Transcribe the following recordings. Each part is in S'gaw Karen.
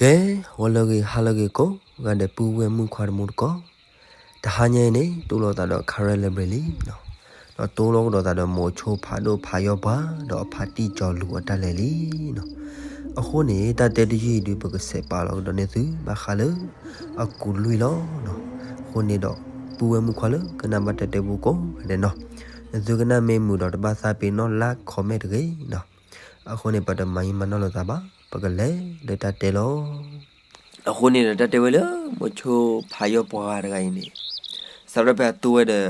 ကဲ, ဂီၤလၢအဂ့ၤ ဟါလၢအဂ့ၤကိးဂၤဒဲး ပုၢ်ဝဲၢ်မုၣ်ခွါတံၤသကိး, တဟါညါအံၤန့ၣ် တိၢ်လိာ်သးဒီး Karen Library လံနီၤ, ဒီးတိၢ်လိာ်ကဒီးသးဒီးမိၤဆိဖးဒိၣ်ဖးယီၢ်ပှၤ ဒီးအဖါတံၢ်ကၠီၤလူၤအတၢ်လဲၤလံနီၤ. အဃိန့ၣ် တၢ်တဲတယုၢ်အံၤဒုး ပကစးပာ်လီၤကဒီးန့ၢ်သု ဘၣ်ဃးလၢ အကူးလွံၢ်လီၤနီၤ. အဃိန့ၣ်ဒီး ပုၢ်ဝဲၢ်မုၣ်ခွါလၢကနၣ်ဘၣ်တၢ်တဲပူကိးဂၤဒဲးနီၤ, သုကနၣ်မ့ၢ်မုာ်ဒီးတဘၣ်သးပ့ၤနီၣ် like comment တဂ့ၤနီၤ. အဃိန့ၣ် ပတမၤယံာ်မၤနီၢ်လိာ်သးဘၣ်, ပကလဲၤလၢတၢ်တဲလီၤ. အဃိန့ၣ်ဒီး တၢ်တဲဝဲလၢ မိၤဆိဖးယီၢ်ပှၤတဂၤအံၤန့ၣ်, စးထီၣ်ဖဲအတိၢ်ဝဲဒီး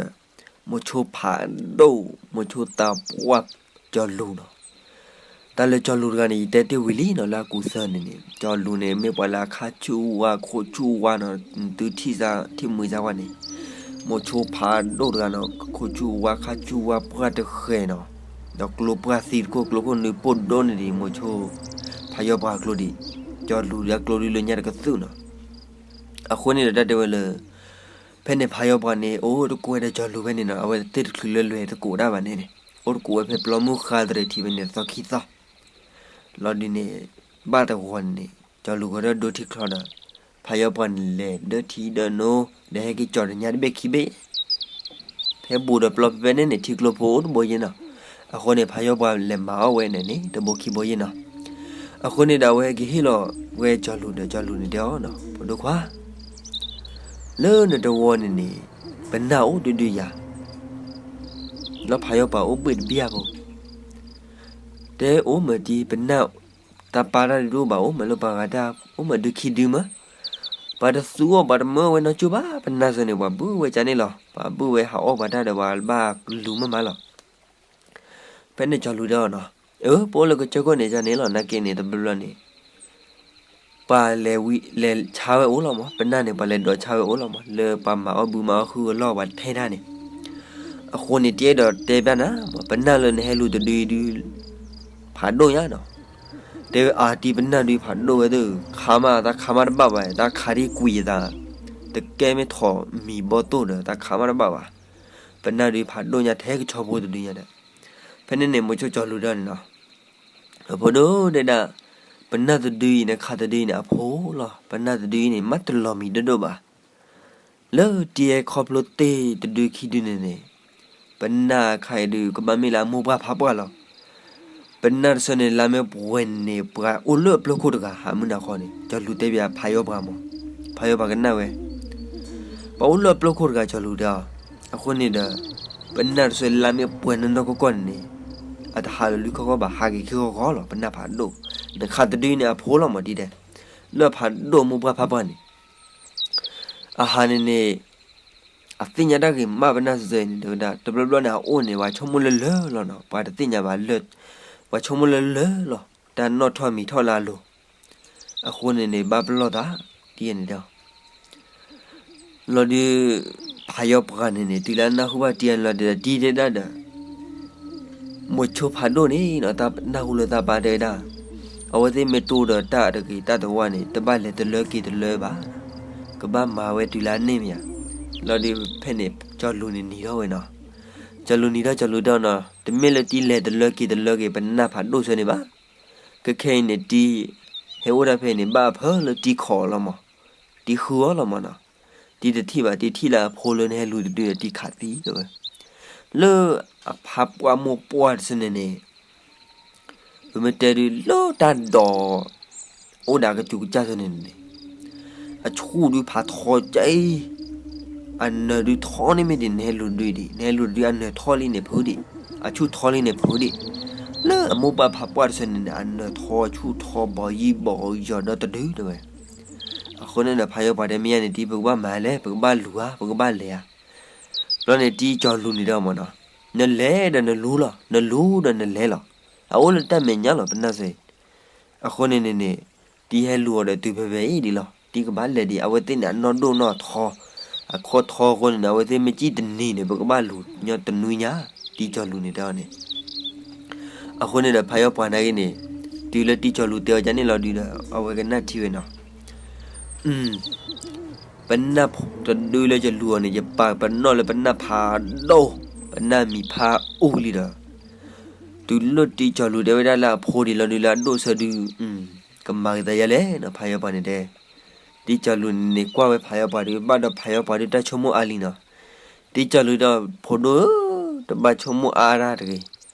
မိၤဆိဖးဒိၣ် မိၤဆိသးပှၢ်ကၠီၤလူၤနီၤ. တၢ်လၢကၠီၤလူၤတဂၤန့ၣ် ယတဲတ့ၢ်ဝံၤလံနီၤ လၢအကူးသၢန့ၣ်န့ၣ်, ကၠီၤလူၤန့ၣ် မ့ၢ်ပှၤလၢအခါဆူၣ်ဝါခိၣ်ဆူၣ်ဝါနီၤ, သုထံၣ်စၢ်ထံၣ်မှံစၢ်ဝဲန့ၣ်, မိၤဆိဖးဒိၣ်တဂၤနီၤ, ခိၣ်ဆူၣ်ဝါခါဆူၣ်ဝါပှၢ်တဃဲၤနီၤ, ဒီးကျိပှၢ်သံတခိၣ် ကျိခိၣ်နူာ်ပိၢ်ဒိၣ်န့ၢ်ဒံး မိၤဆိဖးယီၢ်ပှၤကျိဒံး, ကၠီၤလူၤဒီးအကျိဒုးလၢညါတကသုၣ်နီၤ. အဃိန့ၣ်ဒီးတၢ်တဲဝဲလၢ ဖဲန့ၣ်ဖးယီၢ်ပှၤန့ၣ် အိၣ်တကိးဝဲဒီးကၠီၤလူၤဖဲန့ၣ်နီၤ, အဝဲသ့ၣ်တချုးလၢလွဲၢ်တကိးဒၣ်ဘၣ်န့ၣ်န့ၣ်, အိၣ်တကိးဝဲဖဲပျီမုၢ်ဃါသရ့းထံးဖဲန့ၣ်သီခံသီ လီၤဒုးန့ၣ်, ဘၣ်တဂီၤန့ၣ်န့ၣ် ကၠီၤလူၤကီၤဒီးဒိထံချီဒီး, ဖးယီၢ်ပှၤန့ၣ်လဲၤဒၢထံဒၢနိ, ဒီးဟဲက့ၤကၠီၤတညါတဘ့ၣ်ခံဘ့ၣ်, ဖဲဘူးဒီးပျီဖဲဖဲန့ၣ်န့ၣ် ထံကျိဖိအိၣ်တဘိယ့ၣ်နီၤ. အဃိန့ၣ် ဖးယီၢ်ပှၤလဲၤမၤအီၣ်ဝဲန့ၣ်န့ၣ် တဘိခံဘိယ့ၣ်နီၤ. အဃိန့ၣ်ဒီး အဝဲဟဲက့ၤဟ့ၣ်လီၤဝဲကၠီၤလူၤဒီး ကၠီၤလူၤန့ၣ်တဲအီၤနီၤ, ဖိဒိၣ်ခွါ လၢနတဝီန့ၣ်န့ၣ် ပနၢ်အိၣ်ဒုဒုယၤ, လၢဖးယီၢ်ပှၤအိၣ်ဘှ့ၣ်တဘ့ၣ်ဧါဖိ, တဲအိၣ်မးတံၢ် ပနၢ်, တၢ်ပာ်တၢ်ဒုးတအိၣ်ဘၣ် အိၣ်မးလၢပှၤဂၤတၢ် အိၣ်မးဒုခံဒုမး, ပှၤတသူအီၣ်ပှၤတမၢဝဲနီတကၠိဘၣ် ပနၢ်စၢၤန့ၣ် ပှၤဘုၣ်ဝဲကန့ၣ်လီၤ, ပှၤဘုၣ်ဝဲဟးအီၣ်ပှၤတၢ်ဒီး ပှၤဘၣ်လူၤမးမးလီၤ. ဖဲန့ၣ်ကၠီၤလူၤတဲအီၤနီၤ, အၢ ပအိၣ်လၢကစၢၢ်ခိၣ်န့ၣ် ကန့ၣ်လီၤ နာ်က့န့ၣ် တဘျီဘျီန့ၣ် ပှၤလဲၤဝံ လဲၤဆါဝဲအိၣ်လီၤမး, ပနၢ်န့ၣ် ပှၤလဲၤဒိးဆါဝဲအိၣ်လီၤမး, လၢပှၤမၤအီၣ်ဘုမၤအီၣ်ဟုၣ်အလီၢ်ပှၤထဲဒၣ်န့ၣ်, အဃိန့ၣ် တအဲၣ်ဒိးတဲဘၣ်နၤမး, ပနၢ်လၢနဟဲလူၤတဒုအံၤဒု ဖးဒိၣ်ညါနီၤ, တဲဝဲအါတံၢ် ပနၢ်ဒုဖးဒိၣ်ဝဲသ့ၣ် ခးမး တၢ်ခးမးတဘၣ်ဘၣ်, တၢ်ခးဒ်ကွံာ်ယသး, တကဲမ့ၢ်ထိးမံၤဘီၣ်သိၣ်ဒီး တၢ်ခးမးတဘၣ်ဘၣ်, ပနၢ်ဒုဖးဒိၣ်ညါထဲကဆီဖိတဒုညါဒီး, ဖဲန့ၣ်န့ၣ် မိၤဆိကၠီၤလူၤဒီးန့ၣ်နီၤ အဖိဒိၣ်ဒဲဒၣ်, ပနၢ်တဒုအံၤန့ၣ် ခးတဒုအံၤန့ၣ် အဖိလီၤ, ပနၢ်တဒုအံၤန့ၣ် မ့ၢ်တလီၤမံၤဒိၣ်ဒိၣ်ဘၣ်, လၢတံၤဟဲခီဖျိသ့ၣ်တဒုခံဒုန့ၣ်န့ၣ်, ပနၢ်အခါအံၤဒုးကဘၣ်မ့ၢ်လၢအမိၢ်ပှၢ်ဖးပှၢ်လီၤ. ပနၢ်တဆၢန့ၣ် လါမ့ၢ်ပှဲၤန့ၣ် ပှၤအိၣ်လၢအပျိၢ်ခိၣ်တဂၤ ဟးမုၢ်နၤဃီန့ၣ် ကၠီၤလူၤတဲဘၣ်ဖးယီၢ်ပှၤမး, ဖးယီၢ်ပှၤကနၣ်ဝဲ ပှၤအိၣ်လၢအပျိၢ်ခိၣ်တဂၤကၠီၤလူၤဒီး, အဃိန့ၣ်ဒီး, ပနၢ်တဆၢလါမ့ၢ်ပှဲၤနီၢ်နီၢ်ကီၢ်ကီၢ်န့ၣ်န့ၣ်, အတဟးလၢလွံၢ်ခီၣ်ကီၢ်ဘၣ် ဟးက့ၤခံခီၣ်ဃီလီၤ ပနၢ်ဖးဒိၣ်, နခးတဒုအံၤန့ၣ်အဖိလီၤမးဒ်ဒဲး, လၢအဖးဒိၣ်မိၢ်ပှၢ်ဖးပှၢ်န့ၣ်, အဟးန့ၣ်န့ၣ် အသ့ၣ်ညါတၢ်ဂ့ၤမးပနၢ်စၢၤစၢၤန့ၣ် တဲဝဲဒၣ် တဘျီဘျီန့ၣ် အအိၣ်န့ၣ် ပှၤဆိကမိၣ်လၢလၢာ်လီၤနီၤ ပှၤတသ့ၣ်ညါဘၣ်လၢာ်, ပှၤဆိကမိၣ်လၢလၢာ်လီၤ တၢ်နီၣ်ထီၣ်မံၤထီၣ်လၢအလိၤ, အဃိန့ၣ်န့ၣ် ဘၣ်ပလီၢ်သး, တံၤန့ၣ်တဲအီၤ လီၤဒုး, ဖးယီၢ်ပှၤန့ၣ်န့ၣ် တုၤလၢအနၢ်ဟူဘၣ်တံၤအလီၤဒီး တံၤတဲဒၣ်ဒီး မိၤဆိဖးဒိၣ်န့ၣ်နီၤ တၢ်နၢ်ဟူလၢတၢ်ပာ်တဲဝဲဒၣ်, အဝဲသ့ၣ်မ့ၢ်တိၢ်ဒီးတၢ်တဂ့ၤတၢ်တဝါန့ၣ် တဘၣ်လဲၤတလၢက့ၤတလၢဘၣ်, ကဘၣ်မၤဝဲတုၤလၢအန့ၢ်မ့ၢ်ဧါ, လီၤဒုးဖဲန့ၣ် ကၠီၤလူၤန့ၣ်နံၤထီၣ်ဝဲနီၤ, ကၠီၤလူၤနံၤထီၣ် ကၠီၤလူၤတဲအီၤနီၤ တမ့ၢ်လၢတံၤလဲၤတလၢက့ၤတလၢက့ၤ ပနၢ်ဖးဒိၣ်ဆၢန့ၣ်ဘၣ်, ကခဲအံၤန့ၣ်တံၤ, ဟဲအိၣ်ဒၣ်ဖဲအံၤန့ၣ် ဘၣ်အဖၢလၢတံၤခိးအီၤလီၤမး, တံၤဃုအီၤလီၤမးနီၤ, တံၤတထံၣ်ဘၣ် တံၤထံၣ်လၢအဖိလၢနဟဲလူၤတဒုဒီးတံၤခးသံတဲဝဲ, လၢအဖးပှၢ်မိၢ်ပှၢ်တဆၢန့ၣ်န့ၣ် ပမ့ၢ်တဲဒုးလၢတၢ်ဒိး အိၣ်ဒီးအကစူးကစၢ်ဆၢန့ၣ်န့ၣ်, အဆူၣ်ဒုးဖးထီကၠဲအံၤ, အနၢၤဒုးထီန့ၢ်မ့ၢ်ဒံး နဟဲလူၤတဒုဒံး နဟဲလူၤတဒုအနၢၤထီလံန့ၣ်ဖုးဒံး, အဆူၣ်ထီလံန့ၣ်ဖုးဒံး, လၢအမိၢ်ပှၢ်ဖးပှၢ်တဆၢန့ၣ်န့ၣ် အနၢၤထီဆူၣ်ထီဘီယံၤဘီယီၤဒီတဒုတဲဝဲ, အဃိန့ၣ်ဒီးဖးယီၢ်ပှၤတဲမ့ၢ်ယါန့ၣ်တံၤ ပကဘၣ်မၤလဲၣ် ပကဘၣ်လူၤဧါ ပကဘၣ်လဲၤဧါ, ဘျီန့ၣ်တံၤကၠီၤလူၤန့ၣ်ဒီးမးနီၤ, နလဲၤဒီးနလူၤလီၤ နလူၤဒီးနလဲၤလီၤ, အအိၣ်လၢတၢ်မဲာ်ညါလီၤ ပနၢ်စၢၤအံၤ, အဃိန့ၣ်န့ၣ်န့ၣ်, တံၤဟဲလူၤအီၤဒီးတုၤဖဲဖဲအံၤဒံးလီၤ တံၤကဘၣ်လဲၤဒံး အဝဲသ့ၣ်န့ၣ် အနီၢ်ဒိၣ်နီၢ်ထီ, အခီၣ်ထီအဃိန့ၣ်န့ၣ် အဝဲသ့ၣ်မ့ၢ်ကံၣ်တနံၤန့ၣ် ပကဘၣ်လူၤညီတနွံညါ, တံၤကၠီၤလူၤန့ၣ်တဲအီၤန့ၣ် အဃိန့ၣ်ဒီးဖးယီၢ်ပှၤနာ်က့န့ၣ်, တုၤလၢတံၤကၠီၤလူၤတဲအီၤဒ်န့ၣ်လီၤဒုးဒီး အဝဲကနၣ်ထံဝဲနီၤ, ပနၢ်တဒုလၢယလူၤအီၤန့ၣ် ယပာ်ပနီၣ်လၢပနၢ်ဖးဒိၣ်, ပနၢ်မံၤဖးအူလံဒီး, တုၤလၢတံၤကၠီၤလူၤတဲဝဲဒၣ်လၢအဖိဒံးလီၤဒုးလၢအဒိၣ်ဆၢဒုး, က ကမၤကသးယဲလဲၣ်နီၤ ဖးယီပှၤန့ၣ်တဲ. တံၢ်ကၠီၤလူၤန့ၣ်ကွၢ်ဝဲဖးယီပှၤဒီး ဘၣ်ဒီးဖးယီပှၤဒီးတၢ်ဆိကမိၣ်အါလံနီၤ. တံၢ်ကၠီၤလူၤဒီး ဖိဒိၣ်ဧၢ, တဘၣ်ဆိကမိၣ်အါဒၣ်တဂ့ၤ,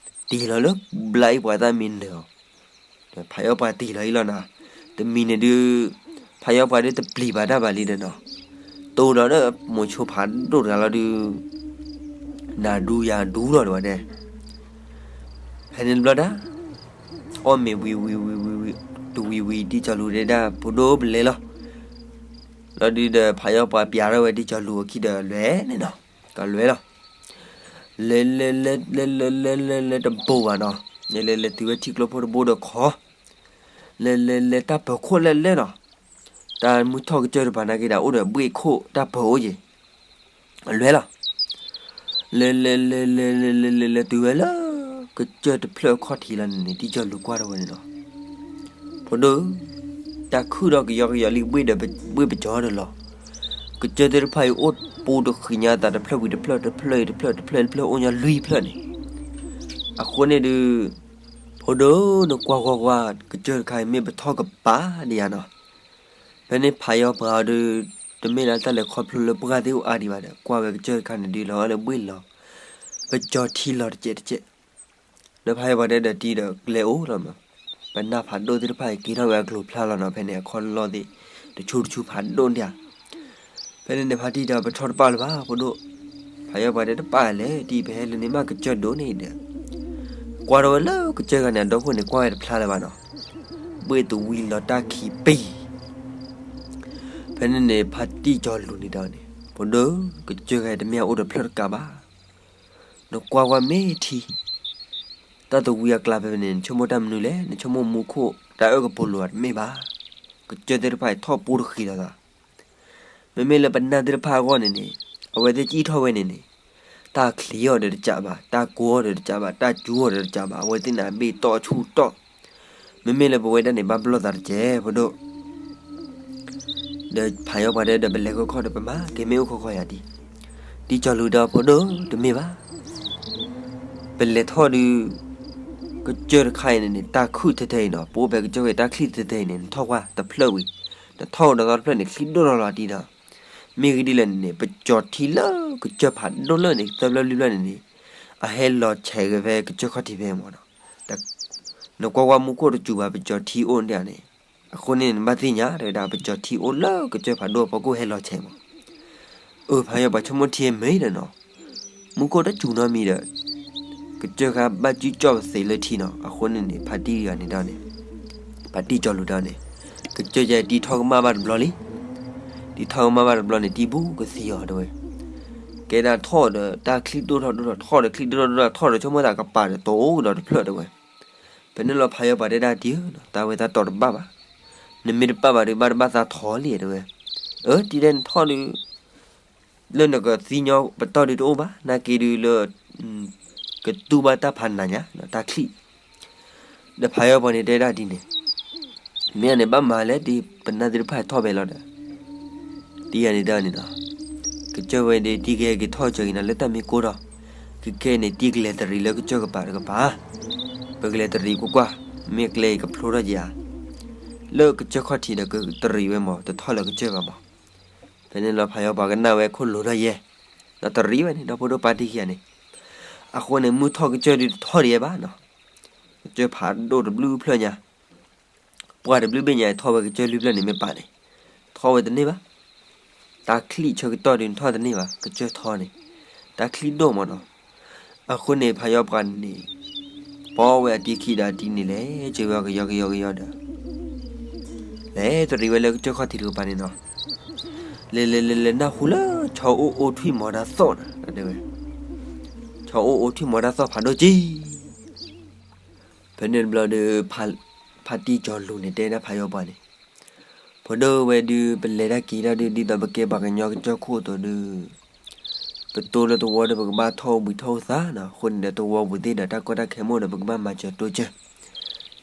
တ့ၢ်လီၤလၢဘျါအံၤပှၤသၣ်မံနၢၤအီၤ, ဒီးဖးယီပှၤတ့ၢ်လီၤအံၤလီၤနီၤ. တမံၤန့ၣ်ဒုး ဖးယီပှၤဒုးတပျံၤဘၣ်တၢ်ဘၣ်လံဒီးနီၤ, တိၢ်ဒီးဒီးမိၤဆိဖးဒိၣ်တဂၤလီၤဒုး နၤဒူယၤဒူလီၤဒဝဲဒဲး. ဖဲန့ၣ်တဘျီဒၣ် အီၣ်မ့ၤဝံၤဝံၤဝံၤဝံၤဝံၤ တဝံၤဝံၤ တံၢ်ကၠီၤလူၤတဲဒၣ် ဖိဒိၣ်ပလဲၤလီၤ. လီၤဒုးဒီးဖးယီပှၤပျးထီၣ်ဝဲတံၢ်ကၠီၤလူၤအခံဒီးလဲၤန့ၣ်နီၤ, ကလဲၤလီၤ. လဲၤလဲၤလဲၤ လဲၤလဲၤလဲၤလဲၤလဲၤတဘိဘၣ်နီၤ, လဲၤလဲၤလဲၤတုၤဝဲထံကျိဖိတဘိဒီးခီ လဲၤလဲၤလဲၤတၢ်ပၢၤခိၣ်လဲၤလဲၤနီၤ, တၢ်မုၢ်ထီၣ်ကစၢၢ်တဖၣ်နာ်က့ဒီး အိၣ်ဒီးဘှ့ၣ်ခိၣ်တၢ်ပၢၤအိၣ်က့ၤ, လဲၤလီၤ. လဲၤလဲၤလဲၤလဲၤလဲၤလဲၤလဲၤလဲၤတုၤဝဲလၢ ကစၢၢ်တဖျၢၣ်အခီၣ်ထံးလီၤန့ၣ်န့ၣ် တံၢ်ကၠီၤလူၤကွၢ်ထီၣ်ဝဲန့ၣ်လီၤ. ဖိဒိၣ်, တၢ်ခုၣ်ထီၣ်ကယီကယီလံဘှ့ၣ်ဒီးဘှ့ၣ်ပကၠီၤဒီးလီၤ. ကစၢၢ်သ့ၣ်တဖၣ်အံၤအိၣ်ပူတဃံးညါအသးတဖျၢၣ်ဝံၤတဖျၢၣ် တဖျၢၣ်အံၤတဖျၢၣ် တဖျၢၣ်အံၤတဖျၢၣ်အိၣ်ညီလွံၢ်ဖျၢၣ်န့ၣ်, အဃိန့ၣ်ဒုး ဖိဒိၣ်နကွၢ်ကွၢ်ကွၢ် ကစၢၢ်တခါအံၤမ့ၢ်ပထီၣ်ကပၤဒံးဧါနီၤ. ဖဲန့ၣ်ဖးယီပှၤအီၤဒုး တမ့ၢ်လၢတၢ်လဲၤခီဖျိလၢပှၢ်သ့ၣ်အိၣ်အါဒံးဘၣ်ဒီး ကွၢ်ဝဲကစၢၢ်တခါန့ၣ်ဒုး လီၤအီၣ်လၢဘှ့ၣ်လီၤ ပကၠီၤထံလီၤတစဲးတစဲး, ဒီးဖးယီပှၤတဲဒီးတံၢ်ဒီးကလဲၤအိၣ်လီၤမး, ပနၢ်ဖးဒိၣ်သ့ၣ်တဖၣ်အံၤက့ၤထီၣ်ဝဲအကျိၤဖျါလီၤနီၤ, ဖဲန့ၣ်အခီၣ်လီၢ်သ့ၣ် တဆူတဆူဖးဒိၣ်ဒံးဧါ. ဖဲန့ၣ်န့ၣ် ဖါတံၢ်ဒီးပထီၣ်တပာ်လၢၤဘၣ် ဖိဒိၣ်, ဖးယီပှၤတဲတပာ်လဲၣ် တံၢ်ပဟဲလၢန့ၣ်မးကစၢၢ်ဒိၣ်န့ၣ်ဒီး, ကွၢ်ထီၣ်ဝဲလၢကစၢၢ်ဂၤန့ၣ် အဒီခိၣ်န့ၣ် ကွၢ်ဝဲတဖျါလၢၤဘၣ်နီၤ, ဘှ့ၣ်တဝံၤလီၤတၢ်ခံးပံၤ ဖဲန့ၣ်န့ၣ် ဖါတံၢ်ကၠီၤလူၤန့ၣ်ဒီးန့ၣ် ဖိဒိၣ်, ကစၢၢ်ဂၤတမ့ၢ်အအိၣ်တဖျၢၣ်တကးဘၣ်, နကွၢ်ကွၢ်မ့ၢ်ထံ တၢ်တဝံၤအကျါဖဲန့ၣ် နဆိကမိၣ်တၢ်မနုၤလဲၣ်, နဆိကမိၣ်မူခိၣ်တၢ်အၢၣ်ကပူၤလိာ်တမ့ၢ်ဘၣ်, ကစၢၢ်သ့ၣ်တဖၣ်အံၤထီၣ်ပူတဃံးလီၤသး မ့မ့ၢ်လၢပနၢ်သ့ၣ်တဖၣ်အဂီၢ်န့ၣ်န့ၣ်, အဝဲသ့ၣ်စံၣ်ထီၣ်ဝဲန့ၣ်န့ၣ်, တၢ်ချံးအီၤဒီးတကးဘၣ်, တၢ်ကိးအီၤဒီးတကးဘၣ်, တၢ်စူၤအီၤဒီးတကးဘၣ်, အဝဲသ့ၣ်န့ၣ်အဘ့ၣ်တီၢ်ဆူၣ်တီၢ်, မ့မ့ၢ်လၢပဝဲဒၣ်န့ၣ် ဘၣ်ဘျီၣ်သးတကဲး ဖိဒိၣ် ဒီးဖးယီပှၤတဲဒီး ပလဲၤခီခီဒီး ပမၤက့ၤမ့ၣ်အူခီခီယၤဒံး, တံၢ်ကၠီၤလူၤဒီး ဖိဒိၣ်တမ့ၢ်ဘၣ် ပလဲၤထီၣ်ဒုး ကစၢၢ်တခါအံၤန့ၣ်န့ၣ် တၢ်ခုၣ်ထဲထဲအံၤနီၤ, ပအိၣ်ဖဲကစၢၢ်ဝဲတၢ်ချံၣ်ထဲထဲအံၤန့ၣ် နထီၣ်ကွၢ်တဖျၢၣ်ဝံၤ, နထီၣ်ဒီးသီတဖျၢၣ်န့ၣ် ချံၣ်ဒိၣ်ထီၣ်လီၤတံၢ်ဒီး, မ့ၢ်ဂ့ၢ်ဒ်လဲၣ်န့ၣ်န့ၣ် ပကၠီၤထံလၢကစၢၢ်ဖးဒိၣ်လၢန့ၣ် သၢဖျၢၣ်လွံၢ်ဖျၢၣ်န့ၣ်န့ၣ်, အဟဲလီၤဆဲးဂ့ၤဖဲကစၢၢ်ခီၣ်ထံးဖဲမၢ်နီၤ, နကွၢ်ကွၢ်မူခိၣ်တစူၤဘၣ် ပကၠီၤထံအိၣ်ဒံးန့ၣ်, အဃိန့ၣ် နဘၣ်သ့ၣ်ညါတဝဲဒၣ် ပကၠီၤထံအိၣ်လၢကစၢၢ်ဖးဒိၣ်အဖီခိၣ်ဟဲလီၤဆဲးမၢ် အၢ ဖးယီၤပှၤဆိကမိၣ်ထံမ့ၢ်ဒီးနီၤ, မူခိၣ်တစူၤနီတမံၤဒီး, ကစၢၢ်ခါဘၣ်စုကၠီၣ်ပသ့းလၢထံနီၤ, အဃိန့ၣ်န့ၣ် ဖါတံၢ်ဂၤန့ၣ်ဒီးန့ၣ်, ဖါတံၢ်ကၠီၤလူၤဒီးန့ၣ်, ကစၢၢ်ယဲတံၢ်ထီၣ်ကမၣ်ဘၣ်တဘျီလံ, တံၢ်ထီၣ်ကမၣ်ဘၣ်တဘျီန့ၣ် တံၢ်ဘူးကသံအီၤတဝဲ, ကဲဒၣ်ထီၣ်ဒီးတၢ်ချံၣ်ဒိၣ်ထီၣ်ဒိၣ်ထီၣ် ထီၣ်ဒီးချံၣ်ဒိၣ်ထီၣ်ဒိၣ်ထီၣ် ထီၣ်ဒီးဆိကမိၣ်သးကပၤဒီးတအိၣ်ကဒီးတဖျၢၣ်တဝဲ, ဖဲန့ၣ်လီၤဖးယီၤပှၤတဲဒၣ်တံၢ်ဧၢ, သးဝဲသးတီၤတဘၣ်ဘၣ်, နမ့ၢ်တပာ်ဘၣ်ဒီး ဘၣ်တဘၣ်သးထီၣ်လံတဝဲ, အၢ တံၢ်ဒဲးနထီၣ်ဒီး လၢနကသံညီပတီၢ်ဒုးတအိၣ်ဘၣ်, နာ်က့ဒုးလၢ ကတူၢ်ဘၣ်တၢ်ဖးနးညါ တၢ်ချံၣ်, ဒီးဖးယီၤပှၤန့ၣ်တဲဒၣ်ဒ်န့ၣ်, မ့ၢ်န့ၣ်ဘၣ်မၤလဲၣ် ဒ်ပနၢ်သ့ၣ်တဖၣ်ထီၣ်ဖဲလီၤဒီး, တံၢ်ယၤန့ၣ်တဲန့ၣ်ဒီး, ကစၢၢ်ဝဲဒီးတံၢ်ကဟဲက့ၤထီၣ်စၢၤက့ၤနၤလၢတၢ်မ့ၢ်ကိၢ်ဒီး, ကကဲန့ၣ် တံၢ်ကလဲၤတရံးလၢကစၢၢ်ကပၤတကပၤ, ပကလဲၤတရံးကွၢ်ကွၢ်, မ့ၢ်ကျဲအံၤကဖျိထီၣ်က့ၤဧါ, လၢကစၢၢ်ခီၣ်ထံးဒီးကတရံးဝဲမၢ် တထီၣ်လၢကစၢၢ်ဘၣ်မၢ် ဖဲန့ၣ်လီၤဖးယီၤပှၤကနၣ်ဝဲခိၣ်လိၤထီၣ်ယဲ, ဒီးတရံးဝဲန့ၣ် ဒီဖိဒိၣ်ပၢ်တံၢ်ခံဂၤန့ၣ်, အဃိန့ၣ် မုၢ်ထီၣ်ကစၢၢ်ဒုးတထီၣ်ဒံးဘၣ်နီၤ, ကစၢၢ်ဖးဒိၣ်တဘျုးဖျၢၣ်ညါ, ပှၢ်တဘျုးဘ့ၣ်ညါထီၣ်ဝဲကစၢၢ်လွံၢ်ဖျၢၣ်န့ၣ်မ့ၢ်ပာ်န့ၣ်, ထီၣ်ဝဲတန့ၢ်ဘၣ် တၢ်ချံၣ်ဆၢကတီၢ်ဒုးနထီၣ်တန့ၢ်ဘၣ် ကစၢၢ်ထီန့ၣ်, တၢ်ချံၣ်ဒိၣ်မၢ်နီၤ, အဃိန့ၣ် ဖးယီၤပှၤန့ၣ်, ပိာ်ဝဲအတံၢ်ခံဒီးအတံၢ်န့ၣ် လဲၤစၢၤဝဲအီၤကယီကယီကယီဒီး, လဲၤတရံးဝဲလၢကစၢၢ်ခီၣ်ထံးတကပၤန့ၣ်နီၤ, လဲၤလဲၤလဲၤလဲၤ နၢ်ဟူလၢ ဆီအိၣ်အိထွံၣ်မီၤတၢ်သီၣ်နၤ တဲဝဲ, ဆီအိၣ်အိထွံၣ်မီၤတၢ်သီၣ်ဖးဒိၣ်က့ ဖဲန့ၣ်တဘျီဒီး, ဖါတံၢ်ကၠီၤလူၤန့ၣ်တဲဒၣ်ဖးယီၤပှၤန့ၣ်, ဖိဒိၣ်ဝဲဒုး ပလဲၤတၢ်က့ၤတၢ်ဒုး ဒ်သိးပကဲပှၤကညီကစၢၢ်ခိၣ်အသိးဒုး, ပတိၢ်လၢသဝီဒီးပကဘၣ်ထီၣ်ဘှံးထီၣ်သးနီၤ, အဃိန့ၣ်ဒီးသဝီပူၤသ့ၣ်ဒီးတၢ်ကီတၢ်ခဲမိၣ်ဒီး ပကဘၣ်မၤစၢၤတိစၢၤ,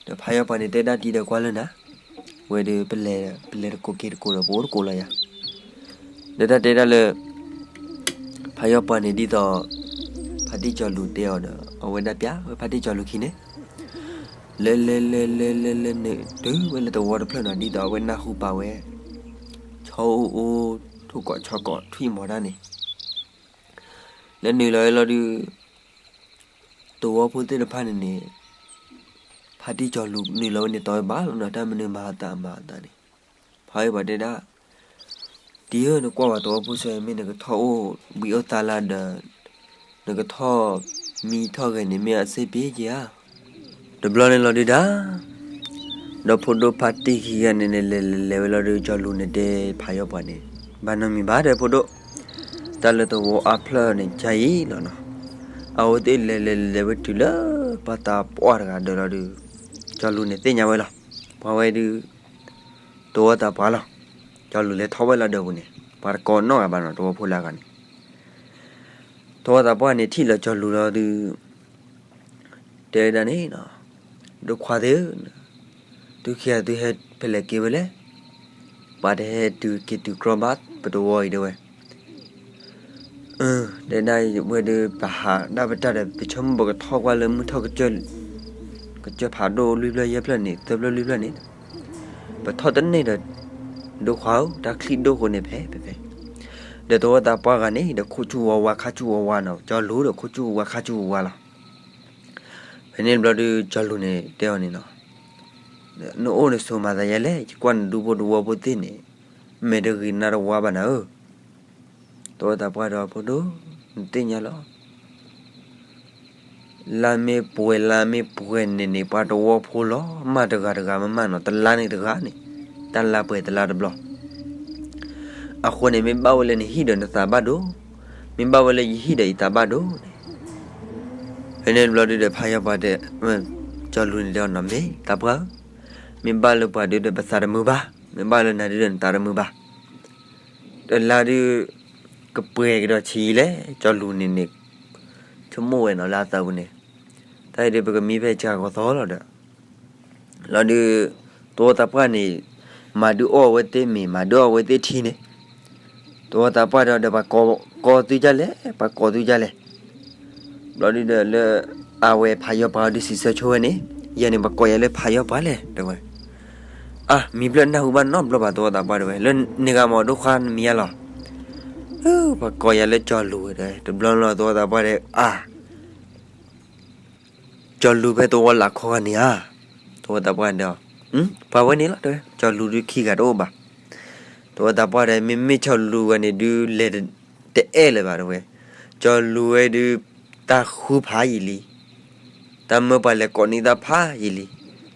ဒီးဖးယီၤပှၤန့ၣ်တဲဒၣ်တံၢ်ဒီးကွၢ်လၢနၤ, ဝဲဒုးပလဲၤ, ပလဲၤတကိးက့ၤတကိးဒီး ပအိၣ်တကိးလီၤယၤ ဒီးတၢ်တဲဒၣ်လၢ ဖးယီၤပှၤန့ၣ်ဒ်သိး ဖါတံၢ်ကၠီၤလူၤတဲအီၤဒီး အဝဲဒၣ်ပျးဝဲဖါတံၢ်ကၠီၤလူၤခံန့ၣ်, လဲၤလဲၤလဲၤလဲၤလဲၤလဲၤန့ၣ် တုၤဝဲလၢသဝီတဖျၢၣ်နီၤ ဒ်သိးအဝဲနၢ်ဟူပာ်ဝဲ ဆီအိၣ်အိၣ် ထိၣ်ကိးဆီကိးထွံၣ်မီၤတၢ်န့ၣ် လဲၤနုာ်လီၤဝဲလီၤဒုး သဝီဖိသ့ၣ်တဖၣ်န့ၣ်န့ၣ် ဖါတံၢ်ကၠီၤလူၤနုာ်လီၤဝဲန့ၣ် တီဝဲဘၣ်လီၤနီၤ တၢ်မနုၤမၤအသးမၤအသးန့ၣ် ဖါယိၤပၤတဲဒၣ် တံၢ်ဧၢ နကွၢ်ဝဲသဝီဖိစဲး မ့ၢ်နကထီၣ်အိၣ်ဘှံးအိၣ်သါလၢဒီး နကထီၣ်မံထီၣ်ဂဲၤန့ၣ် မ့ၢ်အစ့ပ့က့ၤဧါ. တဘျီန့ၣ်လီၤဒုးဒၣ် ဒီးဖိဒိၣ်ဖါတံၢ်ခံဂၤန့ၣ်န့ၣ် လဲၤလဲၤလဲၤဝဲလီၤဒုး ကၠီၤလူၤန့ၣ်တဲဖါယိၤပၤန့ၣ် ဘၣ်နီတမံၤဘၣ်ဒီးဖိဒိၣ်, တၢ်လၢသဝီအါဖျၢၣ်န့ၣ် ကါအံၤလီၤနီၤ. အဝဲသ့ၣ်လဲၤလဲၤလဲၤဝဲတုၤလၢပှၤသးပှၢ်တဂၤဒၢးလီၤဒုး ကၠီၤလူၤန့ၣ်သ့ၣ်ညါဝဲလီၤ. ပှၤဝဲဒုး သဝီသးပှၢ်လီၤ. ကၠီၤလူၤလဲၤထီၣ်ဝဲလီၤဒၢးပူၤန့ၣ် ပှၤတကိးနီတဂၤဘၣ်နီၤ သဝီဖိလၢအဂၤန့ၣ် သဝီသးပှၢ်န့ၣ်ထံၣ်လီၤကၠီၤလူၤလီၤဒုး တဲဝဲဒၣ်န့ၣ်နီၤ, ဒိၣ်ခွါသ့ၣ်ဧၢ, သုခံဂၤသုဟဲဖဲလဲၣ်က့ၤဝဲလဲၣ်, ပှၤတဟဲတုၤက့ၤတုၤကြီဘၣ်ပတဝီအံၤတဲဝဲ. တဲဒၣ်ဝဲဒုး ပဟးဒၣ်ပတၢ်ဒီး ပဆိကမိၣ်ပကထီၣ်ကွၢ်လၢမုၢ်ထီၣ်ကစၢၢ် ကစၢၢ်ဖးဒိၣ်လွံၢ်ဖျၢၣ်ယဲၢ်ဖျၢၣ်န့ၣ် သၢဖျၢၣ်လွံၢ်ဖျၢၣ်န့ၣ် ပထီၣ်တန့ၢ်ဒီး ဒိၣ်ခွါဧၢ တၢ်ချံၣ်ဒိၣ်ဃိန့ၣ်ဖဲဖဲဖဲ, ဒီးသဝီသးပှၢ်ဂၤန့ၣ်ဒီး ခိၣ်ဆူၣ်ဝါဝါခါဆူၣ်ဝါဝါနီၤ, ကၠီၤလူၤဒီးခိၣ်ဆူၣ်ဝါဝါခါဆူၣ်ဝါဝါလီၤ. ဖဲန့ၣ်တဘျီဒုး ကၠီၤလူၤန့ၣ်တဲအီၤန့ၣ်နီၤ, နအိၣ်နဆိးမၤသးယဲလဲၣ်, ယကွၢ်နဒူဖိတဝီဖိသ့ၣ်န့ၣ် မဲာ်တဂ့ၤနါတဝါဘၣ်နၤဧၢ. သဝီသးပှၢ်ဒီးဖိဒိၣ် နသ့ၣ်ညါလီၤ. လါမ့ၢ်ပှဲၤလါမ့ၢ်ပှဲၤန့ၣ်န့ၣ် ပှၤတဝီဖိလီၤ မၢ်တဂၤတဂၤမ့ၢ်မၢ်နီၤ, တလါန့ၣ်တဂၤန့ၣ် တၢ်လါပှဲၤတလါတဘျီ. အဃိန့ၣ် မ့ၢ်ဘၣ်ဝဲလၢနဟံၣ်ဒီးနသးဘၣ်ဒိ, မ့ၢ်ဘၣ်ဝဲလၢယဟံၣ်ဒီးယသးဘၣ်ဒိန့ၣ်. ဖဲန့ၣ်တဘျီဒုးဒီးဖးယီၤပှၤတဲ, ကၠီၤလူၤန့ၣ်တဲအီၤနီၤ, မ့ၢ်သးပှၢ်ဧၢ, မ့ၢ်ဘၣ်လၢပှၤဒုးဒီးပသးတမုာ်ဘၣ်, မ့ၢ်ဘၣ်လၢနၤဒုးဒီးနသးတမုာ်ဘၣ်. တလါဒုး ကပှဲၤကဒီးဆံးလဲၣ်, ကၠီၤလူၤန့ၣ်န့ၣ် ဆိကမိၣ်ဝဲနီၤလၢအသးပူၤန့ၣ်, တၢ်အံၤဒုးပကမံဖဲစှၤကီၤသီလီၤဒီး လီၤဒုး သဝီသးပှၢ်န့ၣ် မၤဒုးအီၣ်အဝဲသ့ၣ်မ့ၤ မၤဒုးအီၣ်အဝဲသ့ၣ်ထံန့ၣ်, သဝီသးပှၢ်ဒီး ဒီးပှၤကိးသုဒ်လဲၣ်, ပှၤကိးသုဒ်လဲၣ်. ဘျီဒုးဒီးလၢ အဝဲဖးယီၤပှၤအီၤဒုးစံးဆၢဆိဝဲန့ၣ်, ယဲန့ၣ်ပှၤကိးယၤလၢဖးယီၤပှၤလဲၣ် တဲဝဲ. အါ မံၤဖျၢၣ်နၢ်ဟူဘၣ်နီတဘျီဘၣ် သဝီသးပှၢ်တဲဝဲ, လၢနဂၤမ့ၢ်ဒိၣ်ခွါနမံၤဧါလီၤ. ပှၤကိးယၤလၢကၠီၤလူၤဝဲတဲဝဲ, တဘျီလီၤသဝီသးပှၢ်တဲ အါ ကၠီၤလူၤဖဲသဝီလၢခီဂၤန့ၣ်ဧါ. သဝီသးပှၢ်တဲအီၤ, ပှၤဝဲန့ၣ်လီၤတဲဝဲ, ကၠီၤလူၤဒုးခံဂၤတအိၣ်ဘၣ်. သဝီသးပှၢ်တဲ မ့မ့ၢ်ကၠီၤလူၤဝဲန့ၣ်ဒုးလဲၤတအဲၣ်လၢၤဘၣ်တဲဝဲ, ကၠီၤလူၤဝဲဒုး တၢ်ဃုဖးယံာ်လံ, တၢ်မၢပှၤလဲၤကိးန့ၢ်တၢ်ဖးယံာ်လံ,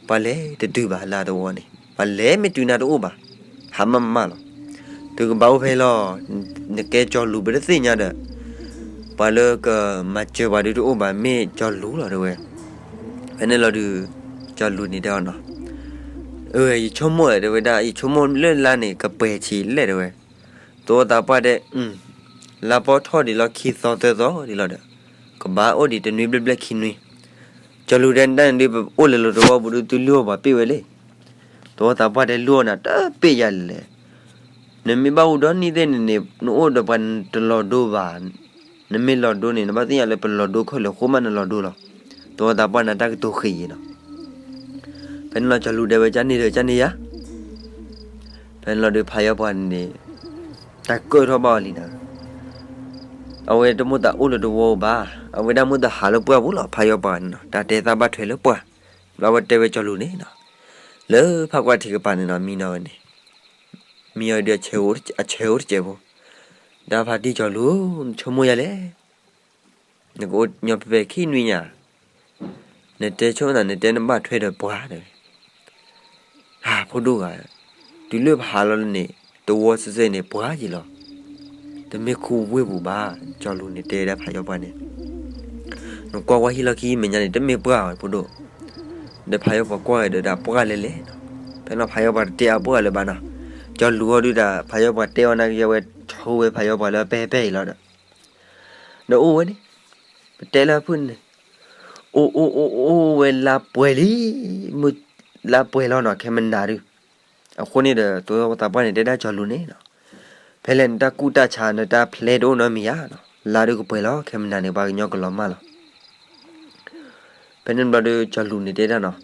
ပှၤလဲၤတတုၤဘၣ်လၢသဝီန့ၣ်, ပှၤလဲၤမ့ၢ်တုၤနၤတအိၣ်ဘၣ်, ဟးမၢ်မၢ်လီၤ. သုကဘၣ်အိၣ်ဖဲလီၤ, နကဲကၠီၤလူၤပတသ့ၣ်ညါဒီး ပှၤလၢကမၤစၢၤပှၤဒုးတအိၣ်ဘၣ် မ့ၢ်ကၠီၤလူၤလီၤတဲဝဲ. ဖဲန့ၣ်လီၤဒုး ကၠီၤလူၤန့ၣ်တဲအီၤနီၤ, ယဆိကမိၣ်တဲဝဲဒၣ် ယဆိကမိၣ်လၢလါန့ၣ် ကပှဲၤဆံးလဲၣ်တဲဝဲ. သဝီသးပှၢ်တဲ လါပီထီၣ်ဒံးလီၤ ခံသီသၢသီဒံးလီၤဒီး ကဘၣ်အိၣ်ဒံးတနွံဘျဲၣ်ဘျဲၣ်ခံနွံ. ကၠီၤလူၤတဲဒၣ်န့ၣ်ဒုး ပအိၣ်လဲၤလီၤတဝီပူၤဒုး သုလုၢ်အီၣ်ပှၤပ့ၢ်ဝဲလံ. သဝီသးပှၢ်တဲ လုၢ်အီၣ်နၤတပ့ၢ်ယၤလဲၣ်. နမ့ၢ်ဘၣ်အိၣ်ဒီနံၣ်သ့ၣ်န့ၣ်န့ၣ် နအိၣ်ဒီးပှၤတလီၤဒိဘၣ်, နမ့ၢ်လီၤဒိန့ၣ် နဘၣ်သ့ၣ်ညါလၢပလီၤဒိခဲလၢာ်အဃိမးနလီၤဒိလီၤ. သဝီသးပှၢ်န့ၣ်တၢ်ကတိၤဃ့ယံၤနီၤ. ဖဲန့ၣ်လီၤကၠီၤလူၤတဲဝဲ ကန့ၣ်ဒီးကန့ၣ်ယၤ. ဖဲန့ၣ်လီၤဒုးဖးယီၤပှၤန့ၣ် တၢ်ကၢၣ်ထီၣ်ဘၣ်အီၤလံနီၤ. အဝဲတမိၣ်သးအိၣ်လၢတဝီဘၣ်, အဝဲဒၣ်မိၣ်သးဟးလၢပှၢ်ပူၤလီၤ ဖးယီၤပှၤန့ၣ်နီၤ, တၢ်တဲသးဘၣ်ထွဲလၢပှၢ်, ဘျီဝဲတဲဝဲကၠီၤလူၤန့ၣ်နီၤ, လၢဖးကွၢ်ထံးကပၤန့ၣ်နီၤ မံနီၤဝဲန့ၣ်, မံအီၤဒုးအဆၢအိၣ်တစဲးဖိ, ဒၣ်ဖါတံၢ်ကၠီၤလူၤ, နဆိကမိၣ်ယၤလဲၣ်. နကအိၣ်ညီဖဲဖဲခံနွံညါ, နတဲဆိသး နတဲနဘၣ်ထွဲဒီးပှၤတဲဝဲ. ဟးဖိဒိၣ်ဂၤ, တုၤလၢပဟးလီၤလၢန့ၣ် တဝီစဲးစဲးန့ၣ် ပှၤယံၤလီၤ. တမ့ၢ်ခူဝ့ၢ်ပူၤဘၣ်, ကၠီၤလူၤန့ၣ်တဲဒၣ်ဖးယီၤပှၤန့ၣ်, နကွၢ်ဝဲဟံၣ်လီၢ်ခံမဲာ်ညါန့ၣ် တမ့ၢ်ပှၢ်ဘၣ်ဖိဒိၣ်. ဒီးဖးယီၤပှၤကွၢ်ဝဲဒီးဒၣ်ပှၢ်လဲၣ်လဲၣ်နီၤ, ဖဲလီၤဖးယီၤပှၤတတဲအပှၢ်လၢၤဘၣ်နီၤ, ကၠီၤလူၤအီၤဒုးဒၣ် ဖးယီၤပှၤတဲအီၤနာ်က့ၤဝဲ ဆိဝဲဖးယီၤပှၤလၢပှဲၤပှဲၤအံၤလီၤဒီး နအိၣ်ဝဲန့ၣ်, ပတဲလၢဖုၣ်န့ၣ်, အိၣ်အိၣ်အိၣ်အိၣ်ဝဲလါပှဲၤလံ, မုၢ်လါပှဲၤလီၤနီၤ ခဲမနၤဒုး. အဃိန့ၣ်ဒီး သဝီသးပှၢ်န့ၣ်တဲဒၣ်ကၠီၤလူၤန့ၣ်နီၤ, ဖဲလဲၣ်နတၢ်ကူၣ်တၢ်ဆး နတၢ်ဖျဲးတအိၣ်နီတမံၤဧါနီၤ, လါဒုးကပှဲၤလီၤ ခဲမနၤန့ၣ် ပှၤကညီကလီၤမၢ်လီၤ. ဖဲန့ၣ်တဘျီဒီး ကၠီၤလူၤန့ၣ်တဲဒၣ်နီၤ,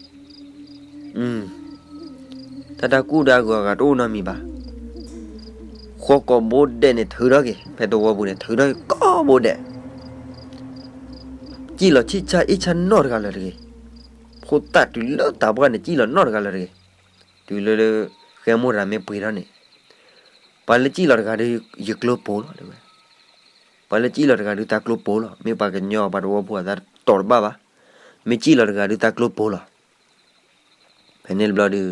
တၢ်တၢ်ကူၣ်တၢ်ဂီၤဂၤတအိၣ်နီတမံၤဘၣ်. ဃီကိာ်ဘိဒဲးန့ၣ်ထုးထီၣ်က့ၤ ဖဲသဝီပူၤန့ၣ် ထုးထီၣ်က့ၤကိာ်ဘိဒဲး, စံၣ်လီၤဆံၣ်ဆါအ့ၣ်ဆါနီတဂၤလၢၤတဂ့ၤ. ဖိသၣ်တုၤလၢသးပှၢ်န့ၣ် စံၣ်လီၤနီတဂၤလၢၤတဂ့ၤ. တုၤလၢ ဃဲမိၢ်တဂၤမ့ၢ်ပှ့ၤထီၣ်န့ၣ်, ပှၤလၢစံၣ်လီၤတဂၤဒီး ယကျိပိာ်လီၤတဲဝဲ. ပှၤလၢစံၣ်လီၤတဂၤဒုးသးကျိပိာ်လီၤ. မ့ၢ်ပှၤကညီပှၤသဝီဖိအသးတတီၤတဘၣ်ဘၣ်. မ့ၢ်စံၣ်လီၤတဂၤဒုးသးကျိပိာ်လီၤ. ဖဲန့ၣ်တဘျီ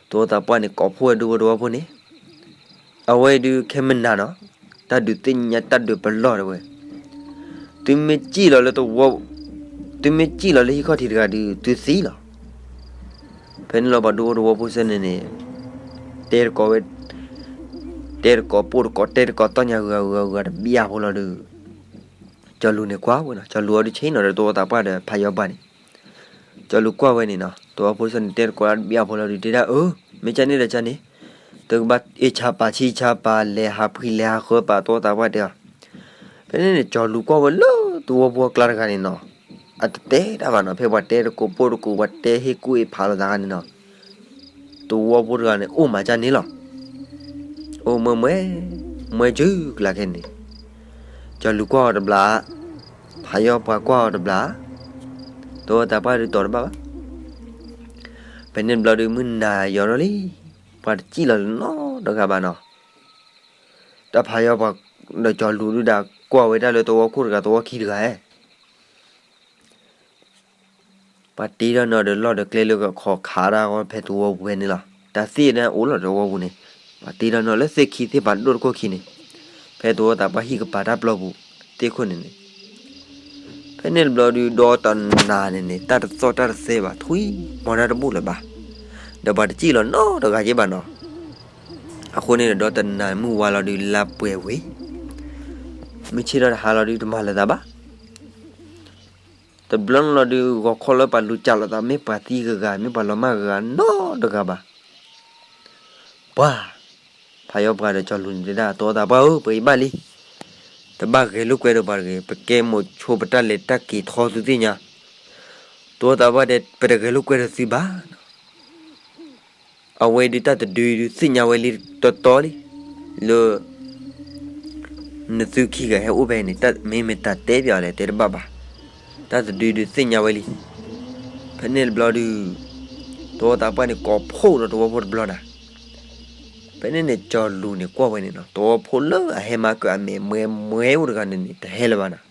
ဒုး သဝီသးပှၢ်န့ၣ် ကိးဖှိၣ်ဝဲဒူဖိသဝီဖိန့ၣ်, အဝဲဒုးခဲမနၤနီၤ, တၢ်ဒုးသ့ၣ်ညါတၢ်ဒုးပလီၢ်တဲဝဲ. သုမ့ၢ်စံၣ်လီၤလၢသဝီ, သုမ့ၢ်စံၣ်လီၤလၢဟံၣ်ခီၣ်ထံးတဂၤဒုး သုသံလီၤ. ဖဲန့ၣ်လီၤပှၤဒူဖိသဝီဖိစဲန့ၣ်န့ၣ်, တဲတကိးဝဲ, တဲတကိးပိၢ်တကိး တဲတကိးတီၢ်ညါဂုၤဂၤဂုၤဂၤတဘျီဖိလီၤဒုး ကၠီၤလူၤန့ၣ်ကွၢ်ဝဲနီၤ, ကၠီၤလူၤအီၤဒုးဆ့ၣ်နီၤဒီးသဝီသးပှၢ်ဒီးဖးယီၤပှၤန့ၣ်, ကၠီၤလူၤကွၢ်ဝဲန့ၣ်နီၤ, သဝီဖိစဲန့ၣ် တဲတကိးတဘျီဖိလီၤဒုး တဲဒၣ်အၢ, မ့ၢ်ကန့ၣ်ဒီးကန့ၣ်, တကဘၣ်အ့ၣ်ဆါပာ်ဆံၣ်ဆါပာ် လဲၤဟးဖှံလဲၤဟးဃၢပာ် သဝီသးပှၢ်တဲအီၤ. ဖဲန့ၣ်န့ၣ် ကၠီၤလူၤကွၢ်ဝဲလၢသဝီဖိအကျါတဂၤန့ၣ်နီၤ, အတတဲတၢ်ဘၣ်နီၤ, ဖဲပှၤတဲတကိးပိၢ်တကိး ပှၤတဲဟ့ၣ်ကူၣ်အ့ၣ်ဖးလိာ်သးဂၤန့ၣ်နီၤ, သဝီဖိတဂၤန့ၣ် အိၣ်မးကန့ၣ်လီၤ. အိၣ်မွဲမွဲ, မွဲစုကလးခဲန့ၣ်, ကၠီၤလူၤကွၢ်အီၤတဘျီ, ဖးယီၤပှၤကွၢ်အီၤတဘျီ, သဝီသးပှၢ်ဒုးတီၤတဘၣ်ဘၣ်. ဖဲန့ၣ်တဘျီဒုး မုၢ်နၤယီၤထီၣ်လံ, ပှၤတစံၣ်လီၤလၢၤနီတဂၤဘၣ်နီၤ. တၢ်ဖးယီၤပှၤဒီးကၠီၤလူၤဒုးဒၣ် ကွၢ်ဝဲဒၣ်လၢသဝီခိၣ်တဂၤ သဝီခံတဂၤဧၢ ပှၤတ့ထီၣ်နီၤဒီးလီၢ်ဒီးကျဲလၢကခီခးဒၣ်ဂီၢ်ဖဲသဝီပူၤဖဲန့ၣ်လီၤ. တၢ်သ့ၣ်ဒၣ်အိၣ်လီၤသဝီပူၤန့ၣ်, ပှၤတ့ထီၣ်နီၤလၢသ့ၣ်ခံသ့ၣ်ဖးဒိၣ်တခိၣ်ခံန့ၣ်, ဖဲသဝီသးပှၢ်ဟံၣ်ကပၤတၢ်ပျီပူၤသ့ၣ်ခိၣ်န့ၣ်န့ၣ်, ဖဲန့ၣ်တဘျီဒုး ဒီတနၤန့ၣ်န့ၣ် တၢ်တသီၣ်တၢ်တသဲဘၣ် ထွံၣ်မီၤတၢ်တဘူၣ်လၢၤဘၣ်, ဒီးပှၤတစံၣ်လီၤနီတဂၤက့ဘၣ်နီၤ. အဃိန့ၣ်ဒီး ဒီတနၤမုၢ်ဝါလီၤဒုး လါပှဲၤဝံၤ, မုၢ်ဆ့ၣ်ထီၣ်တဟါလီၤဒုး တမၤလၢၤသးဘၣ်. တဘျီန့ၣ်လီၤဒုး ဂီၤခီလၢပှၤလူၤကၢ်လိာ်သး မ့ၢ်ပှၤသံဂၤဂၤ မ့ၢ်ပှၤလီၤမၢ်ဂၤဂၤနီတဂၤဘၣ်. ပှၤ, ဖးယီၤပှၤဒီးကၠီၤလူၤန့ၣ်တဲဒၣ် သဝီသးပှၢ်ဧၢ ပှၤအံၤဘၣ်လံ, တဘၣ်ဂဲၤလိာ်ကွဲဒီးပှၤတဂ့ၤ, ပကဲမိၤဆိပတၢ်လဲၤတၢ်က့ၤထီသုသ့ၣ်ညါ. သဝီသးပှၢ်တဲ ပတဂဲၤလိာ်ကွဲဒီးသုဘၣ်. အဝဲဒုးတၢ်တဒုဒုးသ့ၣ်ညါဝဲလံတီတီလံ, လၢ နသုခံဂၤဟဲအိၣ်ဖဲန့ၣ် တၢ်မ့ၢ်မတၤတဲပၠးအီၤလဲၣ် တဲတဘၣ်ဘၣ်. တၢ်တဒုဒုးသ့ၣ်ညါဝဲလံ. ဖဲန့ၣ်တဘျီဒုး သဝီသးပှၢ်န့ၣ် ကိးဖှိၣ်ဒီးသဝီဖိတဘျီနၤ. ဖဲန့ၣ်န့ၣ် ကၠီၤလူၤန့ၣ် ကွၢ်ဝဲန့ၣ်နီၤ, သဝီဖိလၢအဟဲမၤကၢၢ်အမဲာ်မွဲမွဲအိၣ်တဂၤန့ၣ်န့ၣ် တဟဲလၢၤဘၣ်နၤ.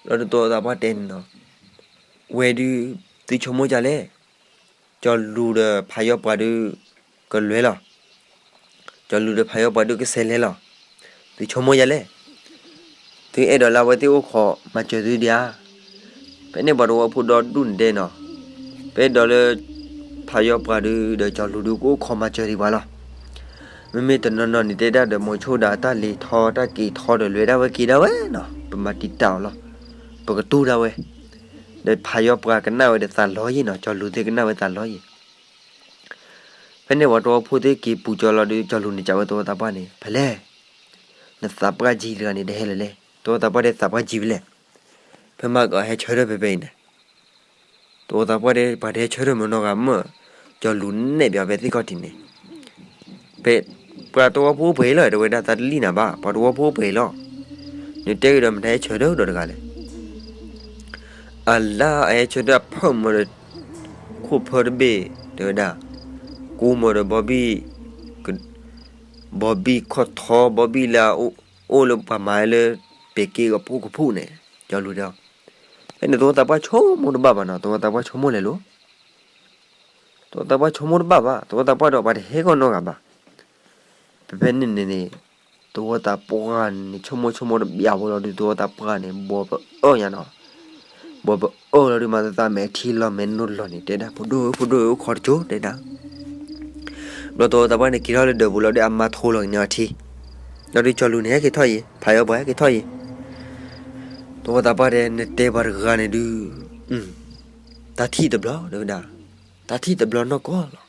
လီၤဒုးသဝီသးပှၢ်တဲန့ၣ်နီၤ, ဝဲဒုး သုဆိကမိၣ်ဒ်လဲၣ်. ကၠီၤလူၤဒီးဖးယီၤပှၤဒုး ကလဲၤလီၤ. ကၠီၤလူၤဒီးဖးယီၤပှၤဒုးကဆဲးလဲၤလီၤ. သုဆိကမိၣ်ဒ်လဲၣ်. သုအဲၣ်ဒိးလၢအဝဲသ့ၣ်အိၣ်ခိးမၤစၢၤသုဒံးဧါ. ဖဲန့ၣ်ပှၤသဝီဖိဒီဒူၣ်န့ၣ်တဲနီၤ, ပအဲၣ်ဒိးလၢ ဖးယီၤပှၤဒုးဒီးကၠီၤလူၤဒုးကအိၣ်ခိးမၤစၢၤဒံးပှၤလီၤ. မ့မ့ၢ်တနီၤနီၤန့ၣ်တဲဒၣ်ဒီး မိၤဆိဒၣ်တၢ်လဲၤထီၣ်တၢ်က့ၤထီၣ်ဒီး လဲၤဒၣ်ဝဲက့ၤဒၣ်ဝဲနီၤ, ပမၤတံာ်တာ်အီၤလီၤ. ပကတူၢ်ဒၣ်ဝဲ ဒီးဖးယီၤပှၤကနၣ်ဝဲဒီးသးလီၤယံၤနီၤ, ကၠီၤလူၤသ့ၣ်ကနၣ်ဝဲသးလီၤယံၤ. ဖဲန့ၣ်ပှၤသဝီဖိသ့ၣ်က့ၤပူၤကၠီလီၤဒုး ကၠီၤလူၤန့ၣ်စံးဝဲသဝီသးပှၢ်န့ၣ် ဖဲလဲၣ်. နသးပှၢ်ကံတဂၤန့ၣ် တဟဲလၢၤလဲၣ်. သဝီသးပှၢ်တဲသးပှၢ်ကံဖဲလဲၣ်. ဖဲမၤကီးဟဲဆၢထၢၣ်ဖဲဖဲအံၤန့ၣ် သဝီသးပှၢ်တဲ ပှၤတဟဲဆၢထၢၣ်မနီၤဂၤမ့ၢ် ကၠီၤလူၤနဲၣ်ပၠးဖဲသ့ၣ်ခီၣ်ထံးန့ၣ်, ဖဲ ပှၤသဝီဖိပှဲၤလီၤ တဲဝဲဒၣ် သးတလံၣ်နၤဘၣ် ပှၤသဝီဖိပှဲၤလီၤ. နတဲက့ၤဒီးမတၤဟဲဆၢထၢၣ်ဒီးတဂၤလဲၣ်. အလါအဟဲဆၢထၢၣ်အဖၢၣ်မၢဒီး ခိၣ်ဖၢတဘ့ၣ် တဲဝဲဒၣ်, ကူမၢဒီး ဘီဘံၣ်ခီၣ်ထီ ဘီဘံၣ်လၢအအိၣ်လၢပှၤမၤလၢ ပ့ၤက့ကပိာ်ကဖူးန့ၣ် ကၠီၤလူၤတဲအီၤ. ဖဲန့ၣ်သဝီသးပှၢ်ဆိကမိၣ်တဘၣ်ဘၣ်နီၤ, သဝီသးပှၢ်ဆိကမိၣ်လဲၤလိၤ သဝီသးပှၢ်ဆိကမိၣ်တဘၣ်ဘၣ်, သဝီသးပှၢ်ဒီးပှၤတဟဲကီၢ်နီတဂၤဘၣ်. ဖဲဖဲန့ၣ်န့ၣ်န့ၣ် သဝီသးပှၢ်န့ၣ် ဆိကမိၣ်ဆိကမိၣ်တဘျီဖိလီၤဒုး သဝီသးပှၢ်န့ၣ် ဘီပအၢၣ်ညါနီၤ. ဘီပအၢၣ်လီၤဒုး မၤသးမဲာ်ထံလီၤမဲာ်နိလီၤန့ၣ် တဲဒၣ် ဖိဒိၣ်ဧၢ ဖိဒိၣ်ဧၢ အိၣ်ခိးတကၠိ တဲဒၣ်. ဘျီသဝီသးပှၢ်န့ၣ် က့ၤထီၣ်လၢဒၢးပူၤလီၤဒုး အမါထိလီၤက့ၤန့ၢ်အီၤထံ, လီၤဒုး ကၠီၤလူၤန့ၣ် ဟဲက့ၤထီၣ်ယံၤ ဖးယီၤပှၤဟဲက့ၤထီၣ်ယံၤ. သဝီသးပှၢ်တဲ နတဲပှၤတဂၤန့ၣ်ဒုး တၢ်ထံၣ်တဘျီ တဲဝဲဒၣ်, တၢ်ထံၣ်တဘျီနီၢ်ကီၢ်လီၤ.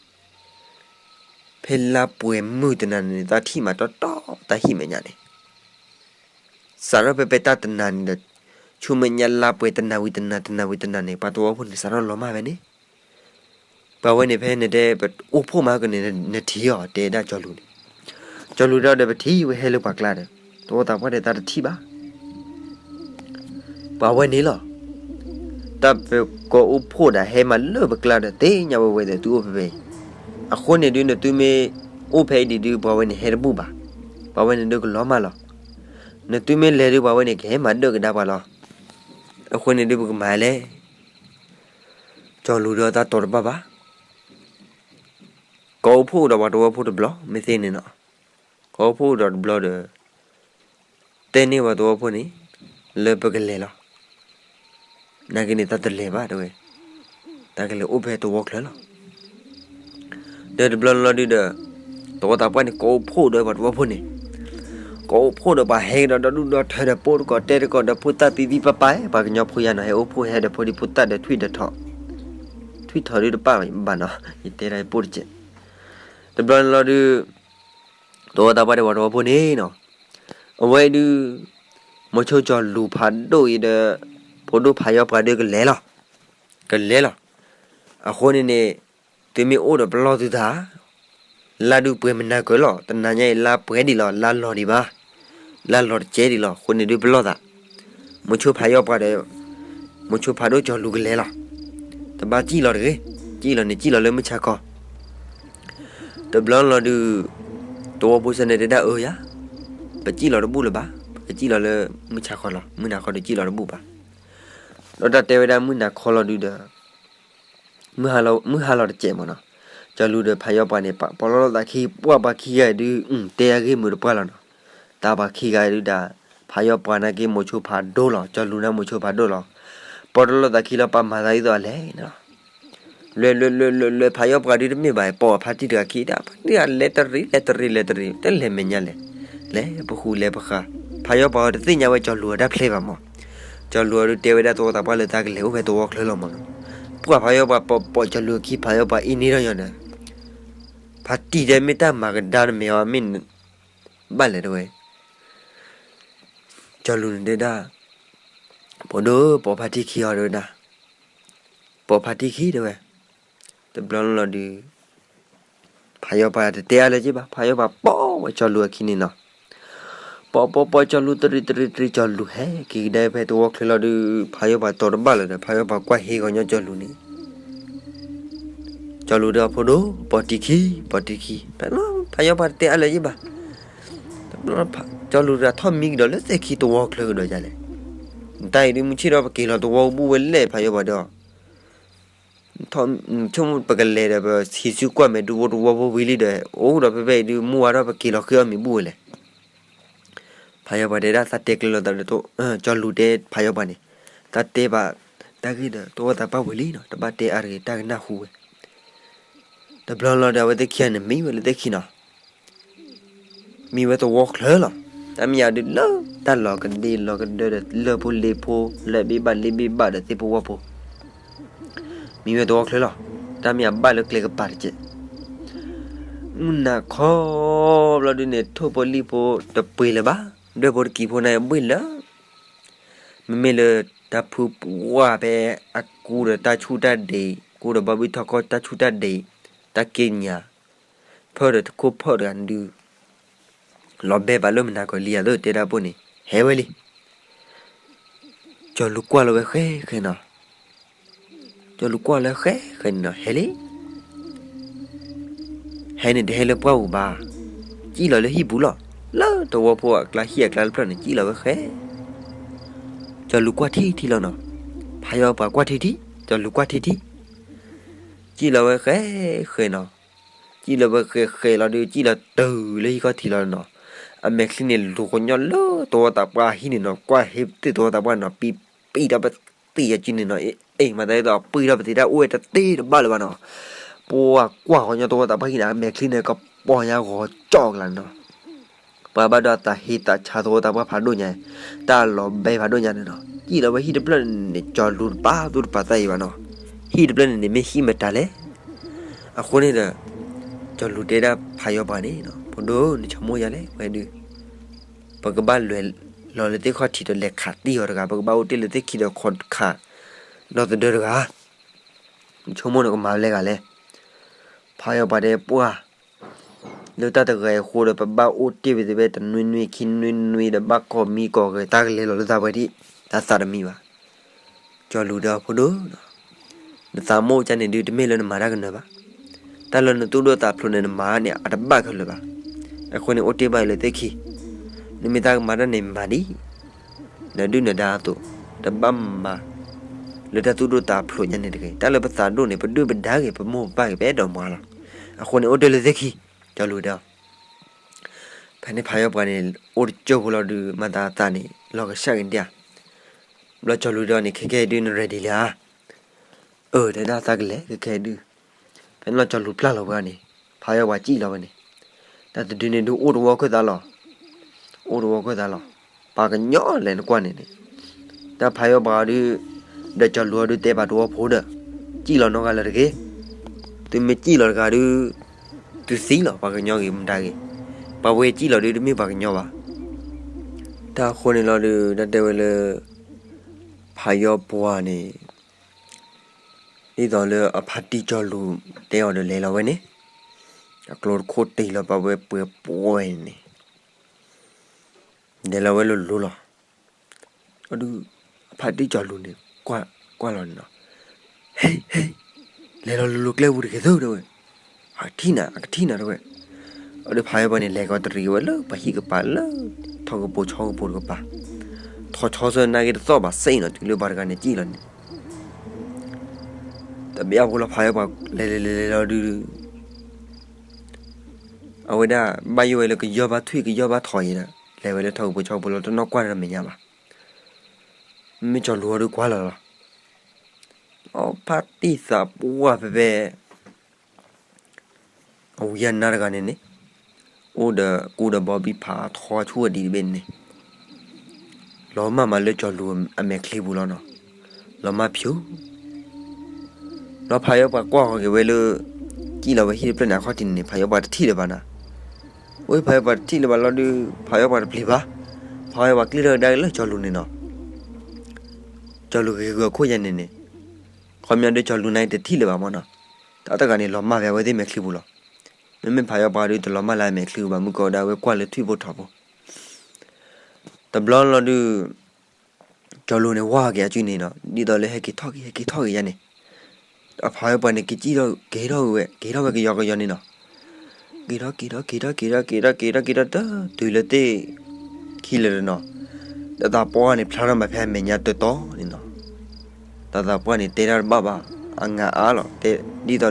ဖဲလါပှဲၤမုၢ်တနၤန့ၣ် တၢ်ထံၣ်မးတီတီ တၢ်ဟံၣ်မဲာ်ညါန့ၣ် စးထီၣ်ဖဲဖဲတၢ်တနၤန့ၣ်ဒီး ဆူမဲာ်ညါလါပှဲၤတနၤဝံၤတနၤ တနၤဝံၤတနၤန့ၣ် ပှၤသဝီဖိန့ၣ် စးထီၣ်လီၤမၢ်ဝဲန့ၣ်. ပှၤဝဲန့ၣ်ဖဲနတဲပအိၣ်ဖှိၣ်မးကန့ၣ် နထံၣ်အီၤ တဲဒၣ်ကၠီၤလူၤန့ၣ်. ကၠီၤလူၤဒီးပထံၣ်ဝဲဟဲလၢပှၤကျါဒီး သဝီသးပှၢ်ဒီးသးတထံၣ်ဘၣ်. ပှၤဝဲန့ၣ်လီၤ. တၢ်ပကိးအိၣ်ဖှိၣ်ဒၣ်ဟဲမၤလၢပကျါဒီး သ့ၣ်ညါဝဲဝဲဒီးသုအိၣ်ဖဲဖဲအံၤ. အဃိန့ၣ်ဒုး နသုမ့ၢ်အိၣ်ဖဲအံၤဒ်ဒုး ပှၤဝဲန့ၣ်ဟဲတဘူၣ်ဘၣ်. ပှၤဝဲန့ၣ်ဒုးကလီၤမၢ်လီၤ. နသုမ့ၢ်လဲၤဒုး ပှၤဝဲန့ၣ်ကဟဲမၤဒၢၣ်ကဒါပှၤလီၤ. အဃိန့ၣ်ဒုးပကမၤလဲၣ်. ကၠီၤလူၤဒီးသးတီၤတဘၣ်ဘၣ်. ကိးအိၣ်ဖှိၣ်ဒီးပှၤသဝီဖိတဘျီ မ့ၢ်သ့န့ၣ်နီၤ. ကိးအိၣ်ဖှိၣ်ဒီးတဘျီဒီး တဲန့ၢ်ပှၤသဝီဖိန့ၣ် လၢပကလဲၤလီၤ. နာ်က့န့ၣ် တၢ်တလဲၤဘၣ်တဲဝဲ, တၢ်ကလဲၤအိၣ်ဖဲသဝီချၢလီၤ. ဒီးတဘျီလီၤဒုးဒီး သဝီသးပှၢ်န့ၣ် ကိးအိၣ်ဖှိၣ်ဒီးပှၤသဝီဖိန့ၣ်, ကိးအိၣ်ဖှိၣ်ဒီးပှၤဟဲကဒီးဒီဒူၣ်ဒီထၢဒီး ပိာ်တကိးတဲတကိးဒီး ဖိသၣ်သံသံပၢ်ပၢ်, ပှၤကညီဖိယါနီၤ ဟဲအိၣ်ဖှိၣ်ဟဲဒီးဖိဒံဖိသၣ်ဒီးထွံၣ်ဒီးထီၣ်, ထွံၣ်ထီၣ်ဒုးတပၢ်ဘၣ်နီၤ, ယတဲဒၣ်ပိာ်တစဲး. တဘျီလီၤဒုး သဝီသးပှၢ်ဒီးပှၤသဝီဖိန့ၣ်နီၤ, အဝဲဒုး မိၤဆိကၠီၤလူၤဖးဒိၣ်အံၤဒီး ဖိဒိၣ်ဖးယီၤပှၤဒုးကလဲၤလီၤ. ကလဲၤလီၤ. အဃိန့ၣ်န့ၣ် သုမ့ၢ်အိၣ်ဒီးပလီၢ်သုသး, လါဒုးပှဲၤမနၤကၢၤလီၤ. တနၤညါအံၤ လါပှဲၤဒံးလီၤ, လါလီၤဒံးဘၣ်, လါလီၤတကဲဒံးလီၤ. အဃိန့ၣ်ဒုးပလီၢ်သး, မိၤဆိဖးယီၤပှၤဒီး မိၤဆိဖးဒိၣ်ကၠီၤလူၤကလဲၤလီၤ. တဘၣ်စံၣ်လီၤတဂ့ၤ, စံၣ်လီၤန့ၣ် စံၣ်လီၤလၢမုၢ်ဆါခီ. တဘျီလီၤဒုး သဝီဖိစဲန့ၣ်တဲဒၣ်အၢယၤ, ပစံၣ်လီၤတဘူၣ်လၢၤဘၣ်, ပကစံၣ်လီၤလၢမုၢ်ဆါခီလီၤ, မုၢ်နၤခီဒုးစံၣ်လီၤတဘူၣ်ဘၣ်. ဒီးတၢ်တဲဝဲဒၣ်မုၢ်နၤခီလီၤဒုးဒီး မုၢ်ဟါလီၤတစဲးမ့ၢ်နီၤ, ကၠီၤလူၤဒီးဖးယီၤပှၤန့ၣ် ပာ်ပီလီၤသးခံ ပှၤပှၤခံဂၤဒုး တဲအဂ့ၢ်မုာ်တပှၢ်လီၤနီၤ. တၢ်ပှၤခံဂၤဒုးဒၣ် ဖးယီၤပှၤနာ်က့မိၤဆိဖးဒိၣ်လီၤ, ကၠီၤလူၤန့ၣ်မိၤဆိဖးဒိၣ်လီၤ. ပီတလီၤသးခံလီၤ ပာ်မၤသးဒ်သိးအလဲၣ်နီၤ. လဲၤလဲၤလဲၤလဲၤလဲၤ ဖးယီၤပှၤဒုးတမ့ၢ်ဘၣ် ပိာ်ဖါတံၢ်တဂၤခံဒၣ် ဖါတံၢ်လဲၤတရံးလဲၤတရံးလဲၤတရံး တလဲၤမဲာ်ညါလဲၣ်. လဲၤပဃူလဲၤပဃါ, ဖးယီၤပှၤအီၤတသ့ၣ်ညါဝဲကၠီၤလူၤအတၢ်ဖျဲဘၣ်မး. ကၠီၤလူၤအီၤဒုးတဲဝဲဒၣ်သဝီသးပှၢ်လၢတၢ်ကလဲၤအိၣ်ဖဲသဝီချၢလီၤမးနီၤ. ပှၤဖးယီၤပှၤပိာ်ပိာ်ကၠီၤလူၤအခံ ဖးယီၤပှၤအံၤန့ၢ်ထီၣ်ညီဒီး ဖါတံၢ်တဲမ့ၢ်တၢ်မၤကဒါနမဲာ်အီၤ မ့ၢ်ဘၣ်လဲၣ်တဲဝဲ. ကၠီၤလူၤန့ၣ်တဲဒၣ် ဖိဒိၣ် ပိာ်ဖါတံၢ်ခံအီၤတဲဝဲဒၣ်, ပိာ်ဖါတံၢ်ခံတဲဝဲ. တဘျီလီၤဒုး ဖးယီၤပှၤတတဲအါလၢၤက့ဘၣ်, ဖးယီၤပှၤပိာ်ဝဲကၠီၤလူၤအခံန့ၣ်နီၤ. ပိာ်ပိာ်ပိာ်ကၠီၤလူၤတရံးတရံးတရံး ကၠီၤလူၤဟဲက့ၤကဒါဖဲသဝီချၢလီၤဒုး ဖးယီၤပှၤတီၤတဘၣ်လၢၤဒီး ဖးယီၤပှၤကွၢ်ဟ့ၣ်ဂီၤညီကၠီၤလူၤန့ၣ် ကၠီၤလူၤဒီးဖိဒိၣ် ပိာ်တံၢ်ခံ, ပိာ်တံၢ်ခံ, ဖဲလီၤ ဖးယီၤပှၤတတဲအါလၢၤယ့ၣ်ဘၣ်. ကၠီၤလူၤတဂၤထီၣ်မံကဒီးလၢသ့ၣ်ခံသဝီချၢကဒီးယၤလဲၣ်. တၢ်အံၤဒုးမုၢ်ဆ့ၣ်ဒီးပက့ၤလီၤသဝီဘူၣ်ဝဲလဲၣ် ဖးယီၤပှၤဒီး ဆိကမိၣ်ပကလဲၤဒီး ပဆံးစုကွၢ်မဲာ်ဒုးဝီတဝီဖိဝံၤလံဒီး အိၣ်ဒီးဖဲဖဲအံၤဒုး မုၢ်ဝါထီၣ်ပက့ၤလီၤဃ့အီၣ်မ့ၤဘူၣ်ဝဲလဲၣ်. ဖးယီၤပှၤတဲဒၣ်သးတဲကျၢၤလီၤသးဒီး ကၠီၤလူၤတဲဖးယီၤပှၤန့ၣ်, သးတဲဘၣ်တၢ်ဂ့ၢ်ဒီး သဝီသးပှၢ်ဝံၤလံနီၤ, တဘၣ်တဲအါတဂ့ၤ တၢ်ကနၣ်ဟူဝဲ. တဘျီလီၤဒီး အဝဲသ့ၣ်ခံဂၤန့ၣ် မံဝဲလၢသ့ၣ်ခံနီၤ. မံဝဲသဝီချၢလီၤ. တၢ်မ့ၢ်ယၤဒုးလၢတၢ်လီၤကဒ့လီၤကဒၢဒီး လၢၢ်ဖိလ့ၣ်ဖိ လၢၢ်ဘ့ၣ်ဘၣ်လ့ၣ်ဘ့ၣ်ဘၣ်ဒီးသ့ၣ်ဖိဝၣ်ဖိ မံဝဲသဝီချၢလီၤ. တၢ်မ့ၢ်အဘၣ်လၢကျဲကပၤတကဲး. မုၢ်နၤခီဘျီဒုးန့ၣ် ထိၣ်ဖိလံၣ်ဖိတပှ့ၤလၢၤဘၣ်, ဒွဲၣ်ဖိတကံၤဖိန့ၣ်အဘှ့ၣ်လၢ မ့မ့ၢ်လၢတၢ်ဖုပှၢ်ဖဲအကူဒီးတၢ်ဆူၣ်တၢ်ဒ့, ကူဒီးဘီဘံၣ်ထီၣ်ကီၢ်တၢ်ဆူၣ်တၢ်ဒ့, တၢ်က့ညါ ဖၢၣ်ဒီးတခိၣ်ဖၢၣ်တဂၤဒုး လီၤဘဲဘၣ်လၢမုၢ်နၤခီလံယၤသ့ၣ်တဲဒၣ်ပိၢ်န့ၣ် ဟဲဝဲလံ. ကၠီၤလူၤကွၢ်လီၤဝဲဃဲဃဲနီၤ. ကၠီၤလူၤကွၢ်လီၤဃဲဃဲန့ၣ်နီၤ ဟဲလံ. ဟဲန့ၣ်တဟဲလၢပှၢ်ပူၤဘၣ်, စံၣ်လီၤလၢဟံၣ်ပူၤလီၤ. လၢသဝီဖိအကျါဟံၣ်အကျါတဖျၢၣ်န့ၣ် စံၣ်လီၤဝဲဃဲ. ကၠီၤလူၤကွၢ်ထံထံလီၤနီၤ. ဖးယီၤပှၤကွၢ်ထံထံ, ကၠီၤလူၤကွၢ်ထံထံ. စံၣ်လီၤဝဲဃဲဃဲနီၤ. စံၣ်လီၤဝဲဃဲဃဲလီၤဒုး စံၣ်လီၤတုၤလၢဟံၣ်ခီၣ်ထံးလီၤနီၤ. အမဲာ်ချံန့ၣ်လူၤကညီလၢသဝီသးပှၢ်အဟံၣ်န့ၣ်နီၤ, ကွၢ်ဟ့ၣ်ပသ့ၣ်သဝီသးပှၢ်နီၤ, ပံပံထီၣ်ပသ့ၣ်ယကံန့ၣ်နီၤ, အ့ၣ် မၤသးဒ်သိးပံထီၣ်ပသ့ၣ်တၢ်အိၣ်ဝဲတသ့တဘၣ်လၢၤဘၣ်နီၤ. ပှၤကွၢ်ကညီသဝီသးပှၢ်ဟံၣ်န့ၣ် အမဲာ်ချံန့ၣ်ကပီၤညါဂီၤကၠီကလၤနီၤ. ပှၤဘၣ်ဒီးသးဟ့သးဆါသဝီသးပှၢ်ဖးဒိၣ်ညါ, တၢ်လီၤဘဲဖးဒိၣ်ညါန့ၣ်နီၤ, စံၣ်လီၤဝဲဟံၣ်တဖျၢၣ်န့ၣ် ကၠီၤလူၤတပာ်သူၣ်တပာ်သးအံၤဘၣ်နီၤ. ဟံၣ်တဖျၢၣ်န့ၣ်န့ၣ် မ့ၢ်ဟံၣ်မတၤလဲၣ်. အဃိန့ၣ်ဒီး ကၠီၤလူၤတဲဒၣ်ဖးယီၤပှၤန့ၣ်, ဖိဒိၣ် နဆိကမိၣ်ယၤလဲၣ်ဝဲဒုး, ပကဘၣ်လဲၤလီၤလၢသ့ၣ်ခီၣ်ထံးဒီးလဲၤခးတံၢ်အီၤတဂၤ, ပကဘၣ်အိၣ်တ့ၢ်လၢသ့ၣ်ခံဒီးခီခးဒီသဒၢတဂၤ, နဆိကမိၣ်နကမၤလဲၤဂၤလဲၣ်. ဖးယီၤပှၤတဲပှၢ် လၢတၢ်တဂၤအံၤအဃိဒီး ပဘၣ်အိၣ်တ့ၢ်ဝဲသ့ၣ်ဖဲတနွံနွံခံနွံနွံဒီး ဘၣ်ကိးမံကိးဂဲၤ တၢ်ကလဲၤလီၤလၢသးပှဲၤဒံး တၢ်သးတမံဘၣ်. ကၠီၤလူၤတဲအီၤ ဖိဒိၣ်, နသးမုာ်ကန့ၣ်ဒုး တမ့ၢ်လၢနမၤတၢ်ကနၢၤဘၣ်. တၢ်လၢနသူၣ်ဒိၣ်သးဖျိးန့ၣ် နမၤန့ၣ် အတဘၣ်ခဲလၢာ်ဘၣ်. အဃိန့ၣ် အိၣ်တ့ၢ်ဘၣ်အံၤလၢသ့ၣ်ခံ, နမ့ၢ်တၢ်ကမၤတၢ်န့ၣ်မၤဒံး နဒုၣ်နဒါအသိး, တဘၣ်မၤ လၢတၢ်သူၣ်ဒိၣ်သးဖျိးညါန့ၣ်တဂ့ၤ. တၢ်လၢပသးဒိၣ်န့ၣ် ပဒုၣ်ပဒါဂ့ၤ ပမိၢ်ပပၢ်ဂ့ၤ ပအဲၣ်ဒိးမၤလီၤ. အဃိန့ၣ် အိၣ်တ့ၢ်လၢသ့ၣ်ခံ, ကၠီၤလူၤတဲအီၤ. ဖဲန့ၣ်ဖးယီၤပှၤန့ၣ် အိၣ်တကၠိၢ်ဖိလီၤဒုး မၤသးအသးန့ၣ် လီၤကဆှၣ်က့ၤဒၣ်ဧါ. ဘျီကၠီၤလူၤတဲအီၤန့ၣ် ခဲကဲဒုး န ready လံဧါ. အၢ တဲဒၣ်သးကလဲၤ ခဲကဲဒုး. ဖဲန့ၣ်လီၤကၠီၤလူၤပျၢ်လီၤဝဲန့ၣ်, ဖးယီၤပှၤစံၣ်လီၤဝဲန့ၣ်, တၢ်တဒုန့ၣ်ဒုး အိၣ်တဝီခိၣ်သးလီၤ, အိၣ်တဝီခိၣ်သးလီၤ. ပှၤကညီလဲၣ်နကွၢ်န့ၣ်န့ၣ်, တၢ်ဖးယီၤပှၤအီၤဒုး ဒီးကၠီၤလူၤအီၤဒုး တဲပှၤတဝီဖိဒီး, စံၣ်လီၤနီၢ်ဂၤလၢာ်တဂ့ၤ. သုမ့ၢ်စံၣ်လီၤတဂၤဒုး သုသံလီၤ ပှၤကညီဂ့ၤမတၤဂ့ၤ, ပှၤဝဲစံၣ်လီၤဒုး တမ့ၢ်ပှၤကညီဘၣ်. တၢ်အဃိန့ၣ်လီၤဒုး တၢ်တဲဝဲလၢ ဖးယီၤပှၤန့ၣ် ဒ်သိးလၢအဖါတံၢ်ကၠီၤလူၤတဲအီၤဒီး လဲၤလီၤဝဲန့ၣ်, အကျိတခိၣ်တံၢ်လီၤ ပှၤဝဲပှဲၤပှဲၤန့ၣ်, လဲၤလီၤဝဲလိၤလိၤလီၤ. အဒုး အဖါတံၢ်ကၠီၤလူၤန့ၣ် ကွၢ်လီၤန့ၣ်လီၤ. ဟ့ ဟ့ လဲၤလီၤလိၤလိၤကျဲပူၤတဂ့ၤသု တဲဝဲ. အကထံၣ်နၤ အကထံၣ်နၤ တဲဝဲ. အဒုးဖးယီၤပှၤန့ၣ် လဲၤကီးတရံးဝဲလၢပှၤဟံၣ်ကပၤလၢ ထီကပိၤဆီကပိၤတကပၤ, ထီဆီဆၢနၢ်က့တသီၣ်ဘၣ်စ့ၢ်နီၤ တုၤလၢပှၤတဂၤန့ၣ်စံၣ်လီၤန့ၣ်, တဘၣ်အဖိလီၤ ဖးယီၤပှၤ လဲၤလဲၤလဲၤလဲၤလီၤဒုး အဝဲဒၣ် ဘၣ်ယိၣ်ဝဲလၢကယီၢ်ဘၣ်ထွံၣ်ကယီၢ်ဘၣ်ထီအံၤဒီး လဲၤဝဲလၢထီကပိၤဆီကပိၤလီၤ တနီၣ်ကွၢ်တၢ်မဲာ်ညါဘၣ်. မ့မ့ၢ်ကၠီၤလူၤအီၤဒုးကွၢ်လီၤလီၤ. အဖါတံၢ်သးပှၢ်ဖဲဖဲ အဝံအနါတဂၤန့ၣ်န့ၣ်, အိၣ်ဒီးကူဒီးဘီဘံၣ်ဖးထီဆူၣ်အဒံးတဘ့ၣ်န့ၣ်, လီၤမၢ်မးလၢကၠီၤလူၤအမဲာ်ချံပူၤလီၤနီၤ, လီၤမၢ်ဖၠူ, လီၤဖးယီၤပှၤကွၢ်ဃီၤက့ၤဝဲလၢ စံၣ်လီၤဝဲဟံၣ်တဖျၢၣ်န့ၣ် အခီၣ်ထံးန့ၣ်န့ၣ် ဖးယီၤပှၤတထံၣ်လၢၤဘၣ်နီၤ, ဝဲဖးယီၤပှၤတထံၣ်လၢၤဘၣ်လီၤဒုး ဖးယီၤပှၤတပျံၤဘၣ်, ဖးယီၤပှၤကျံၣ်ထီၣ်ကဒါက့ၤလၢကၠီၤလူၤန့ၣ်နီၤ, ကၠီၤလူၤဂ့ၤဂုၤအခိၣ်ယါန့ၣ်န့ၣ်, ခီပညီဒုးကၠီၤလူၤန့ၣ်တထံၣ်လၢၤဘၣ်မးနီၤ, တၢ်တဂၤန့ၣ် လီၤမၢ်ဖဲအဝဲသ့ၣ်မဲာ်ချံပူၤလီၤ, မ့မ့ၢ်ဖးယီၤပှၤဒုးတလီၤမၢ်လၢအမဲာ်ချံပူၤဘၣ် မုၢ်ကီၤဒၣ်ဝဲကွၢ်လၢထွံၣ်ဖိထီဖိ တဘျီလီၤဒုး ကၠီၤလူၤန့ၣ်ဝါက့ၤအစုန့ၣ်နီၤ ဒ်သိးလၢဟဲက့ၤထီၣ်က့ၤ ဟဲက့ၤထီၣ်က့ၤယါန့ၣ်, အဖးယီၤပှၤန့ၣ် က့ၤစံၣ်ထီၣ်က့ၤထီၣ်ဝဲ က့ၤထီၣ်ဝဲကယီကယီန့ၣ်နီၤ, က့ၤထီၣ်က့ၤထီၣ်က့ၤထီၣ်က့ၤထီၣ်က့ၤထီၣ်က့ၤထီၣ်က့ၤထီၣ်က့ၤထီၣ်တၢ် တုၤလၢသ့ၣ်ခံလၢာ်တနီၤ, တၢ်သးပှၢ်န့ၣ် ဖျါထီၣ်မးဖဲအမဲာ်ညါတတီၤန့ၣ်နီၤ, တၢ်သးပှၢ်န့ၣ် တဲတၢ်တဘၣ်ဘၣ်, အငးအါလီၤ တဲဒ်သိးလၢ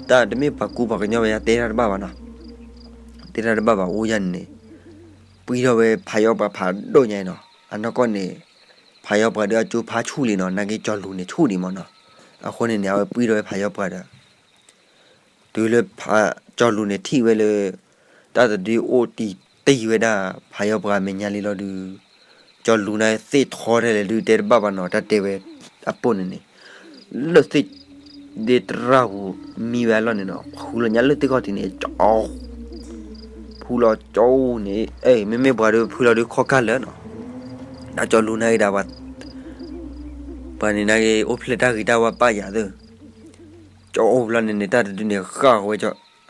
တၢ်တမ့ၢ်ပှၤကူပှၤကညီဘၣ်ယါ တဲတၢ်တဘၣ်ဘၣ်နီၤ, တဲတၢ်တဘၣ်ဘၣ်အိၣ်ယါန့ၣ်န့ၣ် ပှံထီၣ်ဝဲဖးယီၤပှၤဖးဒိၣ်ညါအံၤနီၤ, အနီၢ်ကီၢ်န့ၣ် ဖးယီၤပှၤဒုးအကၠိဖးဆူၣ်လံနီၤ နာ်က့ကၠီၤလူၤန့ၣ်ဆူၣ်ဒံးမးနီၤ, အဃိန့ၣ်န့ၣ် အဝဲပှံထီၣ်ဝဲဖးယီၤပှၤဒီး တုၤလၢဖး ကၠီၤလူၤန့ၣ်ထံၣ်ဝဲလၢ တၢ်တဒုးအိၣ်တံၢ်တံၢ်ဝဲဒၣ် ဖးယီၤပှၤအမဲာ်ညါလံလီၤဒုး ကၠီၤလူၤန့ၣ်သ့ၣ်ထီထဲလဲၣ်ဒုး တဲတဘၣ်ဘၣ်နီၤ တၢ်တဲဝဲအပိၢ်န့ၣ်န့ၣ် လၢသ့ၣ် ဒ့တရၣ်ပူၤမံဝဲအလီၢ်န့ၣ်နီၤ ဖုလီၤညါလၢသ့ၣ်ခီၣ်ထံးန့ၣ် ကၠီ ဖုလီၤကၠီန့ၣ် အဲ မ့မ့ၢ်ပှၤဒုးဖုလီၤဒုးခီၣ်ကၢ်လၢာ်နီၤ, တၢ်ကၠီၤလူၤန့ၣ်ဂ့ၤဒၣ်ပှၤ ပှၤန့ၣ်နာ်က့ အိၣ်ဖျဲၣ်တၢ်ဂ့ၤတၢ်ဝါပာ်ယၤသ့ၣ် ကၠီအိၣ်ဘျီန့ၣ်န့ၣ် တၢ်တဒုန့ၣ် ဃၣ်ဝဲ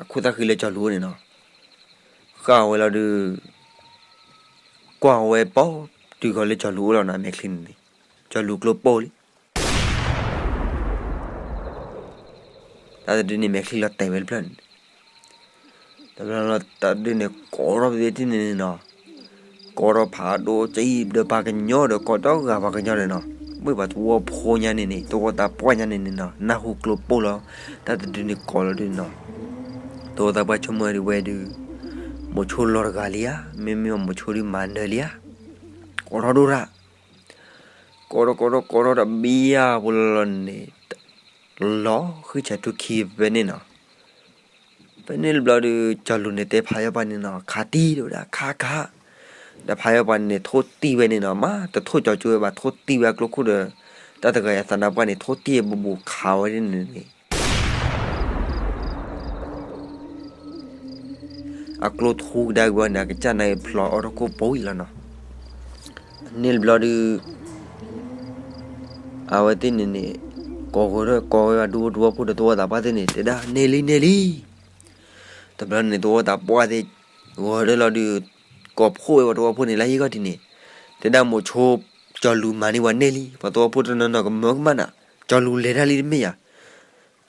အခိၣ်သၣ်ဃံလၢကၠီၤလူၤန့ၣ်နီၤ, ဃၣ်ဝဲလီၤဒုး ကွၢ်ဝဲပိာ်တုၤဃီၤလၢကၠီၤလူၤအိၣ်လီၤနီၤ မဲာ်ချံန့ၣ်န့ၣ် ကၠီၤလူၤကျိပိၢ်လံ တၢ်တဒုန့ၣ် မဲာ်ချံလီၤတဲာ်ဝဲတဖျၢၣ်န့ၣ် တဘျီလီၤတၢ်တဒုန့ၣ် ကိးထီၣ်ပသ့ၣ်ထံၣ်န့ၣ်န့ၣ်နီၤ, ကိးထီၣ်ဖးဒိၣ်ကံဒီးပှၤကညီဒီး ကိးဒီဂၤပှၤကညီဒီးနီၤ, မ့ၢ်ပှၤသဝီဖိညါန့ၣ်န့ၣ် သဝီသးပှၢ်ညါန့ၣ်န့ၣ်နီၤ နၢ်ဟူကျိပိၢ်လီၤ, တၢ်တဒုန့ၣ်ကိးလီၤဒုးနီၤ, သဝီသးပှၢ်ဆိကမိၣ်ဒုးဝဲဒုး မိၤဆိလီၤတဂၤလံဧါ, မ့မ့ၢ်မိၤဆိဒုးမၤနၢၤလံဧါ, ကိးထီၣ်ဒိၣ်တၢ် ကိးထီၣ်ကိးထီၣ်ကိးထီၣ်တဘျီဖိလီၤန့ၣ် လီၤဃံဆဲးထူခံဖဲန့ၣ်နီၤ, ဖဲန့ၣ်တဘျီဒုး ကၠီၤလူၤန့ၣ်တဲဖးယီၤပှၤန့ၣ်နီၤ ခးတံၢ်တဝဲဒၣ် ခးခး, ဒီးဖးယီၤပှၤန့ၣ် ထိၣ်တံၢ်ဝဲန့ၣ်နီၤ မ့ၢ်တထိၣ်ကၠီၤကၠိဝဲဘၣ် ထိၣ်တံၢ်ဝဲအကျိခိၣ်ဒီး တၢ်တဂၤအံၤအသးနါပှၢ်န့ၣ် ထိၣ်တံၢ်ဘူးဘူးခးဝဲဒ်န့ၣ်န့ၣ် အကျိထူကဒါက့ၤဝဲန့ၣ် အကစၢ်နာ်က့ဖျိးအီၣ်ထီၣ်ခိၣ်ပိၤအံၤလီၤနီၤ, န့ၣ်တဘျီဒုး အဝဲသ့ၣ်န့ၣ်န့ၣ် ကိးဂီၤဒီးကိးဝဲဒၣ်ဒူဖိသဝီဖိဒီးသဝီသးပှၢ်သ့ၣ်န့ၣ် တဲဒၣ် န့ၢ်လံန့ၢ်လံ. တဘျီန့ၣ် သဝီသးပှၢ်သ့ၣ် ဂီၤဒီးလီၤဒုး ကိးဖှိၣ်ဝဲပှၤသဝီဖိန့ၣ် လၢဟံၣ်ခီၣ်ထံးန့ၣ် တဲဒၣ် မိၤဆိ ကၠီၤလူၤမၤန့ၢ်ပှၤန့ၢ်လံ. ပှၤသဝီဖိတနီၤနီၤကမၢကမၣ်နၤ ကၠီၤလူၤလဲၤတၢ်လံတမ့ၢ်ယၤ.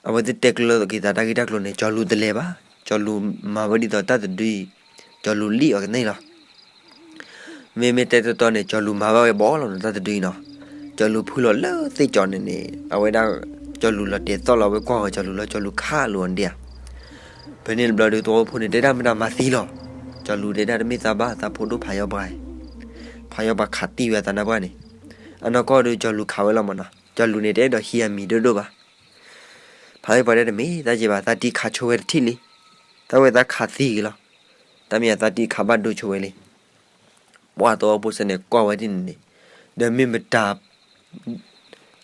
အဝဲသ့ၣ်တဲကျၢၤက့ၤသးတၢ်ဂ့ၢ်တၢ်ကျိၤန့ၣ် ကၠီၤလူၤတလဲၤဘၣ်, ကၠီၤလူၤမၤဝဲဒ်သိးတၢ်တဒုအံၤ ကၠီၤလူၤလံၣ်အီၤကန့ၢ်လီၤ. မ့မ့ၢ်တဲတီတီန့ၣ် ကၠီၤလူၤမၤဘၣ်ဝဲဘီလီၤနီၤ တၢ်တဒုအံၤနီၤ. ကၠီၤလူၤဖုလီၤလၢသ့ၣ်ကၠီၤန့ၣ်န့ၣ် အဝဲဒၣ် ကၠီၤလူၤလီၤတဲာ်သီၣ်လီၤဝဲကွၢ်ဃီၤ ကၠီၤလူၤလီၤ ကၠီၤလူၤခးလိာ်အီၤဒံးဧါ. ဖဲန့ၣ်တဘျီဒုး သဝီဖိန့ၣ် တဲဒၣ်မတၤမၤသံလီၤ. ကၠီၤလူၤတဲဒၣ်တမ့ၢ်သးဘၣ် သးဖိဒိၣ်ဖးယီပှၤ, ဖးယီပှၤခးတံၢ်ဝဲအသးနါပှၢ်န့ၣ်. အနီၢ်ကီၢ်ဒုး ကၠီၤလူၤခးဝဲလီၤမးနီၤ. ကၠီၤလူၤန့ၣ် တအဲၣ်ဒိးဟံးအမံၤဒိၣ်ဒိၣ်ဘၣ်. ဖးယီပှၤတဲတမ့ၢ်သးက့ဘၣ် သးတံၢ်ခးဆိဝဲတထံၣ်လံ. သးဝဲသးခးသံက့ၤလီၤ. တၢ်မ့ၢ်ယၤသးတံၢ်ခးဘၣ်ဒိဆိဝဲလံ. ပှၤသဝီဖိစ့ၢ်န့ၣ် ကွၢ်ဝဲဒ်န့ၣ်န့ၣ်, ဒီးမ့ၢ်မတၤ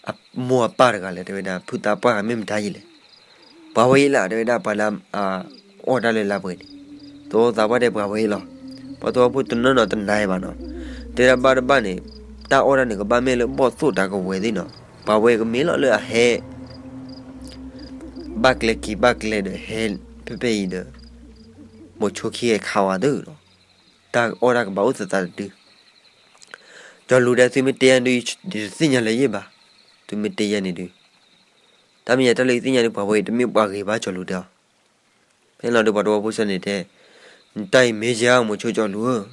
အမိၢ်အပၢ်တဂၤလဲၣ် တဲဝဲဒၣ် ဖုသးပှၢ်ဂၤမ့ၢ်မတၤယံၤလဲၣ်. ပှၤဝဲအံၤလီၤ တဲဝဲဒၣ် ပှၤလၢ အီၣ်တၢ်လၢလါပှဲၤန့ၣ်. သဝီသးပှၢ်တဲပှၤဝဲအံၤလီၤ. ပှၤသဝီဖိတနီၤနီၤတနာ်ဘၣ်နီၤ. တဲဒၣ်ဘၣ်တဘၣ်န့ၣ် တၢ်အီၣ်တၢ်န့ၣ် ကဘၣ်မ့ၢ်လၢဘီၣ်သိၣ်တၢ်ကဝဲၤသ့ၣ်နီၤ. ပှၤဝဲကမ့ၢ်လီၤလၢအဟဲ ဘၣ်ကျဲက့ၤဘၣ်ကျဲဒီးဟဲ ဖဲဖဲအံၤဒီး မိၤဆိခံဂၤခးဝဲသ့ၣ်နီၤ. တၢ်အီၣ်တၢ်ကဘၣ်အိၣ်သသးတဒု. ကၠီၤလူၤဒဲး သုမ့ၢ်တဲယၤဒုး ယတသ့ၣ်ညါလၢၤယ့ၢ်ဘၣ်. သုမ့ၢ်တဲယၤန့ၣ်ဒုး တၢ်မ့ၢ်ယၤတၢ်လၢယသ့ၣ်ညါဒုး ပှၤဝဲအံၤတမ့ၢ်ပှၤဂ့ၤဘၣ် ကၠီၤလူၤတဲအီၤ. ဖဲလီၤဒုး ပှၤသဝီဖိစ့ၢ်န့ၣ်တဲ နတၢ်အံၤမ့ၢ်ယၤ မိၤဆိကၠီၤလူၤဧၢ,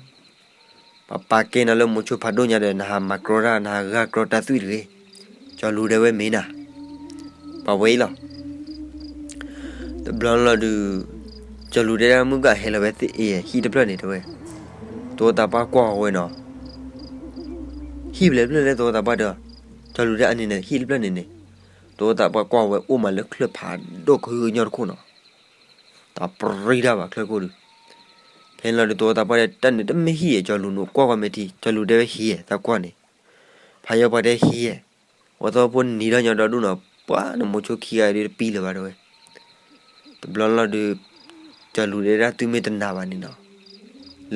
ပပာ်ကဲနၤလၢမိၤဆိဖးဒိၣ်ညါဒီး နဟးမၤကြီတၢ် နဟးဂာ်ကြီတၢ်သွံၣ်တဂ့ၤ. ကၠီၤလူၤဒဲးဝဲမ့ၢ်နၤ ပှၤဝဲအံၤလီၤ. တဘျီလီၤဒုး ကၠီၤလူၤဒဲးဒၣ်မုၢ်ဂၤဟဲလီၤဝဲသ့ၣ်အံၤ ဟံၣ်တဖျၢၣ်န့ၣ်တဲဝဲ. သဝီသးပှၢ်ကွၢ်ဝဲနီၤ. ဟံၣ်ဖျၢၣ်ဖျၢၣ်လၢသဝီသးပှၢ်တဲအီၤ. ကၠီၤလူၤဒဲးအန့ၣ်န့ၣ် ဟံၣ်တဖျၢၣ်န့ၣ်န့ၣ် သဝီသးပှၢ်ကွၢ်ဝဲအိၣ်မးလၢချၢၣ်ဖးဒိၣ်ကဟုကညီၢ်တခိၣ်နီၤ. တၢ်ပြံတၢ်ဘၣ်ချၢၣ်ခိၣ်ဒုး. ဖဲန့ၣ်လီၤဒုး သဝီသးပှၢ်တဲ တၢ်န့ၣ်တမ့ၢ်ဟံၣ်ဧါ ကၠီၤလူၤန့ၣ် ကွၢ်ကွၢ်မ့ၢ်ထံ ကၠီၤလူၤတဲဝဲဟံၣ်ဧါ သးကွၢ်န့ၣ်. ဖးယီပှၤတဲဟံၣ်ဧါ. ပှၤသဝီဖိနံၤထီၣ်ညီဒီဒူၣ်နီၤ ပှၤနမိၤဆိခံဂၤဒုးတပံလၢၤဘၣ်တဲဝဲ. တဘျီလီၤဒုး ကၠီၤလူၤတဲဒၣ် သုမ့ၢ်တနာ်ဘၣ်န့ၣ်နီၤ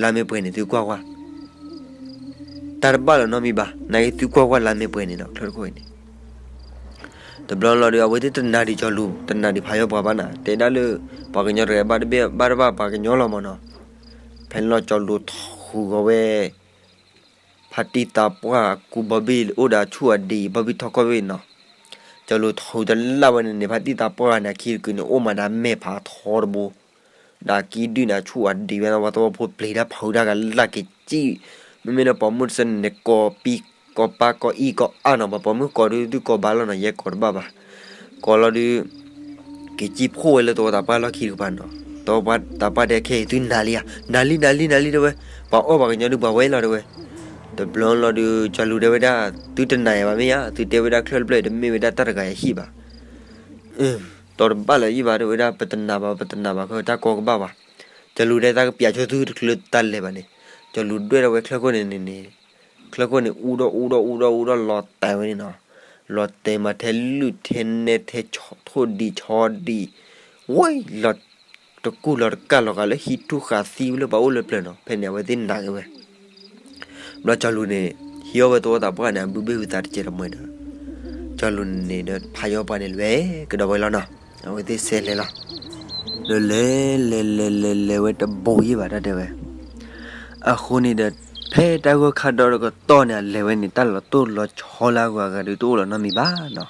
လါမ့ၢ်ပှဲၤန့ၣ် သုကွၢ်ကွၢ် တၢ်တဘၣ်လၢၤနီတမံၤဘၣ် နာ်က့သုကွၢ်ကွၢ်လါမ့ၢ်ပှဲၤန့ၣ်နီၤ ချၢၣ်တခိၣ်အံၤန့ၣ်. တဘျီလီၤဒုး အဝဲသ့ၣ်တနာ်ဒံးကၠီၤလူၤ တနာ်ဒံးဖးယီပှၤဘၣ်နၤ တဲဒၣ်လၢ ပှၤကညီတဂၤဘၣ်တဘၣ် ဘၣ်တဘၣ်ပှၤကညီလီၤမးနီၤ. ဖဲန့ၣ်လီၤကၠီၤလူၤထူးဂီၤဝဲ ဖါတံၢ်သးပှၢ်ကူဘီဘံၣ်အိၣ်ဒီးဆူၣ်အဒံး ဘီဘံၣ်ထီၣ်ကီၢ်ဘံၣ်နီၤ. ကၠီၤလူၤထူးတလၢ်ဝဲန့ၣ်န့ၣ် ဖါတံၢ်သးပှၢ်န့ၣ် အခံတကုာ်န့ၣ် အိၣ်မးဒီးမဲာ်ဖးထီတဘိ ဒီးအကံဒုၣ်န့ၣ် အဆူၣ်အဒံးဝဲနီၤ ပှၤသဝီဖိပျံၤတၢ်ဖးအုးတၢ်ကလၢ်က့ၤကံၣ်. မ့မ့ၢ်လၢပိာ်မုၣ်တစဲးန့ၣ် ကိးပံ ကိးပၢ်ကိးအံၣ်ကိးအါနီၤ ပှၤပိာ်မုၣ်ကိးဒုးဒုးကိးဘၣ်လီၤနီၤ ယဲကိးတဘၣ်ဘၣ်. ကိးလီၤဒုး က့ၤကံၣ်ဖှိၣ်ဝဲလၢသဝီသးပှၢ်လီၢ်ခံတကပၤနီၤ. သဝီသးပှၢ်တဲခဲအံၤ သုနာ်လံဧါ နာ်လံ နာ်လံ နာ်လံတဲဝဲ. ပှၤအီၣ်ပှၤကညီဒုးပှၤဝဲလီၤတဲဝဲ. တဘျီလီၤဒုး ကၠီၤလူၤတဲဝဲဒၣ် သုတနာ်ယၤဘၣ်မ့ၢ်ဧါ သုတဲဝဲဒၣ်ချၢၣ်တဖျၢၣ်အံၤ တမ့ၢ်ဝဲဒၣ်တၢ်တဂၤယဟံၣ်ဘၣ်. တီတဘၣ်လၢၤယံၣ်ဘၣ်တဲဝဲဒၣ် ပတနာ်ဘၣ် ပတနာ်ဘၣ် ခဲတၢ်ကီကဘၣ်ဘၣ်. ကၠီၤလူၤတဲသးကပျးဆိသုတချုးတၢ်လဲၤဘၣ်န့ၣ်. ကၠီၤလူၤဒွဲၣ်ထီၣ်ဝဲချၢၣ်ခိၣ်န့ၣ်န့ၣ်န့ၣ် ချၢၣ်ခိၣ်န့ၣ် အူဒီးအူဒီးအူဒီးအူဒီးလီၤတဲာ်ဝဲန့ၣ်နီၤ. လီၤတဲာ်မးထဲလုၢ်ထဲနဲထဲထိၣ်ဒံးဆီဒံး ဝဲလီၤတကူၣ်လီၤတကၢ်လီၤဂာ်လၢဟံၣ်ထူၣ်ဃာ်သံဝဲလၢပှၤအိၣ်လၢပျၢၤနီၤ. ဖဲန့ၣ် အဝဲသ့ၣ်နာ်က့ၤဝဲ ဘျီကၠီၤလူၤန့ၣ် ဟံးအီၣ်ဝဲသဝီသးပှၢ်န့ၣ် အဘုဘ့ၣ်ဟုသးတစဲးတမှဲၤဒီး ကၠီၤလူၤန့ၣ်ဒီးဖးယီပှၤန့ၣ် လဲၤကဒီးဝဲလီၤနီၤ. အဝဲသ့ၣ်ဆဲးလဲၤလီၤ. ဒီးလဲၤလဲၤလဲၤလဲၤလဲၤဝဲတဘိးယံၣ်ဘၣ်တၢ်တဲဝဲ. အဃိန့ၣ်ဒီး ဖဲတၢ်ဂီၢ်ခါဒီတကတီၢ်န့ၣ် အလဲၤဝဲန့ၣ် တၢ်လီၤတိၢ်လီၤဆီလၢအဂၤဂၤဒုးတအိၣ်လီၤနီတမံၤဘၣ်နီၤ.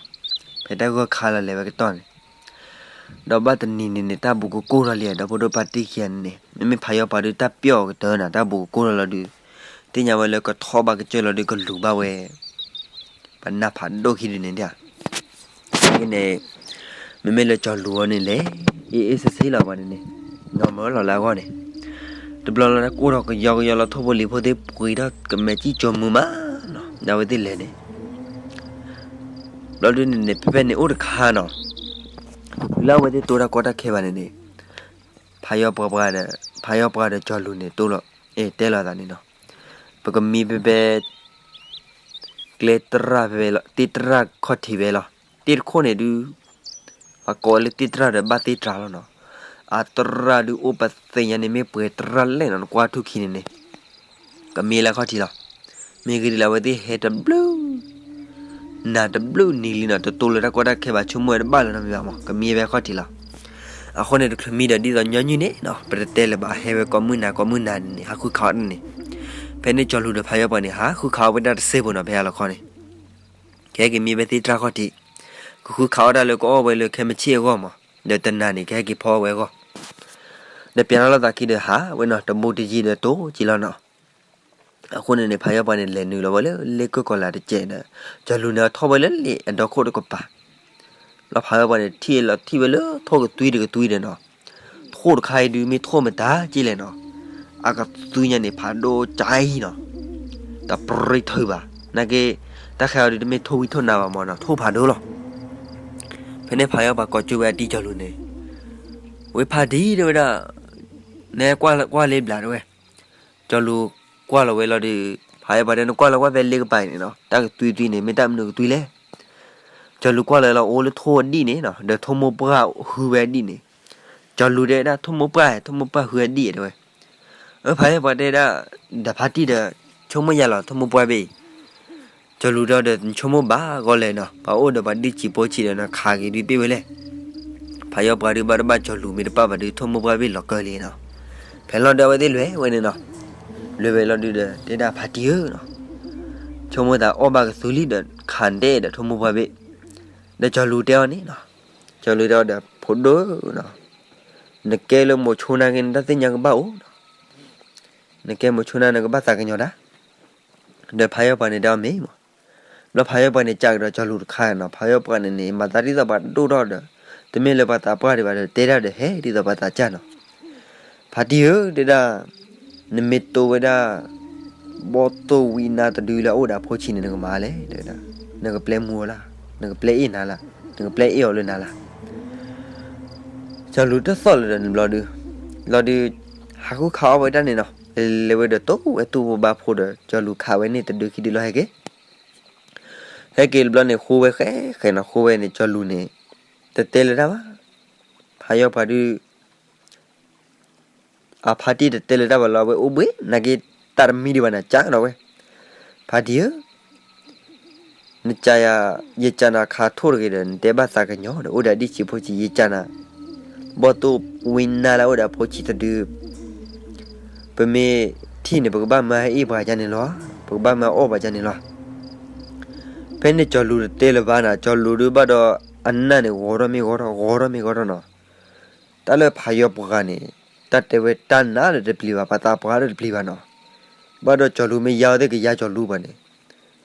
ဖဲတၢ်ဂီၢ်ခါလီၤလဲၤဝဲကတီၢ်န့ၣ် ဒီးဘၣ်တနံၤန့ၣ်န့ၣ် တၢ်ဘူးကကိၢ်ထီၣ်လံ ဒီဖိဒိၣ်ဖါတံၢ်ခံဂၤန့ၣ်န့ၣ် မ့မ့ၢ်ဖးယီပှၤဒုးတၢ်ပျီၣ်အီၤကတၢၢ်နၤ တၢ်ဘူးကကိၢ်ထီၣ်လီၤဒုး သ့ၣ်ညါဝဲလၢကထီၣ်ဘၣ်ကစၢၢ်လီၤဒုးကလူၤဘၣ်ဝဲ ပနၢ်ဖးဒိၣ်ခံဒုးန့ၣ်ဒၣ်. န့ၣ် မ့မ့ၢ်လၢကၠီၤလူၤအီၤန့ၣ်လဲၣ် အ့ၣ်အ့ၣ်ဆ့ဆ့လီၤပှၤန့ၣ်န့ၣ် နီၤမၢလီၤလၢအဂီၢ်န့ၣ် တဘျီလီၤတၢ်ကိၢ်ထီၣ်ကယီကယီလီၤ ထိၣ်ဖိလံၤဖိသ့ၣ်ပှ့ၤထီၣ်ကမဲာ်ကံၣ်ကၠိမုာ်မးနီၤ ဒ်ဝဲသ့ၣ်လဲၤန့ၣ် ဘျီဒုးန့ၣ်န့ၣ် ဖဲဖဲန့ၣ်အိၣ်တခါနီၤ လၢအဝဲသ့ၣ်တိၢ်တၢ်ကီတၢ်ခဲဘၣ်န့ၣ်န့ၣ် ဖးယီပှၤဒီး ဖးယီပှၤဒီးကၠီၤလူၤန့ၣ်တိၢ်လီၤ အဲၣ်တဲလီၤသးန့ၣ်နီၤ ပကမံဖဲဖဲ ကျဲတရၣ်ဖဲဖဲလီၤ တ့တရၣ်ခီၣ်ထံးဖဲလီၤ တ့တခိၣ်န့ၣ်ဒုး ပှၤကိးလၢတ့တရၣ်ဒီးဘၣ်တ့တြၤလီၤနီၤ အတရၣ်ဒုးအိၣ်ပသ့ၣ်ညါန့ၣ်မ့ၢ်ပှဲၤတရၣ်လဲၣ်နီၤ နကွၢ်ထူၣ်ခံန့ၣ်န့ၣ် ကမံလၢခီၣ်ထံးလီၤ မ့ၢ်ဂ့ၤဒ်လဲၣ်အဝဲသ့ၣ်ဟဲတဘျုး နၤတဘျုးနံၤလံနီၤ, တတိလၢတၢ်ကီတၢ်ခဲဘၣ်, ဆိကမိၣ်ဝဲတဘၣ်လၢၤနီတမံၤဘၣ်မး, ကမံဝဲအခီၣ်ထံးလီၤ. အဃိန့ၣ် တချုးမံဒီးဒ်သိးညီနုၢ်န့ၣ်နီၤ, ပတတဲလၢၤဘၣ်, ဟဲဝဲကိးမုၢ်နၤကိးမုၢ်နၤန့ၣ် ဟးဃုခးအီၣ်တၢ်န့ၣ်. ဖဲန့ၣ်ကၠီၤလူၤဒီးဖးယီပှၤန့ၣ် ဟးဃုခးအီၣ်ဝဲတၢ်တစဲးဖိနီၤ, ဖဲအလီခီန့ၣ် ကဟဲက့ၤမံဝဲသ့ၣ်တြၢ်ခီၣ်ထံး, ကဃုခးအီၣ်တၢ်လၢကအီၣ်ဝဲလၢခဲမုၢ်ဆ့ၣ်အဂီၢ်မး, ဒီးတနၤန့ၣ် ကဟဲက့ၤဖီအီၣ်ဝဲအဂီၢ်, ဒီးပျဲထီၣ်လိာ်သးခံဒီးဟးဝဲနီၤ, တဘိတယံၤဒီးတိက့ၤလီၤနီၤ. အဃိန့ၣ်န့ၣ် ဖးယီပှၤန့ၣ် လဲၤနုာ်လီၤဝဲလၢလ့ကၢၢ်ကီၤလၤတစဲးဒီး ကၠီၤလူၤန့ၣ်ထီၣ်ဝဲလၢလ့အဒီခိၣ်တကပၤ, လီၤဖးယီပှၤန့ၣ် ထံၣ်လီၤထံၣ်ဝဲလၢထိၣ်ကသွံတကသွံဒီးနီၤ, ထိၣ်တခါအံၤဒုးမ့ၢ်ထိၣ်မတၤက့လဲၣ်နီၤ, အကသွံညါန့ၣ် ဖးဒိၣ်ကအံၤနီၤ, တပြံထုးဘၣ်, နာ်က့ တၢ်ဃဲအီၤဒုးတမ့ၢ်ထိၣ်ဝံထိၣ်နါဘၣ်မးနီၤ, ထိၣ်ဖးဒိၣ်လီၤ. ဖဲန့ၣ်ဖးယီပှၤကိးကၠိဝဲအတံၢ်ကၠီၤလူၤန့ၣ်, ဝဲဖးတံၢ်တဲဝဲဒၣ်, နကွၢ်လၢဘျးတဲဝဲ, ကၠီၤလူၤကွၢ်လီၤဝဲလီၤဒီး ဖးယီပှၤတဲ နကွၢ်လီၤကွၢ်ဖဲလ့ကပၤန့ၣ်နီၤ, တၢ်ကသွံသွံန့ၣ် မ့ၢ်တၢ်မနုၤကသွံလဲၣ်. ကၠီၤလူၤကွၢ်လီၤလီၤအိၣ်လၢထိၣ်အဒံၣ်န့ၣ်နီၤ, ဒီးထိၣ်မိၢ်ပှၢ်ဟုဝဲအဒံၣ်န့ၣ်, ကၠီၤလူၤတဲဒၣ် ထိၣ်မိၢ်ပှၢ်, ထိၣ်မိၢ်ပှၢ်ဟုအဒံၣ်တဲဝဲ. အဖးယီပှၤတဲဒၣ်, ဒီးဖးတံၢ်ဒီး ဆိကမိၣ်ယၤလီၤ ထိၣ်မိၢ်ပှၢ်ဘ့ၣ်အံၤ, ကၠီၤလူၤဒီး ဒီးဆိကမိၣ်ဘၣ်ဂီၢ်လဲၣ်နီၤ, ပှၤအိၣ်ဒီးပှၤဒုးစံးဖိဆံးဒီးနီၤ ခးက့ၤဒုးပ့ၢ်ဝဲလဲၣ်. ဖးယီပှၤဒုးဘၣ်တဘၣ်ကၠီၤလူၤမ့ၢ်တပၣ်ဘၣ်ဒုး ထိၣ်မိၢ်ပှၢ်ဘ့ၣ်လီၤကၢလံနီၤ. ဖဲလီၤဒီးအဝဲသ့ၣ်လဲၤဝဲန့ၣ်နီၤ, လဲၤဝဲလီၤဒုးဒီး တဲဒၣ်ဖးတံၢ်ဧၢနီၤ, ဆိကမိၣ်သးအီၣ်ဘၣ်ကသူလံဒီး ခးဒဲးဒီးထိၣ်မိၢ်ပှၢ်ဘ့ၣ်, ဒီးကၠီၤလူၤတဲအီၤန့ၣ်နီၤ, ကၠီၤလူၤတဲအီၤဒီး ဖိဒိၣ်နီၤ, နကဲလၢမိၤဆိနၤက့ နတၢ်သ့ၣ်ညါကဘၣ်အိၣ်နီၤ, နကဲမိၤဆိနၤ နကဘၣ်သးကညီၤတၢ် ဒီးဖးယီပှၤန့ၣ်တဲအီၤမ့ၢ်မး, ဘျီဖးယီပှၤန့ၣ် ကးကဒီးကၠီၤလူၤတခါနီၤ, ဖးယီပှၤန့ၣ်န့ၣ် မၤသးဒ်သိးပှၤဒိၣ်ထီၣ်ဒီး တမ့ၢ်လၢပှၤသးပှၢ်ဒံးဘၣ်ဒီး တဲတၢ်ဒီးဟဲဒ်သိးပှၤသးစၢ်နီၤ. ဖးတံၢ်ဧၢ တဲဒၣ်, နမ့ၢ်တိဝဲဒၣ် ဘီၣ်သိၣ်ဝံနါတဒုလၢအအိၣ်ဒီးအဖိဆံးန့ၣ် နကမၤလဲၣ် တဲဝဲဒၣ်, နကပျဲမူအီၤလၢ်, နကပျဲအ့ၣ်နၤလၢ်, နကပျဲအ့ၣ်အီၤလၢနၤလၢ် ကၠီၤလူၤတသီၣ်လၢၤဒီးန့ၣ်ဘျီဒုး, လီၤဒုး, ဟးဃုခါအီၣ်ဝဲဒၣ်န့ၣ်နီၤ, လဲၤဝဲဒီးတိဝဲသူၣ်ဖိဘါဖိဒီး ကၠီၤလူၤခးဝဲန့ၣ်တဒုခံဒုလီၤဟဲက့ၤ, ဟဲက့ၤတဘျီန့ၣ် ဃိဝဲဃဲဃဲနီၤ, ဃိဝဲန့ၣ် ကၠီၤလူၤန့ၣ် တတဲလၢၤတၢ်ဘၣ်, ဖးယီပှၤဒုး အဖါတံၢ်တတဲလၢၤတၢ်ဘၣ်လီၤ, အဝဲအိၣ်ဘှံး နာ်က့ တၢ်တမံဒံးဘၣ်န့ၣ် ကးနီၤဝဲ, ဖါတံၢ်ဧၢ, နကးယၤ, ယကးနၤခါထိၣ်တဂ့ၤဒီး နတဲဘၣ်သးကညီၤဒီး အိၣ်ဒီးဒ်ဆံးဖိဆံး ယကးနၤ, ဘီၣ်သိၣ်ဝံနါလၢအအိၣ်ဒီးအဖိဆံးတဒု, ပမ့ၢ်ထံၣ်န့ၣ် ပကဘၣ်မၢအ့ၣ်ပှၤယါန့ၣ်လီၤ, ပကဘၣ်မၢအီၣ်ပှၤယါန့ၣ်လီၤ. ဖဲန့ၣ်ကၠီၤလူၤတတဲလၢၤဘၣ်နီၤ, ကၠီၤလူၤဒုးဘၣ်ဒီး အနၢ်န့ၣ် ဂီၤထီၣ်မ့ၢ်ဂီၤထီၣ် ဂီၤထီၣ်မ့ၢ်ဂီၤထီၣ်နီၤ. တၢ်လၢဖးယီၤပှၤန့ၣ် တၢ်တဲဝဲတၢ်နါဒီးတပျံၤဘၣ်, ပှၤသးပှၢ်ဒီးတပျံၤဘၣ်နီၤ. ဘၣ်ဒီးကၠီၤလူၤမ့ၢ်ယါအီၤသ့ၣ်ကယါကၠီၤလူၤပှၤန့ၣ်,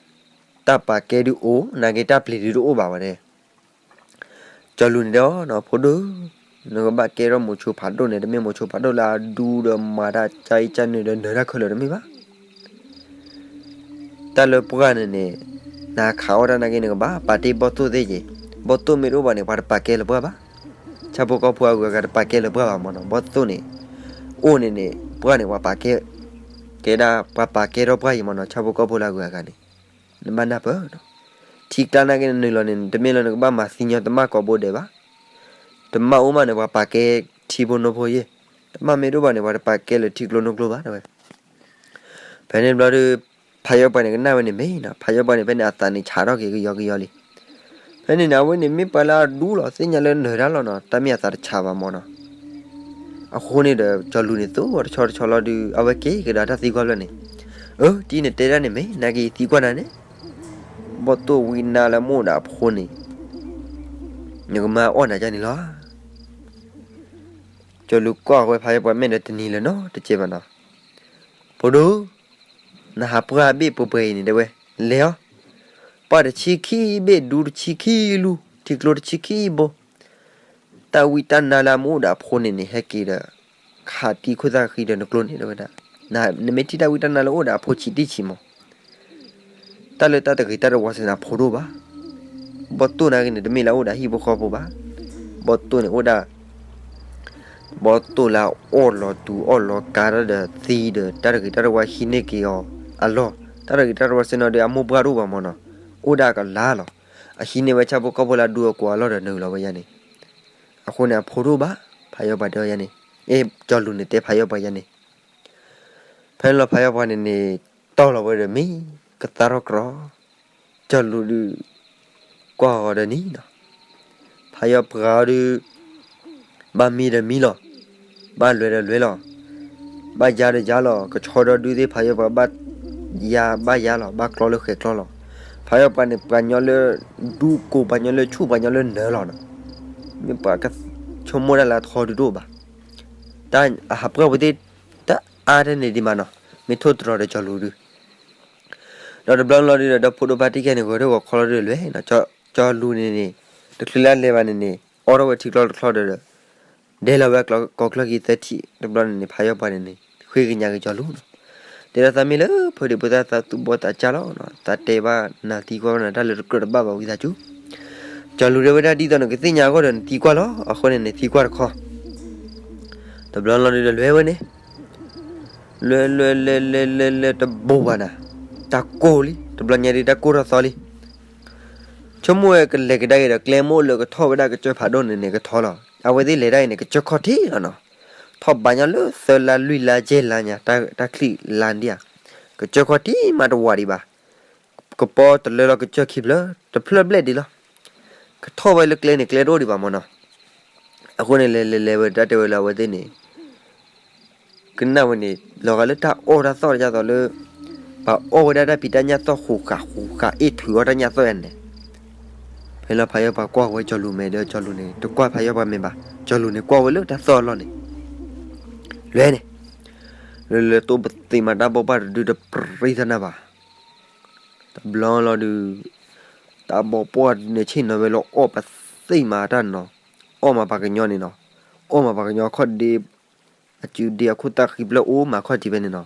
တၢ်ပာ်ကဲဒုးအိၣ်, နာ်က့တၢ်ပျံၤဒုးတအိၣ်ဘၣ်ဝဲဒၣ်. ကၠီၤလူၤန့ၣ်တဲအီၤနီၤ, ဖိဒိၣ်, နကဘၣ်ကဲထီၣ်မိၤဆိဖးဒိၣ်န့ၣ် တမ့ၢ်မိၤဆိဖးဒိၣ်လၢအဒူဒီးမၤတၢ်ကၢအံၤကၢနုာ်ဒီး နၢၤတၢ်ခဲလၢာ်တမ့ၢ်ဘၣ်. တၢ်လၢပှၢ်န့ၣ်န့ၣ်, နခးအီၣ်တၢ်နာ်က့ နကဘၣ်ပာ်တ့ၢ်ဘီၣ်သိၣ်သ့ၣ်က့ၤ, ဘီၣ်သိၣ်မ့ၢ်တအိၣ်ဘၣ်န့ၣ် ပှၤတပာ်ကဲလၢၤပှၢ်ဘၣ်. ဆၣ်ဖိကီၢ်ဖိအဂုၤအဂၤတပာ်ကဲလၢၤပှၢ်ဘၣ်မ့ၢ်နီၤ, ဘီၣ်သိၣ်န့ၣ် အိၣ်န့ၣ်န့ၣ် ပှၢ်န့ၣ်ပှၤပာ်ကဲ, ကဲဒၣ်ပှၤပာ်ကဲထီၣ်ပှၢ်အံၤမ့ၢ်နီၤ, ဆၣ်ဖိကီၢ်ဖိလၢအဂုၤအဂၤန့ၣ် နဘၣ်နၢ်ပၢၢ်နီၤ. ထံကျါနာ်က့နနုာ်လီၤန့ၣ် တမ့ၢ်လၢနကဘၣ်မၤသံညီတမၣ်ကိးဘိဒဲးဘၣ်. တမၣ်အိၣ်မးန့ၣ် ပှၤပာ်ကဲထံဖိနိဖိယ့ၢ်, တမၣ်မ့ၢ်တအိၣ်ဘၣ်န့ၣ် ပှၤတပာ်ကဲလၢထံကျိနိကျိဘၣ် တဲဝဲ. ဖဲန့ၣ်ဘျီဒီး ဖးယီၤပှၤန့ၣ်ကနၣ်ဝဲန့ၣ်မ့ၢ်နီၤ, ဖးယီၤပှၤန့ၣ် ဖဲန့ၣ်အသးန့ၣ်ဆးထီၣ်က့ၤကယီကယီလံ. ဖဲန့ၣ်န့ၣ် အဝဲန့ၣ်မ့ၢ်ပှၤလၢအဒူလီၤ, သ့ၣ်ညါလၢနၢၤတၢ်လီၤနီၤ, တၢ်မ့ၢ်အသးတဆးဘၣ်မ့ၢ်နီၤ. အဃိန့ၣ်ဒီး ကၠီၤလူၤန့ၣ် သူၣ်အီၤတဆီတဆီလီၤဒုး အဝဲက့ၤကဒါတၢ်သံကွၢ်ဖျၢၣ်န့ၣ်, အၢ တံၤန့ၣ်တဲဒၣ်န့ၣ်မ့ၢ် နာ်က့ယသံကွၢ်နၤန့ၣ်, ဘီၣ်သိၣ်ဝံနါလၢအမိၢ်အိၣ်ဒီးအဖိန့ၣ် နကမၤအီၣ်နၤဒ်န့ၣ်လီၤ. ကၠီၤလူၤကွၢ်ဝဲဖးယီၤပှၤမဲာ်ဒီးတနံၤလၢၤနီတစဲးဘၣ်နီၤ. ဖိဒိၣ်, နဟးပှၢ်ဘ့ၣ်ပှဲၤပှဲၤအံၤန့ၣ်တဲဝဲ, လဲၤအီၤ, ပှၢ်တဆံခံဘ့ၣ် ဒူတဆံခံလူၤ ထံကျိတဆံခံဘိ တၢ်ဝံတၢ်နါလၢအမိၢ်အိၣ်ဒီးအဖိန့ၣ်န့ၣ် ဟဲက့ၤဒီး ခးတံၤခိၣ်သၣ်ဃံဒီးနကျိန့ၣ်တဲဝဲဒၣ်. နမ့ၢ်ထံၣ်တၢ်ဝံတၢ်နါလၢအိၣ်ဒီးအဖိဆံးတံၢ်ဆံးမး တၢ်လၢတၢ်တဂ့ၤတၢ်တဝါစ့ၢ်န့ၣ်အဖိဒိၣ်ဘၣ်. ဘီၣ်သိၣ်နာ်က့န့ၣ် တမ့ၢ်လၢအအိၣ်ဒီးဟံၣ်ဖိဃီဖိဘၣ်. ဘီၣ်သိၣ်န့ၣ်အိၣ်ဒၣ် ဘီၣ်သိၣ်လၢအအိၣ်လီၤတူာ်အီၣ်လီၤကါဒီးသံဒီးတၢ်တဂ့ၤတၢ်တဝါဟံးန့ၢ်က့ၤအီၤအလီၢ်, တၢ်တဂ့ၤတၢ်တဝါစ့ၢ်နီၤဒီးအမိၢ်ပှၢ်တအိၣ်ဘၣ်မးနီၤ, အိၣ်ဒၣ်အကလါလီၤ. အဟံးန့ၢ်ဝဲဆၣ်ဖိကီၢ်ဖိလၢအဒူအကိးအလီၢ်ဒီးနုာ်လီၤဝဲယါန့ၣ်, အဃိန့ၣ်အဖိဒိၣ်ဘၣ်, ဖးယီၤပှၤတဲအီၤယါန့ၣ်, အဲ ကၠီၤလူၤန့ၣ်တဲဖးယီၤပှၤယါန့ၣ်. ဖဲန့ၣ်လီၤဖးယီၤပှၤန့ၣ်န့ၣ် တီၢ်လီၤဝဲဒီးမ့ၢ်ကသါထီၣ်ကြီ, ကၠီၤလူၤဒုး ကွၢ်ဃီၤဒီးနံၤနီၤ, ဖးယီၢ်ပှၤအီၤဒုး ဘၣ်မံဒီးမံလီၤ, ဘၣ်လွဲၤဒီးလွဲၤလီၤ, ဘၣ်ယါဒီးယါလီၤ, ကဆီဒီဒုသ့ၣ် ဖးယီၢ်ပှၤဘၣ်ယါဘၣ်ယါလီၤ, ဘၣ်ကျီလၢဃဲၤကျီလီၤ. ဖးယီၢ်ပှၤန့ၣ် ပှၤညီလၢဒူကိၢ် ပှၤညီလၢဆူၣ် ပှၤညီလၢနၢၤလီၤနီၤ. မ့ၢ်ပှၤဆိကမိၣ်ဒၣ်လၢအထီဒုးတအိၣ်ဘၣ်, တၢ်အဟးပှၢ်ဝဲသ့ၣ် တအါတန့ၢ်ဒံးမးနီၤ, မ့ၢ်ထိၣ်သတြီၤဒီးကၠီၤလူၤဒုး ဒီးတဘျီလီၤဒုးဒီး ဒီဖိဒိၣ်ဖါတံၢ်ခဲန့ၣ် ဂဲၤထီၣ်ဂီၤခီလီၤဒုးလွဲၤနီၤ, ကၠီၤလူၤန့ၣ်န့ၣ် တချုးလၢအလဲၤဘၣ်န့ၣ်န့ၣ် အိးထီၣ်ဝဲထံကျီတချီဒီး ဒဲလီၤဝဲကိးကျီၢ်ခံသၢထံၣ်, တဘျီန့ၣ်န့ၣ် ဖးယီၢ်ပှၤန့ၣ်န့ၣ် ဃ့ကညးက့ၤကၠီၤလူၤနီၤ. တဲဒၣ်သးမ့ၢ်လၢ ဖိဒံဖိသၣ်သးသူၣ်ဘီၣ်သးစၢ်လီၤ, သးတဲဘၣ်နၤသံကွၢ်နၤတၢ်လၢတကြၢးတဘၣ်ဘၣ်ဝံသးစူၤ. ကၠီၤလူၤတဲဝဲဒၣ်ဒ်သိးနကသ့ၣ်ညါအဂီၢ်ဒီးနသံကွၢ်လီၤ, အဃိန့ၣ်န့ၣ်သံကွၢ်တခီ တဘျီလီၤဒုးဒီးလွဲၤဝဲန့ၣ် လွဲၤလွဲၤလဲၤလဲၤလဲၤလဲၤတဘိးဘၣ်နၤ, တၢ်ကိၢ်လံ, တဘျီညါဒုးတၢ်ကိၢ်ထီၣ်သီလံ. ဆိကမိၣ်ဝဲကလဲၤကဒါက့ၤဒီး ကျဲမ့ၢ်အိၣ်လၢကထီၣ်ဝဲဒၣ်ကစၢၢ်ဖးဒိၣ်န့ၣ်န့ၣ် ကထီလီၤ. အဝဲသ့ၣ်လဲၤဒၣ်အံၤန့ၣ် ကစၢၢ်ခီၣ်ထံးလီၤနီၤ. ထီၣ်ဘးညီလၢသၢလါလွံၢ်လါယဲၢ်လါညါ တၢ်ချံၣ်လါဒံဧါ, ကစၢၢ်ခီၣ်ထံးမးတဝးဒံးဘၣ်. ကပီၤတလၢလီၤကစၢၢ်ခံဖျၢၣ် တဖျၢၣ်ဘျဲၣ်ဒံးလီၤ. ကထီၣ်ဝဲလၢကျဲန့ၣ် ကျဲတအိၣ်ဒံးဘၣ်မၢ်နီၤ. အဃိန့ၣ် လဲၤလဲၤလဲၤဝဲတၢ်တဲဝဲလၢအဝဲသ့ၣ်န့ၣ် ကနၣ်ဝဲန့ၣ် လီၤဂာ်လၢတၢ်အီၣ်တၢ်သီၣ်တၢ်သိးလၢ ပှၤအီၣ်ဝဲဒၣ်တၢ်ဖံးတၢ်ညၣ်သီၣ်ဃူးဃာ်ဃူးဃာ် အ့ၣ်ထုးအီၣ်တၢ်ညၣ်သီၣ်ယါန့ၣ် ဖဲလီၤဖးယီၢ်ပှၤကွၢ်ဝဲကၠီၤလူၤမဲာ်ဒီး ကၠီၤလူၤန့ၣ် တကွၢ်ဖးယီၢ်ပှၤမဲာ်ဘၣ်, ကၠီၤလူၤန့ၣ်ကွၢ်ဝဲလၢတၢ်သီၣ်အလီၢ်န့ၣ် လွဲၤန့ၣ် လၢလၢတိၢ်ပသံးမးတၢ်ဘီၣ်ပှၢ်တဒုတပြံသနၢ်ဘၣ်. တဘျီလီၤဒုး တၢ်ဘီၣ်ပှၢ်တဒုန့ၣ် ဆ့ၣ်နီၤဝဲလၢအီၣ်ပသံးမးတၢ်နီၤ, အီၣ်မးပှၤကညီန့ၣ်နီၤ, အီၣ်မးပှၤကညီခီၣ်ဒ့ အစုဒ့အခိၣ်သၣ်ဃံဖျၢၣ်အိၣ်မးခီၣ်ထံးဖဲန့ၣ်နီၤ,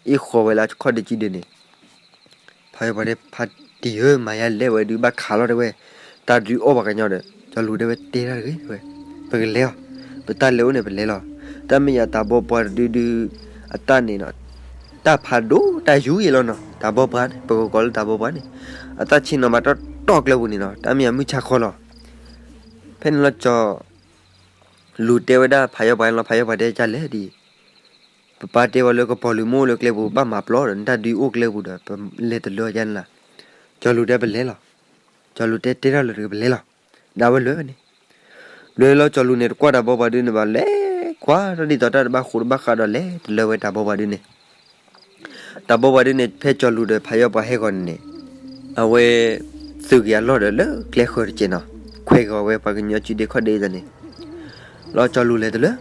အ့ၣ်ဃီၤဝဲလၢခီၣ်ဒ့စုဒ့န့ၣ် ဖးယီၢ်ပှၤတဲ ဖါတံၢ်ဧၢ မၤယါလဲၣ်ဝဲဒုးဘၣ်ခးလီၤတဲဝဲ, တၢ်ဒုးအီၣ်ပှၤကညီဒီး ကၠီၤလူၤတဲဝဲတဲတၢ်တဂ့ၤတဲဝဲ, ပကလဲၤအီၤ, ပတၢ်လဲၤအိၣ်န့ၣ်ပလဲၤလီၤ, တၢ်မ့ၢ်ယၤတၢ်ဘီၣ်ပှၢ်တဒုဒုး အတၢ်န့ၣ်နီၤ, တၢ်ဖးဒိၣ်တၢ်ယူၤယံၤလီၤနီၤ, တၢ်ဘီၣ်ပှၢ်န့ၣ် ပကကိးလၢတၢ်ဘီၣ်ပှၢ်န့ၣ်, အတၢ်ဆ့ၣ်နီၤမးတီတီကျဲပူၤန့ၣ်နီၤ, တၢ်မ့ၢ်ယၤမုၢ်ဆါခီလီၤ, ဖဲန့ၣ်လီၤကၠီၤ လူၤတဲဝဲဒၣ်ဖးယီၢ်ပှၤန့ၣ်လီၤ, ဖးယီၢ်ပှၤတဲဒ်လဲၣ်ဒ်အံၤ, ပပၢ်တဲဝဲလၢကပီၤလုာ်မ့ၢ်အိၣ်လၢကျဲပူၤ ဘၣ်မၤပျီဒီး နတၢ်ဒုးအိၣ်ကျဲပူၤဒီး ပလဲၤတလၢယါန့ၣ်လီၤ. ကၠီၤလူၤတဲပလဲၤလီၤ. ကၠီၤလူၤတဲတဲထီၣ်လၢတဂ့ၤ ပလဲၤလီၤ. ဒီးအဝဲလဲၤဝဲန့ၣ်, လဲၤလီၤကၠီၤလူၤန့ၣ် တကွၢ်တၢ်ဘီပှၢ်ဒုန့ၣ်ဘၣ် လဲၤကွၢ်ထီၣ်ဒ်သိးတၢ်တဘၣ်ဃိးတဘၣ်ဃးဒီး လဲၤတလၢဝဲတၢ်ဘီပှၢ်ဒုန့ၣ် တၢ်ဘီပှၢ်ဒုန့ၣ် ဖဲကၠီၤလူၤဒီးဖးယီၢ်ပှၤဟဲဂီၤန့ၣ်န့ၣ်, အဝဲ သုးက့ၤအလီၢ်ဒီးလၢကျဲဃၢၤတကဲးနီၤ, ခွဲးဂီၤဝဲပှၤကညီစုဒ့ခီၣ်ဒ့အံၤန့ၣ်, လီၤကၠီၤလူၤလဲၤတလၢ,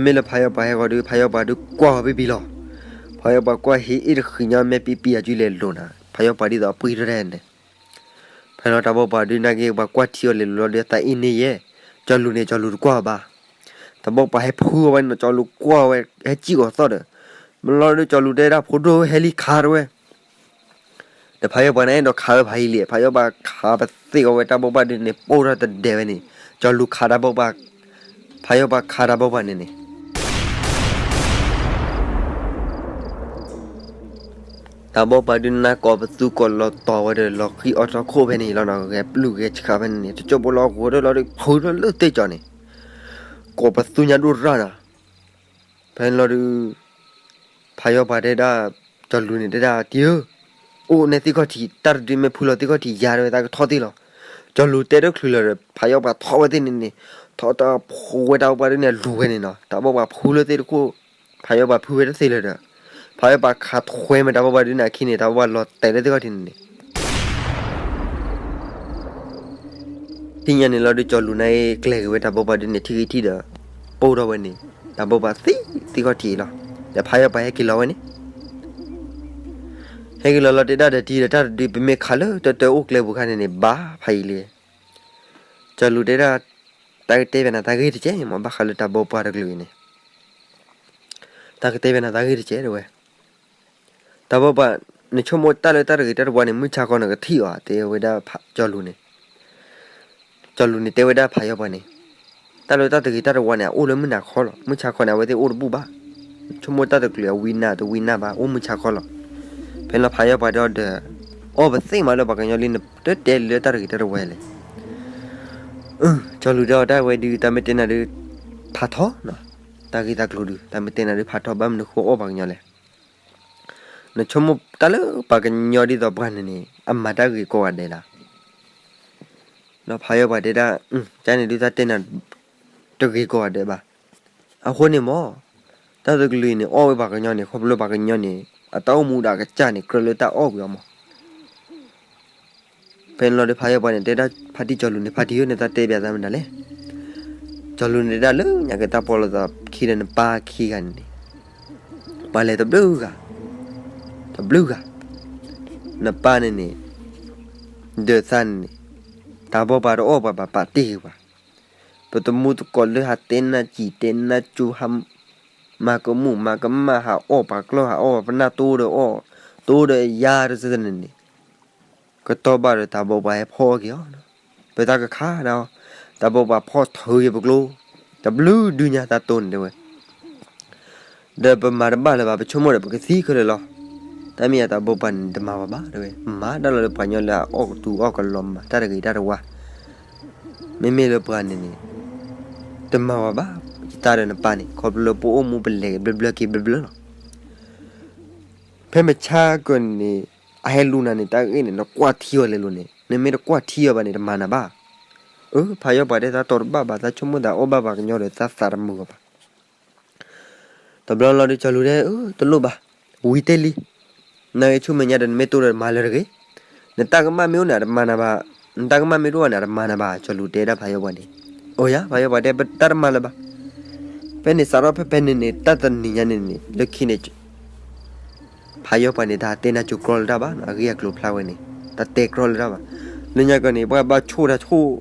မ့မ့ၢ်လၢဖးယီၢ်ပှၤဟဲဂီၤဒု ဖးယီၢ်ပှၤဒုကွၢ်ဂီၤဘံၣ်ဘံၣ်လီၤ. ဖးယီၢ်ပှၤကွၢ်ဟံးအ့ၣ်တဃံးညီ မ့ၢ်ပံပံအစုလဲၤလိၤနၤ, ဖးယီၢ်ပှၤဒ်သိးအပှံၢ်ထီၣ်တၢ်န့ၣ် ဖဲလီၤတၢ်ဘီပှၢ်ဒုနာ်က့ ပှၤကွၢ်ထံအီၤလဲၤလိၤလီၤဒီး သးအ့ၣ်န့ၢ်ယဲ, ကၠီၤလူၤန့ၣ် ကၠီၤလူၤတကွၢ်အီၤဘၣ်. တၢ်ဘီပှၢ်ဟဲဖုအီၤဝဲန့ၣ်နီၤ, ကၠီၤလူၤကွၢ်ဝဲ ဟဲစံၣ်ဂီၤသီၣ်ဒီး, မ့ၢ်လီၤဒုး ကၠီၤလူၤတဲဒၣ် ဖိဒိၣ်ဟဲလံခးတဝဲ ဒီးဖးယီၢ်ပှၤန့ၣ် အဲၣ်ဒိးခးဝဲဖးယံၤလံ, ဖးယီၢ်ပှၤခးပသ့ၣ်အီၤဝဲတၢ်ဘီပှၢ်ဒုန့ၣ် ပိၢ်ထီၣ်တဒဲးဝဲန့ၣ်, ကၠီၤလူၤခးတၢ်ဘီပှၢ်, ဖးယီၢ်ပှၤခးတၢ်ဘီပှၢ်န့ၣ်န့ၣ် တၢ်ဘီပှၢ်ဒုနၢ်ကိးပသူကိးလီၤတီၤဝဲဒီး လီၤဃံအီၣ်ထီၣ်ခိၣ်ဖဲန့ၣ်လီၤနီၤ, ဂဲၤပျုၢ်ဂဲၤဆှးဖဲန့ၣ်န့ၣ် တစိၢ်ဖိလီၤဂီၤဒီးလီၤဒီး ဖုထီၣ်လၢသ့ၣ်ကၠီၤန့ၣ်, ကိးပသူညါဒိၣ်ရၣ်နီၤ. ဖဲန့ၣ်လီၤဒုး ဖးယီၢ်ပှၤတဲဒၣ်, ကၠီၤလူၤန့ၣ်တဲဒၣ် တံၤဧၢ, အိၣ်နဲသ့ၣ်ခီၣ်ထံး တၢ်တဒုမ့ၢ်ဖုလီၤသ့ၣ်ခီၣ်ထံးယၤတဝဲ သးကထီၣ်သ့ၣ်လီၤ. ကၠီၤလူၤတဲတချုးလၢၤဒီး ဖးယီၢ်ပှၤထီၣ်ဝဲသ့ၣ်န့ၣ်န့ၣ်, ထီၣ်တၢ်ဖိဝဲတၢ်ဘီပှၢ်ဒုန့ၣ် လူၤဝဲန့ၣ်နီၤ, တၢ်ဘီပှၢ်ဖုလၢသ့ၣ်တခိၣ်, ဖးယီၢ်ပှၤဖုဝဲတသ့လၢၤဒီး, ဖးယီၢ်ပှၤခးထွဲမ့ၢ်တၢ်ဘီပှၢ်ဒုန့ၣ်အခံန့ၣ် တၢ်ဘီပှၢ်လီၤတဲာ်လၢသ့ၣ်ခီၣ်ထံးန့ၣ်န့ၣ် ထံၣ်ညါန့ၣ်လီၤဒုး ကၠီၤလူၤန့ၣ်ကျဲၤက့ၤဝဲတၢ်ဘီပှၢ်ဒုန့ၣ် ထံၣ်ဂံၢ်ထံၣ်ဒီး, ပိၢ်ထီၣ်ဝဲန့ၣ်, တၢ်ဘီပှၢ်သံသ့ၣ်ခီၣ်ထံးလီၤ. ဒီးဖးယီၢ်ပှၤဟဲက့ၤလီၤဝဲန့ၣ်, ဟဲက့ၤလီၤလီၤတဲဒၣ်ဒီးတံၤဒီး တၢ်တဒုပမ့ၢ်ခးလၢတၢတၢအိၣ်ကျဲပူၤခါန့ၣ်န့ၣ် ဘၣ်ဖးယံၤလံ. ကၠီၤလူၤတဲဒၣ်, တၢ်ကတဲဘၣ်နၤတၢ်ဂ့ၢ်တကဲမး ဘၣ်ဃးလၢတၢ်ဘီပှၢ်တကလုာ်အံၤန့ၣ်, တၢ်ကတဲဘၣ်နၤတၢ်ဂ့ၢ်တကဲတဲဝဲ တၢ်ဘီပှၢ်, နဆိကမိၣ်တၢ်လၢတၢ်တဂ့ၤတၢ်တဝါန့ၣ် မုၢ်ဆါခီနကထံၣ်အီၤ တဲဝဲဒၣ်ကၠီၤလူၤန့ၣ်, ကၠီၤလူၤန့ၣ်တဲဝဲဒၣ်ဖးယီၢ်ပှၤန့ၣ်, တၢ်လၢတၢ်တဂ့ၤတၢ်တဝါန့ၣ် အအိၣ်လၢမုၢ်နၤခီလီၤ. မုၢ်ဆါခီန့ၣ် အဝဲသ့ၣ်အိၣ်တဘူၣ်ဘၣ်. ဆိကမိၣ်တၢ်တကလုာ်အဝံနၤတဝံနၤဘၣ် အိၣ်မုၢ်ဆါခီလီၤ. ဖဲလီၤဖးယီၢ်ပှၤဒီးဒီး, အီၣ်ပသ့ၣ်မးလၢပှၤကညီလံ နတတဲလၢတၢ်တဂ့ၤတၢ်တဝါလဲၣ်. ကၠီၤလူၤတဲအီၤ တၢ်ဝဲဒုး တၢ်မ့ၢ်တဲနၤဒုး, ဖးထီနီၤ, တၢ်ဂ့ၢ်တၢ်ကျိၤဒုး တၢ်မ့ၢ်တဲနၤဒုးဖးထီ ဘၣ်မနုၤဃိအီၣ်ပှၤကညီလဲၣ်. နဆိကမိၣ်တၢ်လၢပှၤကညီဒ်သိးပှၤန့ၣ်န့ၣ် အမၤတၢ်ဂ့ၤကိးဂၤဒဲးလီၤ. ဒီးဖးယီၤပှၤတဲဒၣ်, ကန့ၣ်ဒုးတၢ်တဲနၤ တဂ့ၤကီးဒဲးဘၣ်. အဃိန့ၣ်မ့ၢ် တၢ်တကလုာ်အံၤန့ၣ် အီၣ်ဝဲပှၤကညီန့ၣ် ခီဖျိပှၤကညီန့ၣ် အတၢ်အိၣ်မူဒီးအကစၢ်န့ၣ် ကြၢးလၢတၢ်အီၣ်ကွံာ်အီၤမး. ဖဲန့ၣ်လီၤဒီး ဖးယီၤပှၤန့ၣ် တဲဒၣ်ဖါတံၢ်ကၠီၤလူၤန့ၣ်, ဖါတံၢ်ဧၢ, နတၢ်တဲဘၣ်သးမနုၤလဲၣ်. ကၠီၤလူၤန့ၣ်တဲဒၣ်လၢညါက့ၤ တၢ်ပီးလီၤသးခံဒီးနပၢ်ခံဂၤန့ၣ်န့ၣ် ပှၤလဲၤတဘျုးဂၤ, တဘျုးဂၤ, နပၢ်န့ၣ်န့ၣ် ဒၢးသၣ်န့ၣ်န့ၣ် တၢ်ဘီပှၤတအီၣ်ပှၤဘၣ် ပာ်တ့ၢ်ဂ့ၤပှၤ, ပတမူသကိးလၢဟးတဲနၢ်စံာ်တဲနၢ်ကၠိ, ဟးမၤကမူၣ်မၤကမၣ်, ဟးအီၣ်ပှၤကျီၢ်, ဟးအီၣ်ပှၤပနၢ်, တိဒီးအီၣ်, တိဒီးယါတစဲးန့ၣ်န့ၣ် ကတီၢ်ဘၣ်ဒီးတၢ်ဘီပှၤဟဲဖီၣ်အီၣ်က့ၤအီၤ, ပတၢ်ကခးဒၣ်အီၤ, တၢ်ဘီပှၤဖီၣ်ထုးက့ၤပကျိ, တဘျုးဒုညါတၢ်တိၢ်န့ၣ်တဲဝဲ ဒီးပမၤတဘၣ်လၢၤဘၣ်, ပဆိကမိၣ်ဒီးပကသံခဲလၢာ်လီၤ. တၢ်မ့ၢ်ယၤတၢ်ဘီပှၤန့ၣ် တမၤဝဲဘၣ်တဲဝဲ, မၤတၢ်လီၤလၢပှၤကညီလၢအအီၣ်ကတူအီၣ်ကလီၤမၤတၢ်တဂ့ၤတၢ်တဝါ, မ့မ့ၢ်လၢပှၤန့ၣ်န့ၣ် တမၤဝဲဘၣ်, ယတၢ်ဒီးနပၢ်န့ၣ် ခီဖျိလၢပအိၣ်မူပလဲၤက့ၤဘျၢဘျၢက့ၤဘျၢဘျၢလီၤ. ဖဲမုၢ်ဆါကန့ၣ်န့ၣ် အဟဲလူၤနၤန့ၣ် တၢ်ဂ့ၢ်န့ၣ် နကွၢ်ထံအီၤလဲၤလိၤန့ၣ်, နမ့ၢ်တကွၢ်ထံအီၤဘၣ်န့ၣ် တမၤနၤဘၣ်. အၢ ဖးယီၤပှၤတဲသးတီၤတဘၣ်ဘၣ်, သးဆိကမိၣ်သးအီၣ်ဘၣ်ပှၤကညီဒီး သးသးတမုာ်အီၤဘၣ်. တဘျီလီၤဒီး ကၠီၤလူၤတဲ အၢ တလိၣ်ဘၣ်, ဝံၤတ့ၢ်လံ, နဂ့ၤဆူမဲာ်ညါဒီး နမ့ၢ်တိၢ်ဒီးမၤလၢတဂ့ၤ, နတၢ်ကမၣ်မ့ၢ်အိၣ်န့ၣ် အတမၤနၤဘၣ်, နတၢ်ကမၣ်မ့ၢ်တအိၣ်ဘၣ်န့ၣ် အတမၤနၤဘၣ်, ကၠီၤလူၤတဲဒၣ်ဖးယီၤပှၤန့ၣ်. အိၣ်ယၤ ဖးယီၤပှၤတဲ တၢ်တမၤလၢၤဘၣ်. ဖဲန့ၣ်စးထီၣ်ဖဲဖဲန့ၣ်န့ၣ် တၢ်တနံၤညါန့ၣ်န့ၣ် လၢခံန့ၣ် ဖးယီၤပှၤန့ၣ် တၢ်တဲနၢ်ကၠိၤကြီလၢတၢ်ဘၣ်နီၤ, အဂ့ၢ်အကျိၤဖျါဝဲန့ၣ် တၢ်တဲကြီလၢတၢ်ဘၣ်. လၢညါကီးန့ၣ် ပှၤဘၣ်ဆိၣ်တၢ်ဆိၣ်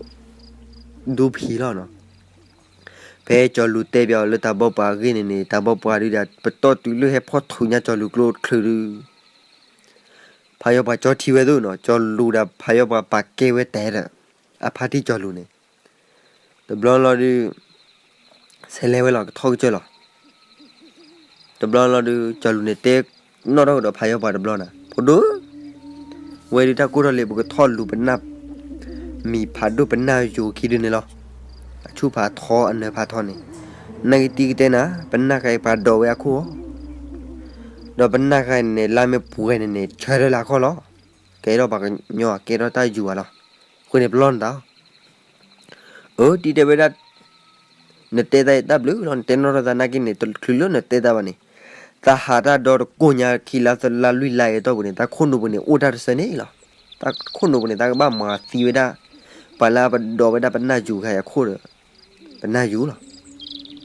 ဒူဖံးလီၤနီၤ. ဖဲကၠီၤလူၤတဲဘၣ်အီၤလၢတၢ်ဘီပှၤအဂ့ၢ်န့ၣ်န့ၣ် တၢ်ဘီပှၤဒုးဒီး ပတီၢ်တုၤလၢဟဲဖီၣ်ထုးညါကၠီၤလူၤကျိတချုးဒုး ဖးယီၤပှၤကၠီထံဝဲသိးနီၤ, ကၠီၤလူၤဒီးဖးယီၤပှၤပာ်ကဲဝဲတဲဒီး အဖါတံၢ်ကၠီၤလူၤန့ၣ် တဘျီလီၤဒုး ဆဲးလဲၤဝဲလီၤ ကထီၣ်ကစၢၢ်လီၤ. တဘျီလီၤဒုး ကၠီၤလူၤန့ၣ်တဲ နီၣ်ထီၣ်ကဒီးဖးယီၤပှၤတဘျီနီၤ, ဖိဒိၣ်ဧၢ, ဝဲဒုးတၢ်ကိၢ်ထီၣ်လံ ပကထီၣ်လူၤပနၢ်မံၤဖးဒိၣ်ပနၢ်ယိၤခံဒုန့ၣ်လီၤ. အဆူၣ်ဖးထီအနၢၤဖးထီန့ၣ်, နကတံၤကတဲနၤ ပနၢ်ဃါအံၤပှၤဒိးဝဲအခိၣ်ဧါ, ဒီးပနၢ်ဃါအံၤန့ၣ် လါမ့ၢ်ပှဲၤန့ၣ်န့ၣ် ဆၢထၢၣ်လၢအခီၣ်လီၤ. ကဲထီၣ်ပှၤကညီ ကဲထီၣ်တၢ်ယူၤဧါလီၤ. အဃိန့ၣ်ပလီၢ်နသး အၢ တံၤတဲဝဲဒၣ်, နတဲတၢ်အံၤတၢ်ဘျုးလီၤ, နတဲနီၣ်ထီၣ်သးနာ်က့န့ၣ် တချုးလၢနတဲတၢ်ဘၣ်န့ၣ်, သးဟးတၢ်ဒီတကိၢ်ညါခံလါသလါလွံၢ်လါအံၤအတီၢ်ပူၤန့ၣ် တၢ်ခိၣ်နူာ်ပူၤန့ၣ် အိၣ်တၢ်တဆၢန့ၣ်လီၤ. တၢ်ခိၣ်နူာ်ပူၤန့ၣ် တၢ်ကဘၣ်မၤသံဝဲဒၣ် ပှၤလၢပဒိးဝဲဒၣ်ပနၢ်ယူၤခါအံၤအခိၣ်ဒီး ပနၢ်ယူၤလီၤ.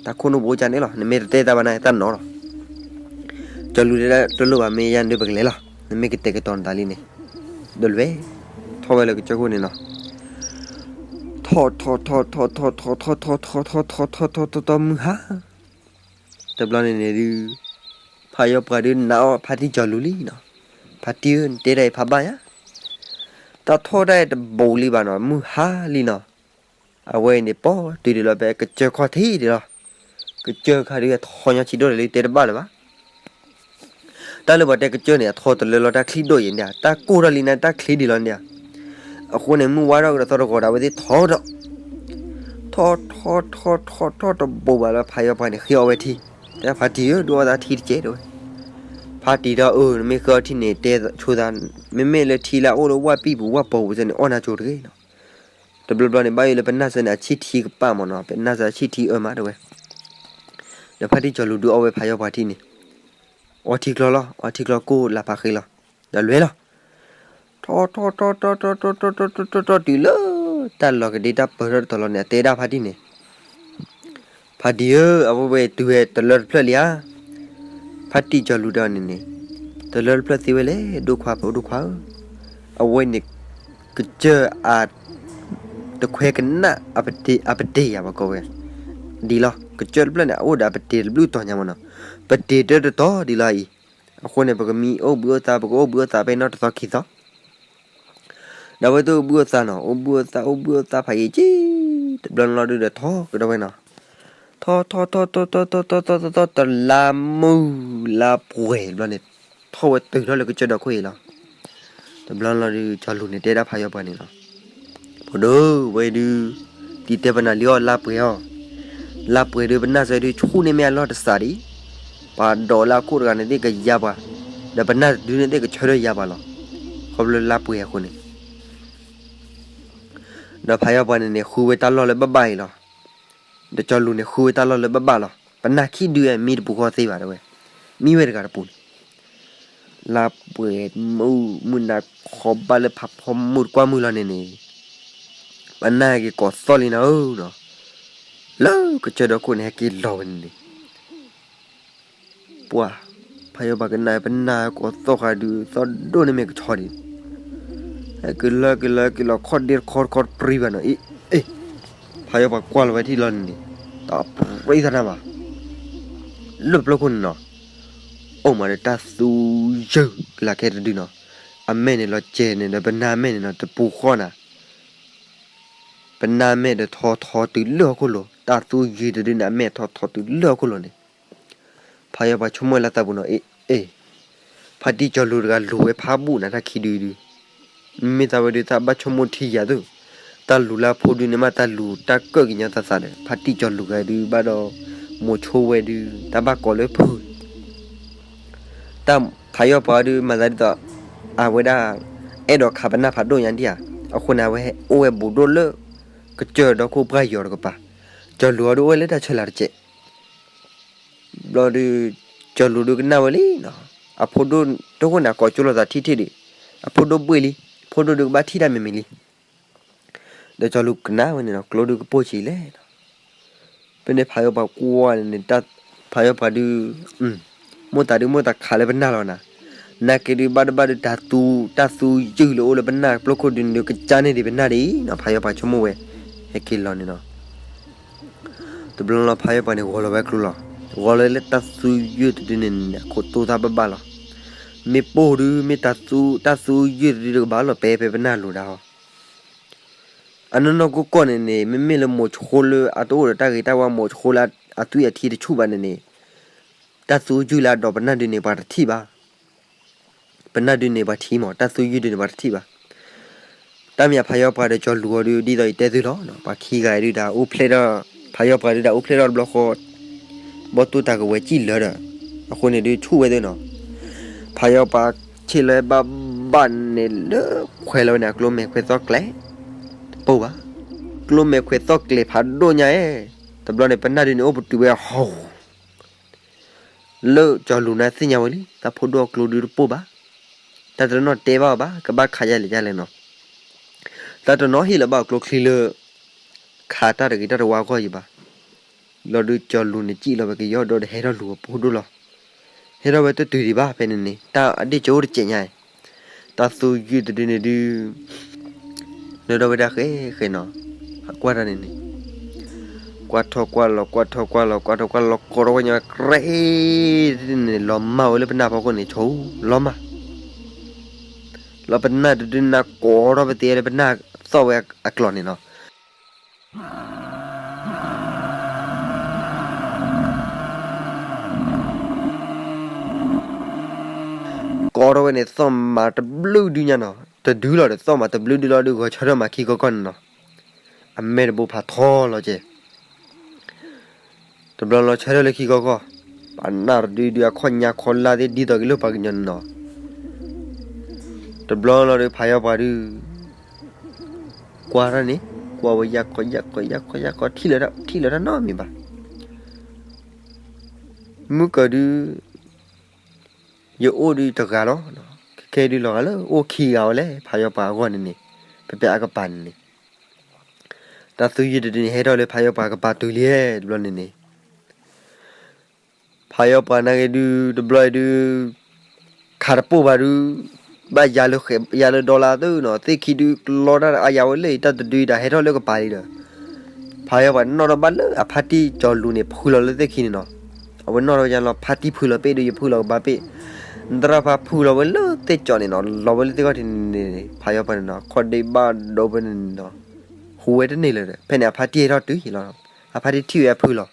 တၢ်ခိၣ်နူာ်ပူၤအိၣ်ကၢန့ၣ်လီၤ, နမ့ၢ်တတဲတၢ်ဘၣ်နာ်က့တၢ်နီၤလီၤ. ကၠီၤလူၤတဲဒၣ်တလိၣ်ဘၣ် မ့ၢ်ယၤဒုးပကလဲၤလီၤ, နမ့ၢ်ကတဲာ်ကတီၤနသးလံန့ၣ်, ဒီးလွဲၢ်ထီၣ်ဝဲလၢကစၢၢ်ခိၣ်န့ၣ်နီၤ. ထီၣ်ထီၣ်ထီၣ်ထီၣ်ထီၣ်ထီၣ်ထီၣ်ထီၣ်ထီၣ်ထီၣ်ထီၣ်ထီၣ်ထီၣ်ထီၣ်ထီၣ်ထီၣ်ထီၣ်ထီၣ်မုၢ်ဟါ, တဘျီန့ၣ်န့ၣ်ဒုး ဖးယီၤပှၤဒုးနာ်အီၤဖါတံၢ်ကၠီၤလူၤလံနီၤ. ဖါတံၢ်ဧၢ နတဲတၢ်အံၤဖးဘၣ်ယၤ, တၢ်ထီၣ်တၢ်အံၤတဘူးလံဘၣ်နီၤ မုၢ်ဟါလံနီၤ. အဝဲအံၤန့ၣ် ပီၢ်တုၤဒံးလီၤ ဖဲကစၢၢ်ခီၣ်ထံးဒံးလီၤ. ကစၢၢ်ခါဒုး အထီညီဆံးဒိၣ်တၢ်လံ တဲတဘၣ်လၢၤဘၣ်. တၢ်လၢပှၤတဲကစၢၢ်န့ၣ် အထီတလၢလီၤ တၢ်ချံဒိၣ်ယဲၢ်န့ၣ်ဧါ, တၢ်ကိၢ်ထီၣ်လံန့ၣ် တၢ်ချံဒံးလီၤန့ၣ်ဧါ. အဃိန့ၣ် မုၢ်ဝါထီၣ်ကဒီးသီတဂီၤဒီး အဝဲသ့ၣ်ထီဒီး ထီၣ်ထီၣ်ထီၣ်ထီၣ်ထီၣ်တဘူးဘၣ်လၢ ဖးယီၤပှၤန့ၣ် ဃ့အီၣ်ဝဲထံ, တဲဖါတံၢ်ဧၢ ဒုးအီၣ်သးထံတကဲးတဲဝဲ. ဖါတံၢ်ဒီး အၢ နမ့ၢ်ဃ့အီၣ်ထံန့ၣ် တဲဆိသး, မ့မ့ၢ်လၢထံလၢအအိၣ်လၢဝၣ်ပံာ်ပူၤ ဝၣ်ပီၤပူၤစ့ၢ်န့ၣ် အီၣ်နၤကၠိတဂ့ၤနီၤ. တဘျီဘျီန့ၣ် ဘၣ်ယိၣ်လၢပနၢ်စၢၤန့ၣ် အဆံၣ်ထံကပၣ်မးနီၤ, ပနၢ်စၢၤအဆံၣ်ထံအၢမးတဲဝဲ. ဒီးဖါတံၢ်ကၠီၤလူၤဒုးအီၣ်ဝဲဖးယီၤပှၤထံန့ၣ်, အီထံကျီလီၤ, အီထံကျီကိၢ်လၢ်ဖးဃ့လီၤ, ဒီးလွဲၢ်လီၤ. ထီၣ်ထီၣ်ထီၣ်ထီၣ်ထီၣ်ထီၣ်ထီၣ်ထီၣ်ထီၣ်ထီၣ်ထီၣ်ထီၣ်တုၤလၢ တၢ်လီၤကဒ့တၢ်ပၢၢ်ထီၣ်တတီၤလီၤန့ၣ် အတဲဒၣ်ဖါတံၢ်န့ၣ်, ဖါတံၢ်ဧၢ အဝဲဝဲတုၤဝဲတလၢတဖျၢၣ်လံဧါ. ဖါတံၢ်ကၠီၤလူၤဒီးန့ၣ်န့ၣ်, တလၢတဖျၢၣ်သ့ဝဲလဲၣ် ဒိၣ်ခွါဖိဒိၣ်ခွါဧၢ, အဝဲန့ၣ် ကစၢၢ်အ တခွဲကနၣ် အပတ့ၢ်ယၤဘၣ်ကီဝဲ, ဒ်လီၤ ကစၢၢ်တဖျၢၣ်န့ၣ် အအိၣ်ဒီးအပတ့ၢ်တဘျုးတီၤညါမးနီၤ, ပတ့ၢ်တၢတတီၤဒ်လီၤအံၤ, အဃိန့ၣ် ပကမံအိၣ်ဘှံးအိၣ်သါ ပကအိၣ်ဘှံးအိၣ်သါဖဲနီၣ်တသီခံသီ ဒီးအဝဲသ့ၣ်အိၣ်ဘှံးအိၣ်သါနီၤ, အိၣ်ဘှံးအိၣ်သါ အိၣ်ဘှံးအိၣ်သါဖးယံာ်က့, တဘျီန့ၣ်လီၤဒုးဒီးထီၣ်ကဒီးဝဲနီၤ, ထီၣ်ထီၣ်ထီၣ်ထီၣ်ထီၣ်ထီၣ်ထီၣ်ထီၣ်ထီၣ်ထီၣ်တလါမုၢ်လါပှဲၤတဘျီန့ၣ်, ထီၣ်ဝဲတုၤထီၣ်လၢကစၢၢ်ဒီးခိၣ်အံၤလီၤ. တဘျီန့ၣ်လီၤဒုး ကၠီၤလူၤန့ၣ်တဲဒၣ်ဖးယီၤပှၤန့ၣ်လီၤ, ဖိဒိၣ်ဝဲဒုး, တံၤတဲပနၤလံအီၤလါပှဲၤအီၤ, လါပှဲၤဒုး ပနၢ်စၢၤဒုးဆူၣ်န့ၢ်မ့ၢ်အလီၢ်တစးဒံး, ပှၤဒိးလၢအခိၣ်တဂၤန့ၣ်သ့ၣ်ကယါပှၤ, ဒီးပနၢ်တဒုန့ၣ်သ့ၣ်ကဆၢထၢၣ်ယါပှၤလီၤ, ခီဖျိလါပှဲၤအဃိန့ၣ် ဒီးဖးယီၤပှၤန့ၣ်န့ၣ် ဃုဝဲတၢ်လီၢ်လၢဘၣ်ဘၣ်အံၤလီၤ. ဒီးကၠီၤလူၤန့ၣ် ဃုဝဲတၢ်လီၢ်လၢဘၣ်ဘၣ်လီၤ. ပနၢ်ခံဒုမံတပူၤဃီသ့ဘၣ်တဲဝဲ, မံဝဲတဂၤတပူၤန့ၣ် လါပှဲၤမုၢ်မုၢ်နၤခီဘၣ်လၢဖးဖီမုၢ်တကွၢ်မုၢ်လီၤန့ၣ်န့ၣ်, ပနၢ်ဟဲက့ၤကိးသီၣ်လံနီၤဧၢနီၤ, လၢကစၢၢ်ဒီခိၣ်န့ၣ် ဟဲက့ၤလီၤဝဲန့ၣ်န့ၣ်, ပှၤ, ဖးယီၤပှၤကနၣ် ပနၢ်ကိးသီၣ်ဃာ်ဒုး သီၣ်ဒိၣ်န့ၣ်မ့ၢ်ကဆီဒံး, ဟဲက့ၤလီၤက့ၤလီၤက့ၤလီၤ ခီၣ်ဒ့တခီတခီတပြံဘၣ်နီၤ, အ့ အ့, ဖးယီၤပှၤကွၢ်လီၤဝဲထံၣ်လီၤန့ၣ်န့ၣ်, တပြံသးတၢ်ဘၣ် လၢပျိခိၣ်န့ၣ်နီၤ, အိၣ်မးဒီးတၢ်သူယုၢ်ကလးခဲတဒုနီၤ, အမဲာ်န့ၣ်လီၤစဲၤန့ၣ်ဒီး ပနၢ်မဲာ်န့ၣ်နီၤ တပူၤဃီနၤ, ပနၢ်မဲာ်ဒီးထီထီတုၤလၢဟီၣ်ခိၣ်လိၤ, တၢ်သူယုၢ်တဒုန့ၣ် အမဲာ်ထီထီတုၤလၢဟီၣ်ခိၣ်လိၤန့ၣ်, ဖးယီၤပှၤဆိကမိၣ်လၢသးပူၤနီၤ, အ့ အ့, ဖါတံၢ်ကၠီၤလူၤတဂၤလူၤဝဲဖးဘူၣ်နၤ တၢ်ခံဒုဒု မ့ၢ်သးဝဲဒုး သးဘၣ်ဆိကမိၣ်ထံယၤသု, တၢ်လူၤလၢအဖိဒုန့ၣ်မး တၢ်လူၤတၢ်ကၢၣ်ကညီသးသးဒီး ဖါတံၢ်ကၠီၤလူၤဂၤဒုးဘၣ်ဒီး မိၤဆိဝဲဒုး တၢ်ဘၣ်ကိးလၢဖု, တၢ်ဖးယီၤပှၤဒုးမၤသးဒ်သိး အဝဲဒၣ် အဲၣ်ဒိးခးပနၢ်ဖးဒိၣ်ညါဒံးဧါ, အဃိန့ၣ် အဝဲအိၣ်ဝဲဘူးဒိၣ်လၢ ကစၢၢ်ဒီခိၣ်ပှၢ်ယီၤတကပၤ, ကၠီၤလူၤအီၤဒုးအိၣ်ဝဲလၢတၢ်ဆၢလၤတစဲး ဘျီဒုး ကၠီၤလူၤဒုးကနၣ်ဝဲလံနီၤ, အဖိဒိၣ်တခိၣ်န့ၣ် ကိးကၠိလိာ်သးထံထံၣ်ဒံး, အဖိဒိၣ်ဘှ့ၣ်လံ, ဖိဒိၣ်ဒုးကဘၣ်ထံၣ်တၢ်မံၤမံၤလံ, ဒီးကၠီၤလူၤကနၣ်ဝဲန့ၣ်နီၤ ကျိဒုးကပိၢ်ဆံးလဲၣ်နီၤ, ဖဲန့ၣ်ဖးယီၤပှၤကွၢ်န့ၣ်န့ၣ် ဖးယီၤပှၤဒုး မိၢ်သးဒုးမိၢ်သးခးလၢပနၢ်လီၤနၤ, နာ်က့ဒုးဘၣ်တဘၣ်ဒုး တၢ်သူ တၢ်သူယုၢ်လၢအိၣ်လၢပနၢ်ပျိခိၣ်ဒုးန့ၣ်ဒုး ကစၢ်န့ၢ်ဒံးပနၢ်ဒံးနီၤ, ဖးယီၤပှၤဆိကမိၣ်ဝဲ ဟဲက့ၤလီၤန့ၣ်နီၤ တဘျီလီၤ ဖးယီၤပှၤန့ၣ်ဂီၤလီၤဝဲကျိလီၤ, ဂီၤလီၤလၢတၢ်သူယုၢ်တဒုန့ၣ်န့ၣ် အခိၣ်တိၢ်သၣ်ဘၣ်ဘၣ်လီၤ, မ့ၢ်ပိၢ်ဒုး မ့ၢ်တၢ်သူ တၢ်သူယုၢ်တဒုတကဘၣ်လီၤ ပဲပဲပနၢ်လိၤဒၣ်ဟီ အနီၢ်နီၢ်ကီၢ်ကီၢ်န့ၣ်န့ၣ် မ့မ့ၢ်လၢမိၤဆိလၢအတအိၣ်ဒီးတၢ်ဂ့ၤတၢ်ဝါ မိၤဆိလၢအသွံၣ်အထံတဆူၣ်ဘၣ်န့ၣ်န့ၣ်, တၢ်သူယုၢ်လၢအဒိးပနၢ်ဒုန့ၣ် ပှၤတထံၣ်ဘၣ်, ပနၢ်ဒုန့ၣ်ပှၤထံၣ်မး တၢ်သူယုၢ်ဒုန့ၣ်ပှၤတထံၣ်ဘၣ်, တၢ်မ့ၢ်ဖးယီၤပှၤဒီးကၠီၤလူၤအီၤဒုး ဒ်သိးယတဲသုလီၤ ပှၤခံဂၤဒုးဒၣ်အိၣ်ဖျဲၣ်ထီၣ် ဖးယီၤပှၤဒုးဒၣ်အိၣ်ဖျဲၣ်ထီၣ်တဘျီဃီ ဘီၣ်တိၢ်တၢ်ကဝဲၤစံၣ်လၢာ်ဒီး, အဃိန့ၣ်ဒုးဆူၣ်ဝဲသ့နီၤ, ဖးယီၤပှၤဆ့ၣ်လီၤဘၣ်ဘၣ်န့ၣ်လၢခွဲးလီၤဝဲန့ၣ် အကျိမဲာ်ခွဲးသီၣ်ကျဲ တပိၢ်ဘၣ်, ကျိမဲာ်ခွဲးသီၣ်ကျဲဖးဒိၣ်ညါဧဲ, တဘျီန့ၣ် ပနၢ်ဒုန့ၣ်အိၣ်ပတုာ်ဝဲဟီၣ် လၢကၠီၤလူၤန့ၣ်သ့ၣ်ညါဝဲလံ တၢ်ဖိဒိၣ်အကျိဒုတပိၢ်ဘၣ်, တၢ်တနီၣ်တဲဘၣ်အီၤဘၣ် ကဘၣ်ခးယါလဲၣ်ယါလဲၣ်နီၤ, တၢ်တနီၣ်ဟ့ၣ်လီၤဘၣ်အကျိချံလၢ ခးတၢ်တဂ့ၤတၢ်တဝါအဂီၢ်ယံၤဘၣ်, လီၤဒုးကၠီၤလူၤန့ၣ်စံၣ်လီၤဝဲကယီၢ်ဒီးဟဲထီၣ်လူၤအဖိဒိၣ်လီၤ, ဟဲထီၣ်ဝဲတတုၤဒံးဘၣ်ဖဲန့ၣ်န့ၣ် တၢ်အဒ့ၣ်ကၠိအိၣ်တစဲးညါ, တၢ်သူယုၢ်တဒုန့ၣ်ဒုး နၢၤထီၣ်ဝဲဒၣ်ဃဲဃဲနီၤ, ကွၢ်တၢ်န့ၣ်န့ၣ်, ကွၢ်ထီၣ်ကွၢ်လီၤ ကွၢ်ထီၣ်ကွၢ်လီၤ ကွၢ်ထီၣ်ကွၢ်လီၤ ကိးထီၣ်ကွၢ်ညီဝဲကြဲးန့ၣ် လီၤမၢ်ဝဲလၢပနၢ်ဖီခိၣ်န့ၣ် ဆိလီၤမၢ်, လီၤပနၢ်တဒုနၢ်ကိးထီၣ်ပသ့လၢပနၢ်သီၣ်ဝဲအကျိာ်န့ၣ်နီၤ ကိးထီၣ်ဝဲန့ၣ် သီၣ်မးတဘျုးဒုညါနီၤ, တဒုလီၤဒီး သီၣ်မးတဘျုးဒုလီၤဒုး ဂီၤဆၢထၢၣ်မးခံခီကီၢ်န့ၣ်နီၤ, အမဲာ်တဘိဖးထီလီၤကဲ, တဘျီလီၤဆၢထၢၣ်လၢခံခီကီၢ်, ပနၢ်တဒုဒုး အခီၣ်ညါခီလါသ့ၣ်ဒ်သိးက့ၤလၢပှၤကညီန့ၣ်နီၤ, တဘျီလီၤဒီး ဖးယီၤပှၤဒုး ကွၢ်ထီၣ်န့ၣ် ကွၢ်ဝဲယၢ်ခီယၢ်ခီယၢ်ခီယၢ်ခီ ထံၣ်လၢၤတၢ်နီတမံၤဘၣ်, မုၢ်ကၢၤဒုး ယအိၣ်ဒုးတဂၤလီၤ, ခဲခဲဒုးလီၤဂာ်လၢအိၣ်ခံဂၤဝဲလဲၣ် ဖးယီၤပှၤအဂီၢ်န့ၣ်န့ၣ်, ဖဲဖဲအကပၤန့ၣ်န့ၣ်, တၢ်သူယုၢ်တဒုန့ၣ် ဟဲထီၣ်လၢဖးယီၤပှၤကပၤတုၤလံတဘျီန့ၣ်န့ၣ် ဖးယီၤပှၤနာ်က့ဒုး တဘျီအံၤဒုး ခးတပိၢ်ဘၣ်ဒုး ဘၣ်ယၤလၢ ယၤလၢဒီလါသုနီၤ သ့ၣ်ခံဒုးကလီတၢ်အယၤဝဲလၢအံၤ တၢ်တဒုအံၤဒၣ်ဟဲထီၣ်လၢကပၤလံဒီး ဖးယီၤပှၤနီၣ်ထီၣ်ဘၣ်လၢအဖါတံၢ်ကၠီၤလူၤန့ၣ် ဖုလီၤလၢသ့ၣ်ခံန့ၣ်နီၤ, အဝဲနီၣ်ထီၣ်ဝဲယါလီၤ ဖါတံၢ်ဖုလီၤပ့ၣ်ဒုး ယဖုလီၤကဘၣ်ပ့ၣ်, နတရၣ်ဖါဖုလီၤဝဲလၢသ့ၣ်ကၠီၤန့ၣ်နီၤ လီၤဝဲလၢသ့ၣ်ခီၣ်ထံးန့ၣ်န့ၣ် ဖးယီၤပှၤန့ၣ်နီၤ ခီၣ်ဒ့ဘၣ်ဒိဖဲန့ၣ်နီၤ, ဟူးဝဲတန့ၢ်လၢၤဒီး ဖဲန့ၣ်အဖါတံၢ်ဟဲထီၣ်တုၤလီၤ, အဖါတံၢ်ထံၣ်ဝဲအဖုလီၤ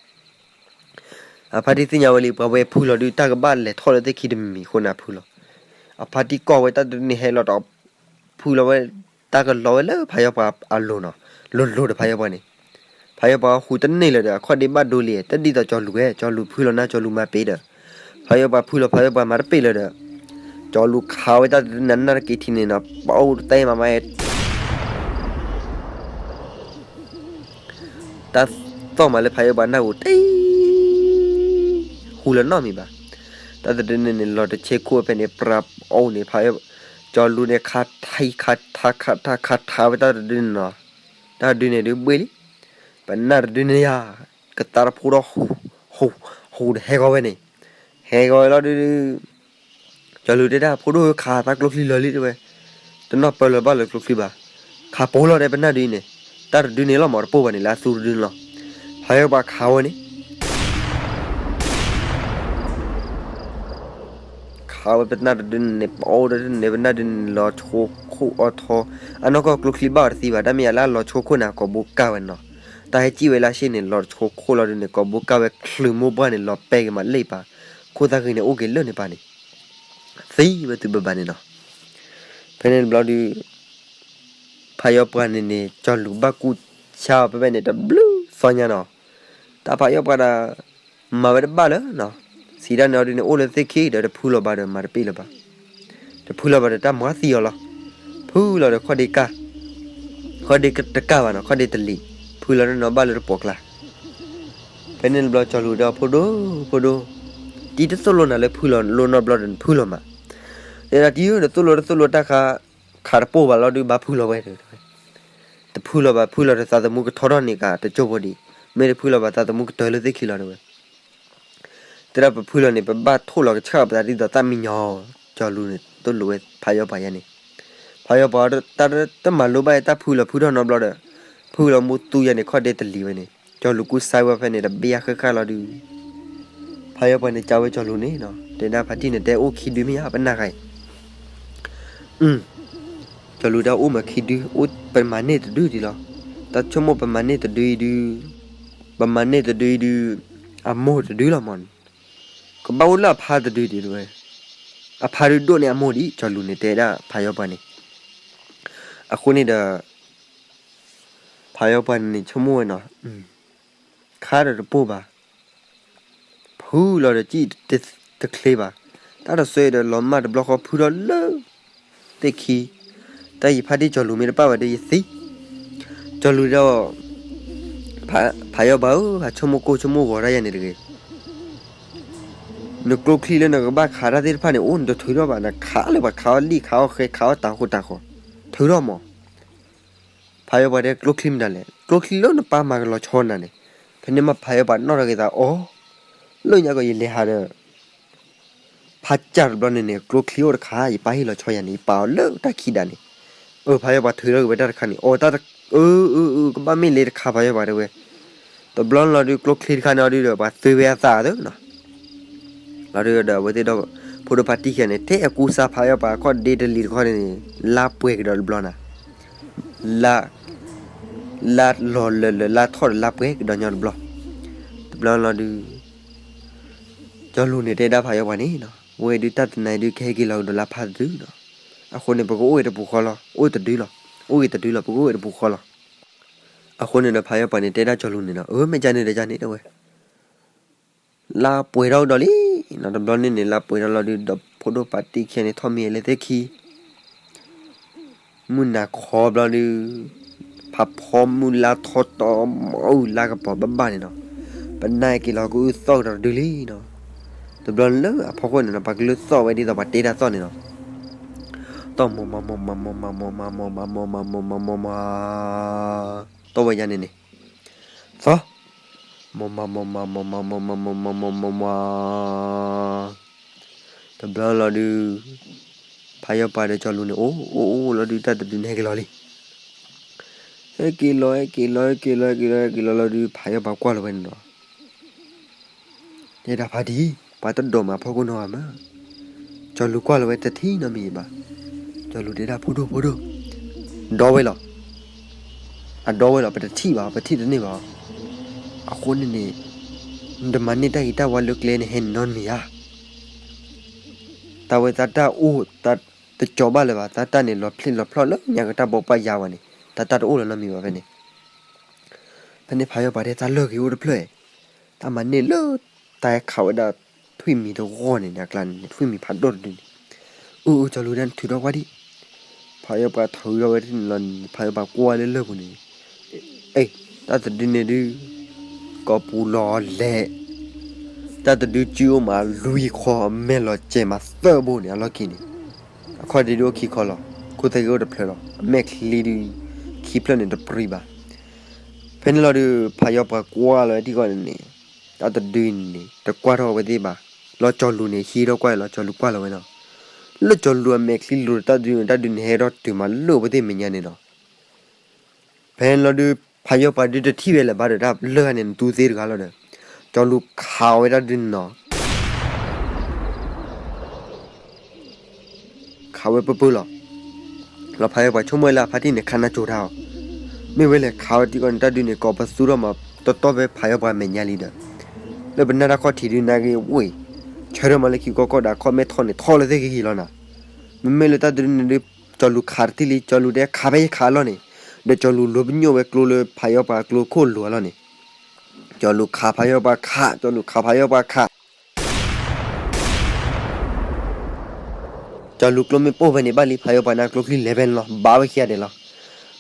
အဖါတံၢ်သ့ၣ်ညါဝဲလံ ပှၤဝဲဖုလီၤဒုး တၢ်ကဘၣ်လဲၤထီၣ်လၢသ့ၣ်ခံတမံၤမံၤအဃိန့ၣ် အဖုလီၤ. အဖါတံၢ်ကီၢ်ဝဲတၢ်တဒုန့ၣ်ဟဲလီၤဒီး ဖုလီၤဝဲ တၢ်ကလီၤဝဲလၢဖးယီၤပှၤအလိၤနီၤ, လိၤလိၤဒီးဖးယီၤပှၤန့ၣ်, ဖးယီၤပှၤဟူးတန့ၢ်လၢၤဒီး အခီၣ်ဒ့ဘၣ်ဒိလံ တၢ်ဒ်သိးကၠီၤလူၤဝဲ ကၠီၤလူၤဖုလီၤနၤ ကၠီၤလူၤမၤပ့ၤဒီး, ဖးယီၤပှၤဖုလီၤ ဖးယီၤပှၤမၤတပ့ၤလၢၤဒီး, ကၠီၤလူၤခးဝဲတၢ်တဒုန့ၣ် နၢ်တက့ၤထံန့ၣ်နီၤ ပအိၣ်တတဲမးမး တၢ်သီၣ်မးလၢဖးယီၣ်ပှၤနၢ်ဟူတ့ၢ် ဟူလီၤနီတမံၤဘၣ်. တၢ်တဒုန့ၣ်န့ၣ် လီၤတဆဲခိၣ်ဖဲန့ၣ် ပြးအိၣ်န့ၣ် ဖးယီၣ် ကၠီလူၤန့ၣ် ခးထါခးထါခးထါခးထါဝဲတၢ်တဒုန့ၣ်နီၤ. တၢ်တဒုန့ၣ်ဒုးဘှ့ၣ်လံ. ပနၢ်တဒုန့ၣ်ယၤ ကသါတဖိဒီး ဟူး ဟူး ဟူးဒီးဟဲဂီၤဝဲန့ၣ်, ဟဲဂီၤဝဲလီၤဒုး ကၠီလူၤတဲဒၣ် ဖိဒိၣ်ဧၢ ခးသးကျိချံလၢာ်လံတဲဝဲ, တနီၢ်ပၢလၢၤဘၣ်လၢကျိချံဘၣ်, ခးပိာ်လီၤဒီးပနၢ်ဒုအံၤန့ၣ်, တၢ်တဒုန့ၣ်လီၤမးတပိာ်ဘၣ်န့ၣ် လၢအသူတဒုန့ၣ်လီၤ. ဖးယီၣ်ပှၤခးဝဲန့ၣ် ခးဝဲပနၢ်တဒုန့ၣ် ပအိၣ်ဒီးန့ၣ် ပနၢ်ဒုန့ၣ် လီၤဆိခိၣ်အီထီ, အနီၢ်ကီၢ်ကျိချံဘၣ်အီၤတသံဘၣ်, တၢ်မ့ၢ်ယၤလၢအလီၤဆိခိၣ်န့ၣ် ကိာ်ဘိကၢ်ဝဲနီၤ. တၢ်ဟဲစံၣ်ဝဲလၢအရှ့ၣ်န့ၣ် လီၤဆိခိၣ်လီၤဒုးန့ၣ် ကိာ်ဘိကၢ်ဝဲ ချုးမိၢ်ပှၢ်န့ၣ် လီၤပဲက့ၤမးလ့ၣ်ပာ်, ခိၣ်သၣ်ဃံန့ၣ် အိၣ်က့ၤလၢန့ၣ်ပာ်န့ၣ်, သံဝဲသုဘၣ်ဘၣ်န့ၣ်နီၤ. ဖဲန့ၣ်တဘျီဒုး ဖးယီၣ်ပှၤန့ၣ်န့ၣ် ကၠီလူၤဘၣ်ကူၣ်ဆါအီၤဖဲဖဲန့ၣ် တဘျုးသီညါနီၤ. တၢ်ဖးယီၣ်ပှၤဒီး မၤဝဲတဘၣ်လၢၤနီၤ. စံးတၢ်န့ၣ်အီၤဒုးန့ၣ် အိၣ်လၢသ့ၣ်ခံဒီး တဖုလီၤဘၣ်ဒီး မၤတပ့ၢ်လၢၤဘၣ်, တဖုလီၤဘၣ်ဒီး တၢ်မၤသံအီၤလီၤ. ဖုလီၤဒီးခီၣ်ဒ့ကၢ်, ခီၣ်ဒ့တကၢ်ဘၣ်နီၤ, ခီၣ်ဒ့တလံၤ, ဖုလီၤတနီၤဘၣ်လၢတပိာ်ကျါ. ဖဲန့ၣ်တဘျီ ကၠီလူၤဒီး ဖိဒိၣ် ဖိဒိၣ်, တံၤတသိၣ်လိနၤလၢဖုလီၤလိနီတဘျီဒီး နဖုလီၤမး. တဲဒၣ်တံၤဧၢ နသိၣ်လိတသိၣ်လိတၢ်ခါ, ခးတပိာ်ဘၣ်လီၤဒုး ဘၣ်ဖုလီၤဝဲ, တဖုလီၤဘၣ် ဖုလီၤဒီးသးသမူကထီထီၣ်န့ၣ်က တကၠိဖိဒံး, မ့ၢ်တဖုလီၤဘၣ်သးသမူကတၢၢ်လၢသ့ၣ်ခံလီၤတဲဝဲ. တဲဒၣ်ပဖုလီၤန့ၣ် ပဘၣ်ထိၣ်လီၤကဆှၣ်ပသးဒ်သိးသၣ်မံညီၤ, ကၠီလူၤန့ၣ် သိၣ်လိဝဲဖးယီၣ်ပှၤယါန့ၣ်. ဖးယီၣ်ပှၤတၢ်တမၤလိဘၣ်တၢ်ဖုလီၤဖုထီၣ်နီတဘျီဒီး, ဖုလီၤမူသူယါန့ၣ် ခီၣ်ဒ့တလံၤဝဲန့ၣ်, ကၠီလူၤကူၣ်စါဝဲဖဲန့ၣ် တဘ့ၣ်ယါဃၣ်ဃၣ်လီၤဒုး ဖးယီၣ်ပှၤန့ၣ် ကၢဝဲကၠီလူၤန့ၣ်နီၤ, တဲဒၣ်ဖါတံၢ်န့ၣ် တဲအိၣ်ခံဒုမ့ၢ်ဧါ ပနၢ်ဃာ်အံၤ. ကၠီလူၤတဲအိၣ်မးခံဒု, အိၣ်ပမၤန့ၢ်တဒုဒံးလီၤ. တၢ်ဆိကမိၣ်ပမၤန့ၢ်တဒုအံၤဒု, ပမၤန့ၢ်တဒုအံၤဒု, အမိၢ်တဒုလီၤမးန့ၣ်, ကဘၣ်အိၣ်လၢအဖါတဒုဒံးတဲဝဲ. အဖါဒုဒိၣ်န့ၢ်အမိၢ်ဒံး ကၠီလူၤန့ၣ်တဲဒၣ်ဖးယီၣ်ပှၤန့ၣ်. အဃိန့ၣ်ဒီး ဖးယီၣ်ပှၤန့ၣ်န့ၣ် ဆိကမိၣ်ဝဲနီၤ, ခါဒီးတပိာ်ဘၣ်, ဖုလီၤဒီးစံၣ်တချ့ဘၣ်, တၢ်တဆၢအံၤဒီးလီၤမၢ်တဘျီဃီဖုထီၣ်လၢသ့ၣ်ခံ, တၢ်ယဖါတံၢ်ကၠီလူၤမ့ၢ်တပၣ်ဘၣ်ဒီးယသံ. ကၠီလူၤဒီး ဖးယီၣ်ပှၤဧၢ ဟးဆိကမိၣ်ကိၢ်ဆိကမိၣ်ဂီၤတၢ်ယါန့ၣ်တဂ့ၤ. နကျိချံလၢနကဘၣ်ခးတၢ်သ့ၣ်တဖၣ်န့ၣ် အိၣ်နတထုးထီၣ်ဘၣ်, နခးလၢပှၤခးအီၣ်လံၣ်ခးအီၣ်ဃဲ ခးအီၣ်တၤဃိတၤဃီ, ထုးထီၣ်မး. ဖးယီၣ်ပှၤတဲကျိချံမတၤလဲၣ်, ကျိချံလၢနပၢ်မၤကလီၤဆီနၤန့ၣ်. ဖဲန့ၣ်မးဖးယီၣ်ပှၤနီၣ်ထီၣ်က့ၤသးအီၤ, လၢညါကီးယလဲၤဟးဒီး ဖးကၢ်တဘျီန့ၣ်န့ၣ် ကျိချံအိၣ်တခါ ယပၢ်ဟ့ၣ်လီၤဆီယၤန့ၣ် ယပာ်အီၤလၢတၢ်ခံဒးန့ၣ်. အၢ ဖးယီၣ်ပှၤထုးထီၣ်က့ၤဝဲတၢ်တခါန့ၣ် အီၤတၢ်တ, အၢ အၢ အၢ ကဘၣ်မ့ၢ်လၢတခါ ဖးယီၣ်ပှၤတဲဝဲ. တဘျီလီၤဒုး ကျိချံတခါန့ၣ်အီၤဒုးဒီး ပှၤသုဝဲအသးသၢနီၤ. လီၤဒုးဒီး အဝဲသ့ၣ်ဒီး ဖိဒိၣ်ဖါတံၢ်ခံဂၤန့ၣ် ထဲအကူစါဖးယီၣ်ပှၤခီၣ်ဒ့တလံၤတခီန့ၣ်န့ၣ် လါပှဲၤကဒီးတဘျီနၤ. လါ, လါလီၤလၢာ်လၢာ် လါထီၣ်ဒီးလါပှဲၤကဒီးညီတဘျီ. တဘျီလီၤဒုး ကၠီလူၤန့ၣ်တဲဒၣ်ဖးယီၣ်ပှၤန့ၣ်နီၤ, ဝဲဒုးတၢ်တနၤအံၤဒုး ကဟဲက့ၤလီၤကဒီးလါဖးတဒုနီၤ. အဃိန့ၣ် ပကအိၣ်ဝဲတပူၤဃီလီၤ, အိၣ်တဒုလီၤ, အိၣ်ဂ့ၤတဒုလီၤ, ပကအိၣ်ဝဲတပူၤဃီလီၤ. အဃိန့ၣ်ဒီး ဖးယီၣ်ပှၤန့ၣ်တဲဒၣ်ကၠီလူၤန့ၣ်နီၤ, အၢ မ့ၢ်ကန့ၣ်ဒီးကန့ၣ်တဲဝဲ. လါပှဲၤထီၣ်ကဒီးလံနီၤ, တဘျီန့ၣ်န့ၣ် လါပှဲၤထီၣ်လီၤဒုးဒီး ဖိဒိၣ်ဖါတံၢ်ခံဂၤန့ၣ် ထီၣ်မံၤလၢသ့ၣ်ခံ မုၢ်နၤခီဘျီဒုး ဖးဖီမုၢ်လါထီၣ်တီမီၤအုၣ်လါကပီၤဘၣ်ဘၣ်န့ၣ်နီၤ, ပနၢ်က့ၤလီၤကအုၣ်သီၣ်ကဒီးတဒုလံနီၤ. တဘျီလၢအဖီခိၣ်န့ၣ်နီၤ ပှၤကလုၢ်သီၣ်ဝဲဒ်သိးပှၤတဲတၢ်သီၣ်န့ၣ်နီၤ, တီၢ်မီၤမီၤမီၤမီၤမီၤမီၤမီၤမီၤမီၤမီၤမီၤမီၤမီၤမီၤမီၤ တီၢ်ဝဲယါန့ၣ်န့ၣ် သီၣ် မီၤမီၤမီၤမီၤမီၤမီၤမီၤမီၤမီၤမီၤမီၤမီၤမီၤ တဘျီလီၤဒုး ဖးယီၣ်ပှၤဒီးကၠီလူၤန့ၣ် အိၣ်အိၣ်အိၣ်လီၤဒုး တၢ်တဒုန့ၣ်ဟဲက့ၤလီၤလံ. ဟဲက့ၤလီၤ ဟဲက့ၤလီၤ ဟဲက့ၤလီၤ ဟဲက့ၤလီၤ ဟဲက့ၤလီၤလီၤဒုး ဖးယီၣ်ပှၤကွၢ်လီၤဝဲန့ၣ်နီၤ. တဲဒၣ်ဖါတံၢ် ပှၤတဒိးမးဖီခိၣ်နီတဂၤမး. ကၠီလူၤကွၢ်လီၤဝဲတထံၣ်နီတမံၤဘၣ်. ကၠီလူၤတဲဒၣ်ဖိဒိၣ်ဖိဒိၣ် ဒီဝဲလီၤ. အဒီဝဲလီၤ ပတထံၣ်ဘၣ် ပထံၣ်တန့ၢ်ဘၣ်. အဃိန့ၣ်န့ၣ် နတမၤန့ၢ်တၢ်ဂ့ၤတၢ်ဝါလၢကျဲန့ၣ် ဟဲန့ၣ်နီတမံၤဧါ. တၢ်ဝဲသးတၢ်အိၣ် တကၠီဘၣ်လၢၤဘၣ် သးတၢ်န့ၣ် လီၤဖျ့ၣ်လီၤဖျီၣ်လၢညါကတၢ်ဘိးပၢ်ယါဝဲန့ၣ် တၢ်တၢ်တအိၣ်လၢၤနီတမံၤဘၣ်ဖဲန့ၣ်. ဖဲန့ၣ်ဖးယီၣ်ပှၤတဲတၢ်လၢာ်ဂ့ၤအိၣ်တဖျၢၣ်, တၢ်မၤန့ၢ်လၢ တၢ်ဟဲခးဝဲဒၣ်ထွံၣ်မံၤတဂီၢ်န့ၣ် အကျါန့ၣ် ထွံၣ်မံၤဖးဒိၣ်တဒုန့ၣ်. အၢ အၢ ကၠီလူၤဒၣ်နထုးထီၣ်ကွၢ်ဒံး. ဖးယီၣ်ပှၤထုးထီၣ်ဝဲတန့ၣ်လီၤန့ၣ် ဖးယီၣ်ပှၤကွၢ်လၢလၢၢ်ပူၤန့ၣ် အ့ တၢ်တဒုန့ၣ်ဒုး ကိးပူၤလီၤလဲၣ်, တၢ်တဒုစုအိၣ်မးလွံၢ်ခီ အမဲာ်လီၤစဲးမးသၢဘိန့ၣ် အလီၢ်ခံန့ၣ်, အခီၣ်ဒ့ဒုးအိၣ်ခံခီလီၤ. ခိၣ်သၣ်ဂ့ၤအိၣ်တဖျၢၣ်လီၤ. အမဲာ်ချံဒုး ခံဖျၢၣ်န့ၣ်တပြံဘၣ်. ဖဲန့ၣ်လီၤဒုး ဖးယီၤပှၤကွၢ်လီၤဝဲထံကီၢ်န့ၣ်န့ၣ်, တၢ်တဒုန့ၣ် တကွၢ်ထီၣ်ဝဲသ့ၣ်ဘၣ်. လီၤကၠီၤလူၤန့ၣ် ဟံးထီၣ်ကွၢ်လီၤ, ကၠီၤလူၤကွၢ်လီၤဝဲနီၤ. လၢကၠီၤလူၤအမဲာ်ချံလိၤဒီးတၢ်တဒုန့ၣ် တၢ်တဒုန့ၣ် ဟဲထီၣ်တုၤမးလၢအဝဲသ့ၣ်မဲာ်ညါန့ၣ်လီၤ. ဖဲန့ၣ်လီၤဒုး ဖးယီၤပှၤဒုးတထံၣ်ဝဲလၢၤဘၣ်ဒီး တၢ်လၢဂၤန့ၣ် နတူၢ်သ့တဂၤလီၤဒီး ကၠီၤလူၤခးဝဲတၢ်ဒုးန့ၣ်နီၤ. ခးဝဲပၢၢ်ပၢၢ်လီၤ. လီၤဖးယီၤပှၤဆိကမိၣ်ဝဲလၢအဖါတံၢ်န့ၣ် ခးနၢ်ကၠိၤတၢ်အီၤ, မ့ၢ်ဝဲလဲၣ်ခးဝဲထံကီၢ်န့ၣ် တၢ်ဒုးန့ၣ် ကိးပသူထီၣ်မး တီတီဖဲဖးယီၤပှၤမဲာ်ညါလံဒီး လၢပနၢ်တၢ်ခီၣ်ထံးဒုးနာ်က့ၤဝ့ၢ်, ဆၢထၢၣ်မးလၢခံကီၢ်ကီၢ်ဒီး အခီၣ်မဲာ်ထီၣ်န့ၣ် ထီၣ်လၢသ့ၣ်ဂ့ၤဂ့ၤလီၤနၤ. မ့မ့ၢ်လၢတၢ်တဒုန့ၣ်ဒုး ကၠီၤလူၤခးတထံၣ်လံ, ကၠီၤလူၤတဲခးဖဲယခးအလီၢ်န့ၣ်, ဒီးကၠီၤလူၤလိၤပညိၣ်ဝဲကျိလၢဖးယီၤပှၤကျိခိၣ်လိၤအလီၢ်န့ၣ်, ကၠီၤလူၤခးဖးယီၤပှၤခး, ကၠီၤလူၤခးဖးယီၤပှၤခး ကၠီၤလူၤကျိမ့ၢ်ပိၢ်ဖဲန့ၣ် ဘၣ်လံဖးယီၤပှၤန့ၣ်ကျိချံလဲၤဖဲန့ၣ်လီၤ, ဘၣ်ဝဲခံဂၤဒဲးလီၤ.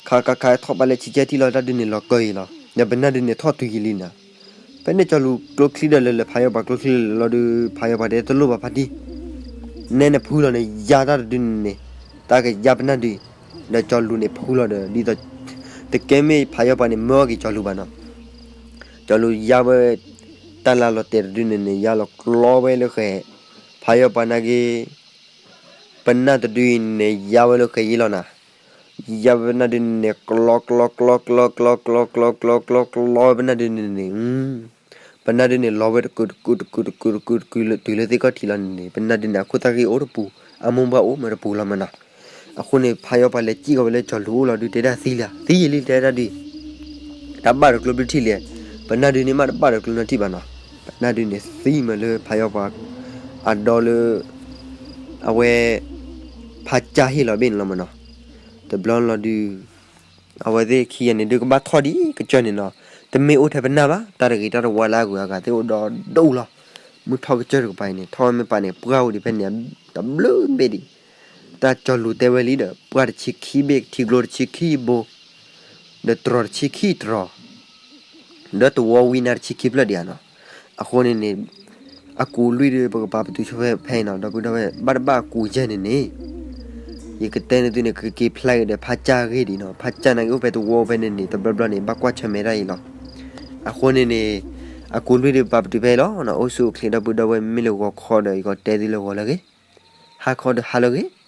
ခးခးခးထီၣ်ဘၣ်လၢဆံကဲထံၣ်လီၤ တၢ်ဒုးန့ၣ်လီၤကၢအံၤလီၤ. ဒီးပနၢ်ဒုးန့ၣ်ထီၣ်တုၤယံၤလံနၤ. ဖဲန့ၣ်ကၠီၤလူၤကျိချံဒီးလဲၤလၢဖးယီၤပှၤကျိချံလီၤဒုး ဖးယီၤပှၤတဲတလိၣ်ဘၣ်ဖါတံၢ်, နဲနဖုလီၤန့ၣ် ယါတၢ်တဒုန့ၣ်န့ၣ်, တၢ်ကယါပနၢ်ဒုး, ဒီးကၠီၤလူၤန့ၣ်ဖုလီၤဒီး ဒ်သိး တကဲမ့ၢ်ဖးယီၤပှၤန့ၣ် မၢအီၣ်က့ၤကၠီၤလူၤဘၣ်နီၤ. ကၠီၤလူၤယါဝဲ တၢ်လၢလီၤတဲာ်တဒုန့ၣ်န့ၣ် ယါလီၤကျီဝဲလၢဃဲၤ, ဖးယီၤပှၤနာ်က့ၤ ပနၢ်တဒုအံၤန့ၣ် ယါဝဲလၢဃဲၤယံၤလီၤနၤ. ယါဝဲပနၢ်ဒုန့ၣ်န့ၣ် ကျီကျီကျီကျီကျီကျီကျီကျီကျီကျီကျီဝဲပနၢ်ဒုန့ၣ်န့ၣ်, ပနၢ်ဒုန့ၣ်လီၤဝဲတကုာ်တကုာ်တကုာ်တကုာ်တကုာ်တုၤလၢသ့ၣ်ခီၣ်ထံးလီၤန့ၣ်န့ၣ် ပနၢ်ဒုန့ၣ် အခိၣ်သၣ်ဂ့ၢ်အိၣ်တပူၤ, အမိၢ်ပှၢ်အိၣ်မးတပူၤလီၤမးနီၤ. အဃိန့ၣ် ဖးယီၤပှၤလဲၤစံၣ်ကီးဝဲလၢကၠီၤလူၤအိၣ်လီၤဒုး တဲဒၣ်သံလံ, သံယံၤလံ တဲဒၣ်ဒုး တၢ်ဘၣ်တကျိဘျုးထံၣ်လံ, ပနၢ်ဒုန့ၣ်မးတဘၣ်တကျိနီတထံၣ်ဘၣ်နီၤ. ပနၢ်ဒုန့ၣ်သံမးလၢဖးယီၤပှၤ အဒီလၢ အဝဲ ဖးကၢ်ဟ့ၣ်လီၤဘ့ၣ်န့ၣ်လီၤမးနီၤ. တဘျီလီၤဒုး အဝဲသ့ၣ်ခံဂၤန့ၣ်ဒုးကဘၣ်ထီၣ်ဒ်ကစၢၢ်န့ၣ်နီၤ. တမ့ၢ်အိၣ်ထဲပနၢ်ဘၣ်, တၢ်တဂ့ၤတၢ်တဝါလၢအဂုၤအဂၤသ့ၣ်အိၣ်ဒီဒူၣ်လီၤ. မုၢ်ထီၣ်ကစၢၢ်တကပၤအံၤန့ၣ် ထီၣ်ဝဲမ့ၢ်ပာ်န့ၣ် ပှၢ်အိၣ်ဒံးဖဲန့ၣ် တဘျုးဘ့ၣ်ဒံး. တၢ်ကၠီၤလူၤတဲဝဲလံဒီး ပှၢ်တဆံခံဘ့ၣ် ထံကျိတဆံခံဘိ ဒီးတြီၤတဆံခံတြီၤ ဒီးတဝီဝံနါတဆံခံဖျၢၣ်ဒံးဧါနီၤ. အဃိန့ၣ်န့ၣ် အကူးလွံၢ်ဒုး ပကပာ်ပတုာ်ဆိဖဲဖဲအံၤနီၤ, ဒီပုၢ်ဒီဝဲၢ် ဘၣ်တဘၣ်အကူးယဲၢ်န့ၣ်န့ၣ် ယကတဲန့ၢ်သုန့ၣ် ကက့ၤဖျါက့ၤဒီးဖးကၢ်ဂ့ၢ်ဒံးနီၤ. ဖးကၢ်နာ်က့အိၣ်ဖဲတဝီဖဲန့ၣ်န့ၣ် တဘျီဘျီန့ၣ် ဘၣ်ကွၢ်ဆၢၣ်မဲာ်တၢ်အံၤလီၤ. အဃိန့ၣ်န့ၣ် အကူးလွံၢ်ဒုးပာ်ပတုာ်ဖဲအံၤလီၤ. အိၣ်ဆူၣ်အိၣ်ချ့ ဒီပုၢ်ဒီဝဲၢ် မ့ၢ်လၢဂီၤခီဒီး ယကတဲသုလၢဂီၤလၢအဂ့ၤ, ဟါခီဒီးဟါလၢအဂ့ၤ.